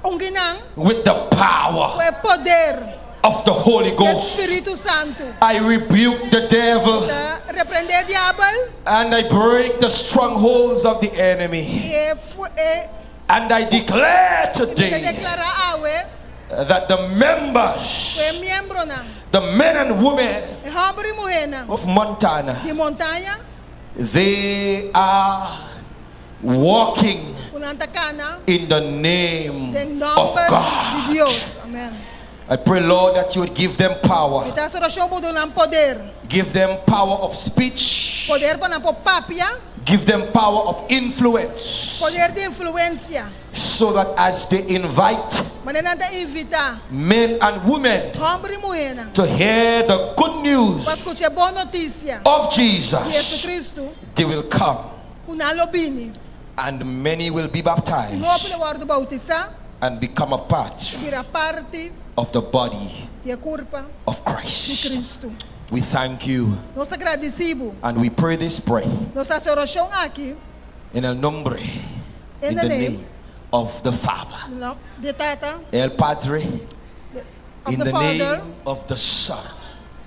ungi nan with the power ku e poder of the Holy di Ghost. Spiritu Santu. I rebuke the devil Ta reprendé diabel and I break the strongholds of the enemy. I fu- e And I declare mi ta today deklará awe that the members, ku e miembronan, the men and women e hòmber i muhénan of Montana, di Montaña, they are walking ku nan ta kana in the name den of nòmber God. di Dios. Amèn. I pray, Lord, that you would give them power. Mi ta hasi orashon pa duna nan poder. Give them power of speech. Poder pa nan por papia, Give them power of influence. Poder di influensia. So that as they invite Manera nan ta invitá men and women hòmber i muhénan to hear the good news pa skucha bon notisia of di Jesus, Jesucristo, they will come ku nan lo bini. And many will be baptized Hopi lo wòrdu boutisá and become a part bira parti of the body di e kurpa of Christ. di Cristo. We thank you Nos ta gradisí bo. And we pray this prayer Nos ta hasi orashon aki in el nombre, In in the the name name of the Father, no, di Tata, El Padre, of in the the Father, name of the Son,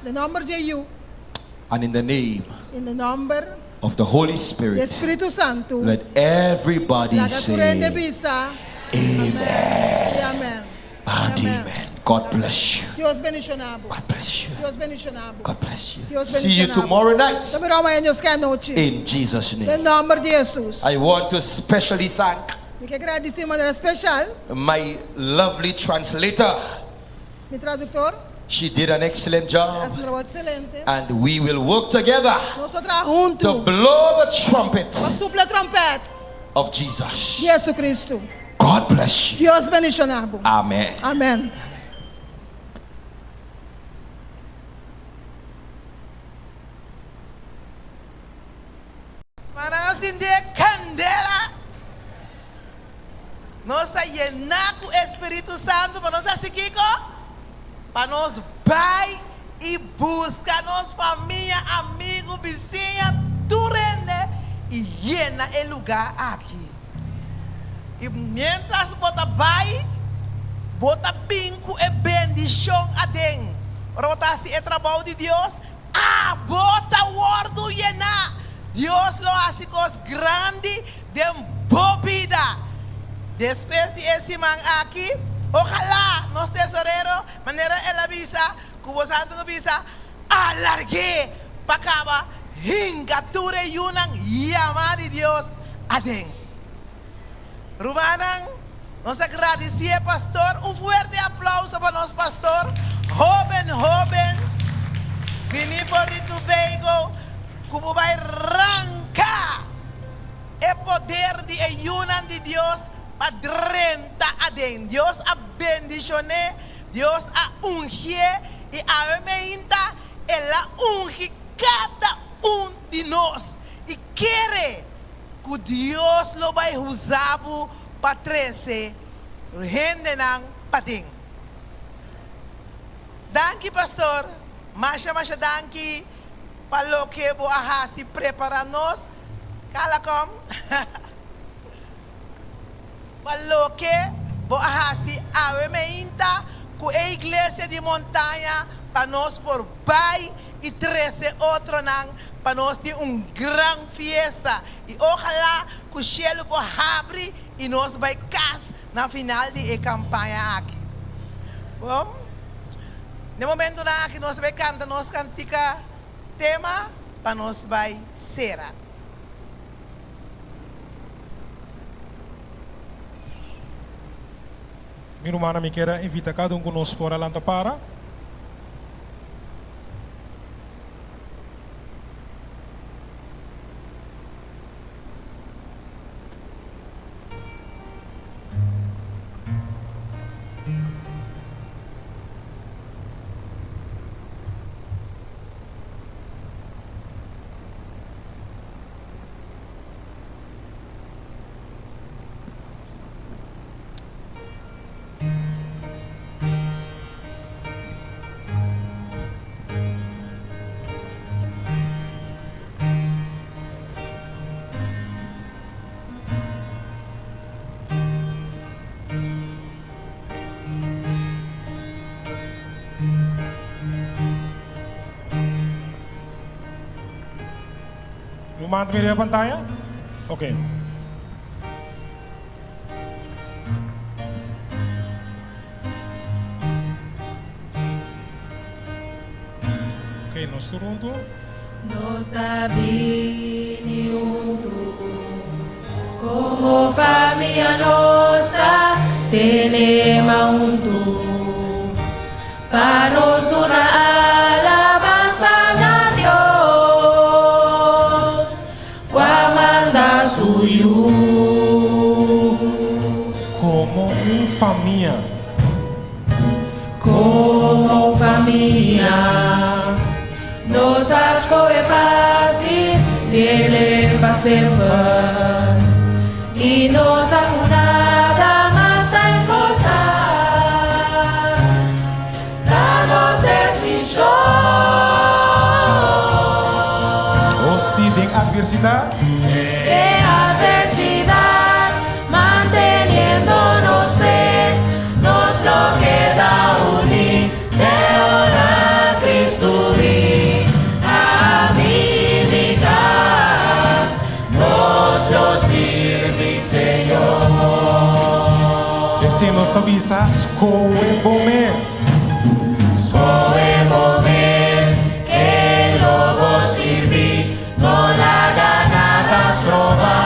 den nòmber di Yu, and in the name in the nòmber of the Holy di Spirit. Spiritu Santu. Let everybody Laga tur hende say, bisa. Amen Amèn. And amen. God bless you. Dios bendishoná bo. God bless you. Dios bendishoná bo. God bless you. Dios See you bendishoná bo. tomorrow night. Nos ta mira mañan Dios ke anochi. In Jesus' Den name. nòmber di Hesus. I want to specially thank Mi ke gradisí di manera spesial my lovely translator. mi traduktor. She did an excellent job. A hasi un trabou ekselente. And we will work together Nos lo traha huntu. to blow the trumpet Pa supla tròmpèt. of Jesus. Di Jesucristo. God bless you. Dios bendishoná bo. Amen. Amen. Ma nan a sinti e kandela. Nos a yená ku e Spiritu Santu pa nos hasi kiko? Pa nos bai i buska nos famia, amigu, bisiña, tur hende i yena e lugá aki. I miéntras bo ta bai, bo ta bin ku e bendishon aden. Ora bo ta hasi e trabou di Dios, abo ta wòrdu yená. Dios lo hasi kos grandi den bo bida. Despues di e siman aki, ojalá nos tesorero, manera el a bisa, ku bo santu ku bisa, alarg'é pa kaba hinka tur e yunan yamá di Dios aden. Rumannan, nos ta gradisí e pastor. Un fuerte aplauso pa nos pastor, hóben hóben, bini for di Tobago, ku bo bai ranka e poder di e yunan di Dios pa drenta aden. Dios a bendishon'é, Dios a ungié, i awe meinta El a ungi kada un di nos. I kere ku Dios lo bai usa bo pa trese hendenan paden. Danki pastor, masha masha danki pa loke bo a hasi prepara nos, kala kom, pa loke bo a hasi awe meinta ku e iglesia di Montaña pa nos por bai i trese otronan pa nos tin un gran fiesta i ojalá ku shelu por habri i nos bai kas na final di e kampaña aki. Bon, n'e momentunan aki nos bai kanta nos kantika tema pa nos bai sera. Mi rumannan, mi kier a invita kada un ku nos por a lanta para. Ruman ta mira e pantaya? Ok. Ok, nos tur huntu. Nos ta bini huntu Komo famia nos ta tene man huntu Pa nos duna alabansa na Dios Ku a manda su Yu. Komo un famia. Komo un famia nos a skohe pa sirbiel pa semper i nos sa ku nada mas ta importá. Ta nos desishon. O si den atversidat. Den atversidat, manteniendo nos fe, nos lo keda uní te ora Cristo bin. Ami i mi kas, nos lo sirbi Señor. Esei nos. Nos ta bisa, Skohe bo mes. Skohe bo mes, ken lo bo sirbi, no laga nada stroba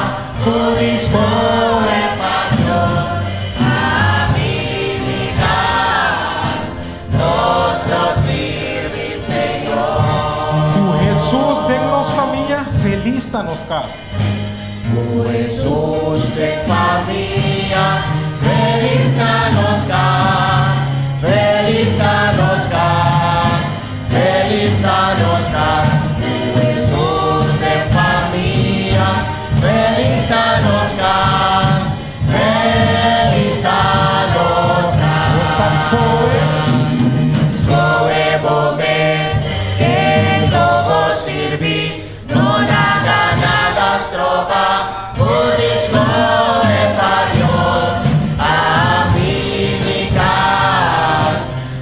bo di skohe pa Dios. Ami i mi kas, nos lo sirbi Señor. Ku Hesus den nos famia, felis ta nos kas. Ku Hesus den famia, felis ta nos kas, felis ta nos kas, felis ta nos kas. Ku Hesus den famia, felis ta nos kas, felis ta nos kas. Nos ta skohe. Skohe bo mes, ken lo bo sirbi, No laga nada stroba bo di skohe pa Dios. Ami i mi kas,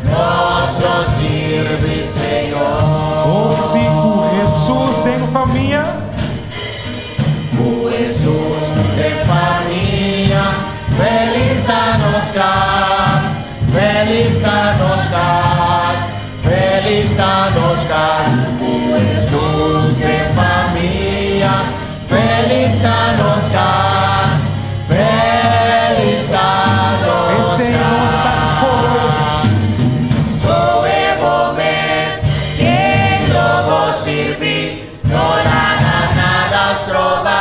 nos lo sirbi Señor. Oh si, ku Hesus den famia. Ku Hesus den famia, felis ta nos kas, felis ta nos kas. Felis ta nos kas ku Hesus den famia. Felis ta nos kas, felis ta nos Esei nos ta skohe. Skohe bo mes, ken lo bo sirbi, no laga nada stroba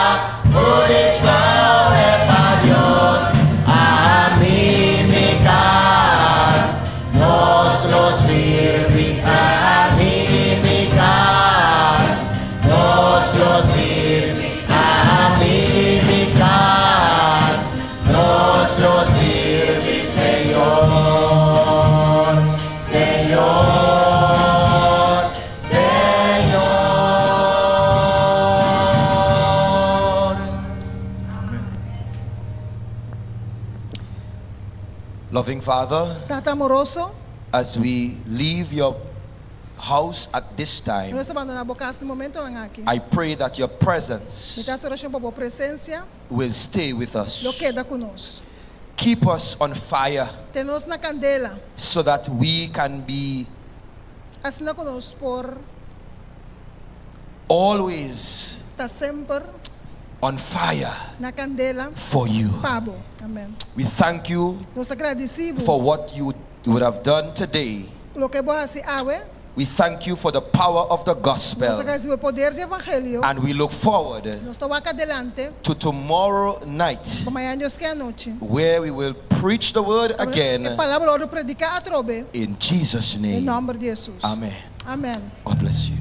bo di skohe pa Dios. Ami mi kas, Nos lo sirbi ami mi kas, nos lo sirbi ami mi kas, nos lo sirbi Señor, Señor, Señor. Loving Father, Tata amoroso, as we leave your house at this time, nos ta bandoná bo kas na e momentonan aki. I pray that your Mi presence ta hasi orashon pa bo presensia will stay with us. lo keda ku nos. Keep us on fire Tene nos na kandela. so that we can be Asina ku nos por. Always. Ta semper. On fire. Na kandela. For you. Pa bo. Amen. We thank you. Nos ta gradisí bo. For what you would have done today. Loke bo a hasi awe. We thank you for the power of the gospel. Nos ta gradisí bo e poder di evangelio. And we look forward. Nos ta wak adelante. To tomorrow night. Pa mañan Dios ke anochi. Where we will preach the word again. E palabra lo wòrdu prediká atrobe. In Jesus name. Den nòmber di Hesus. Amen. Amen. God bless you.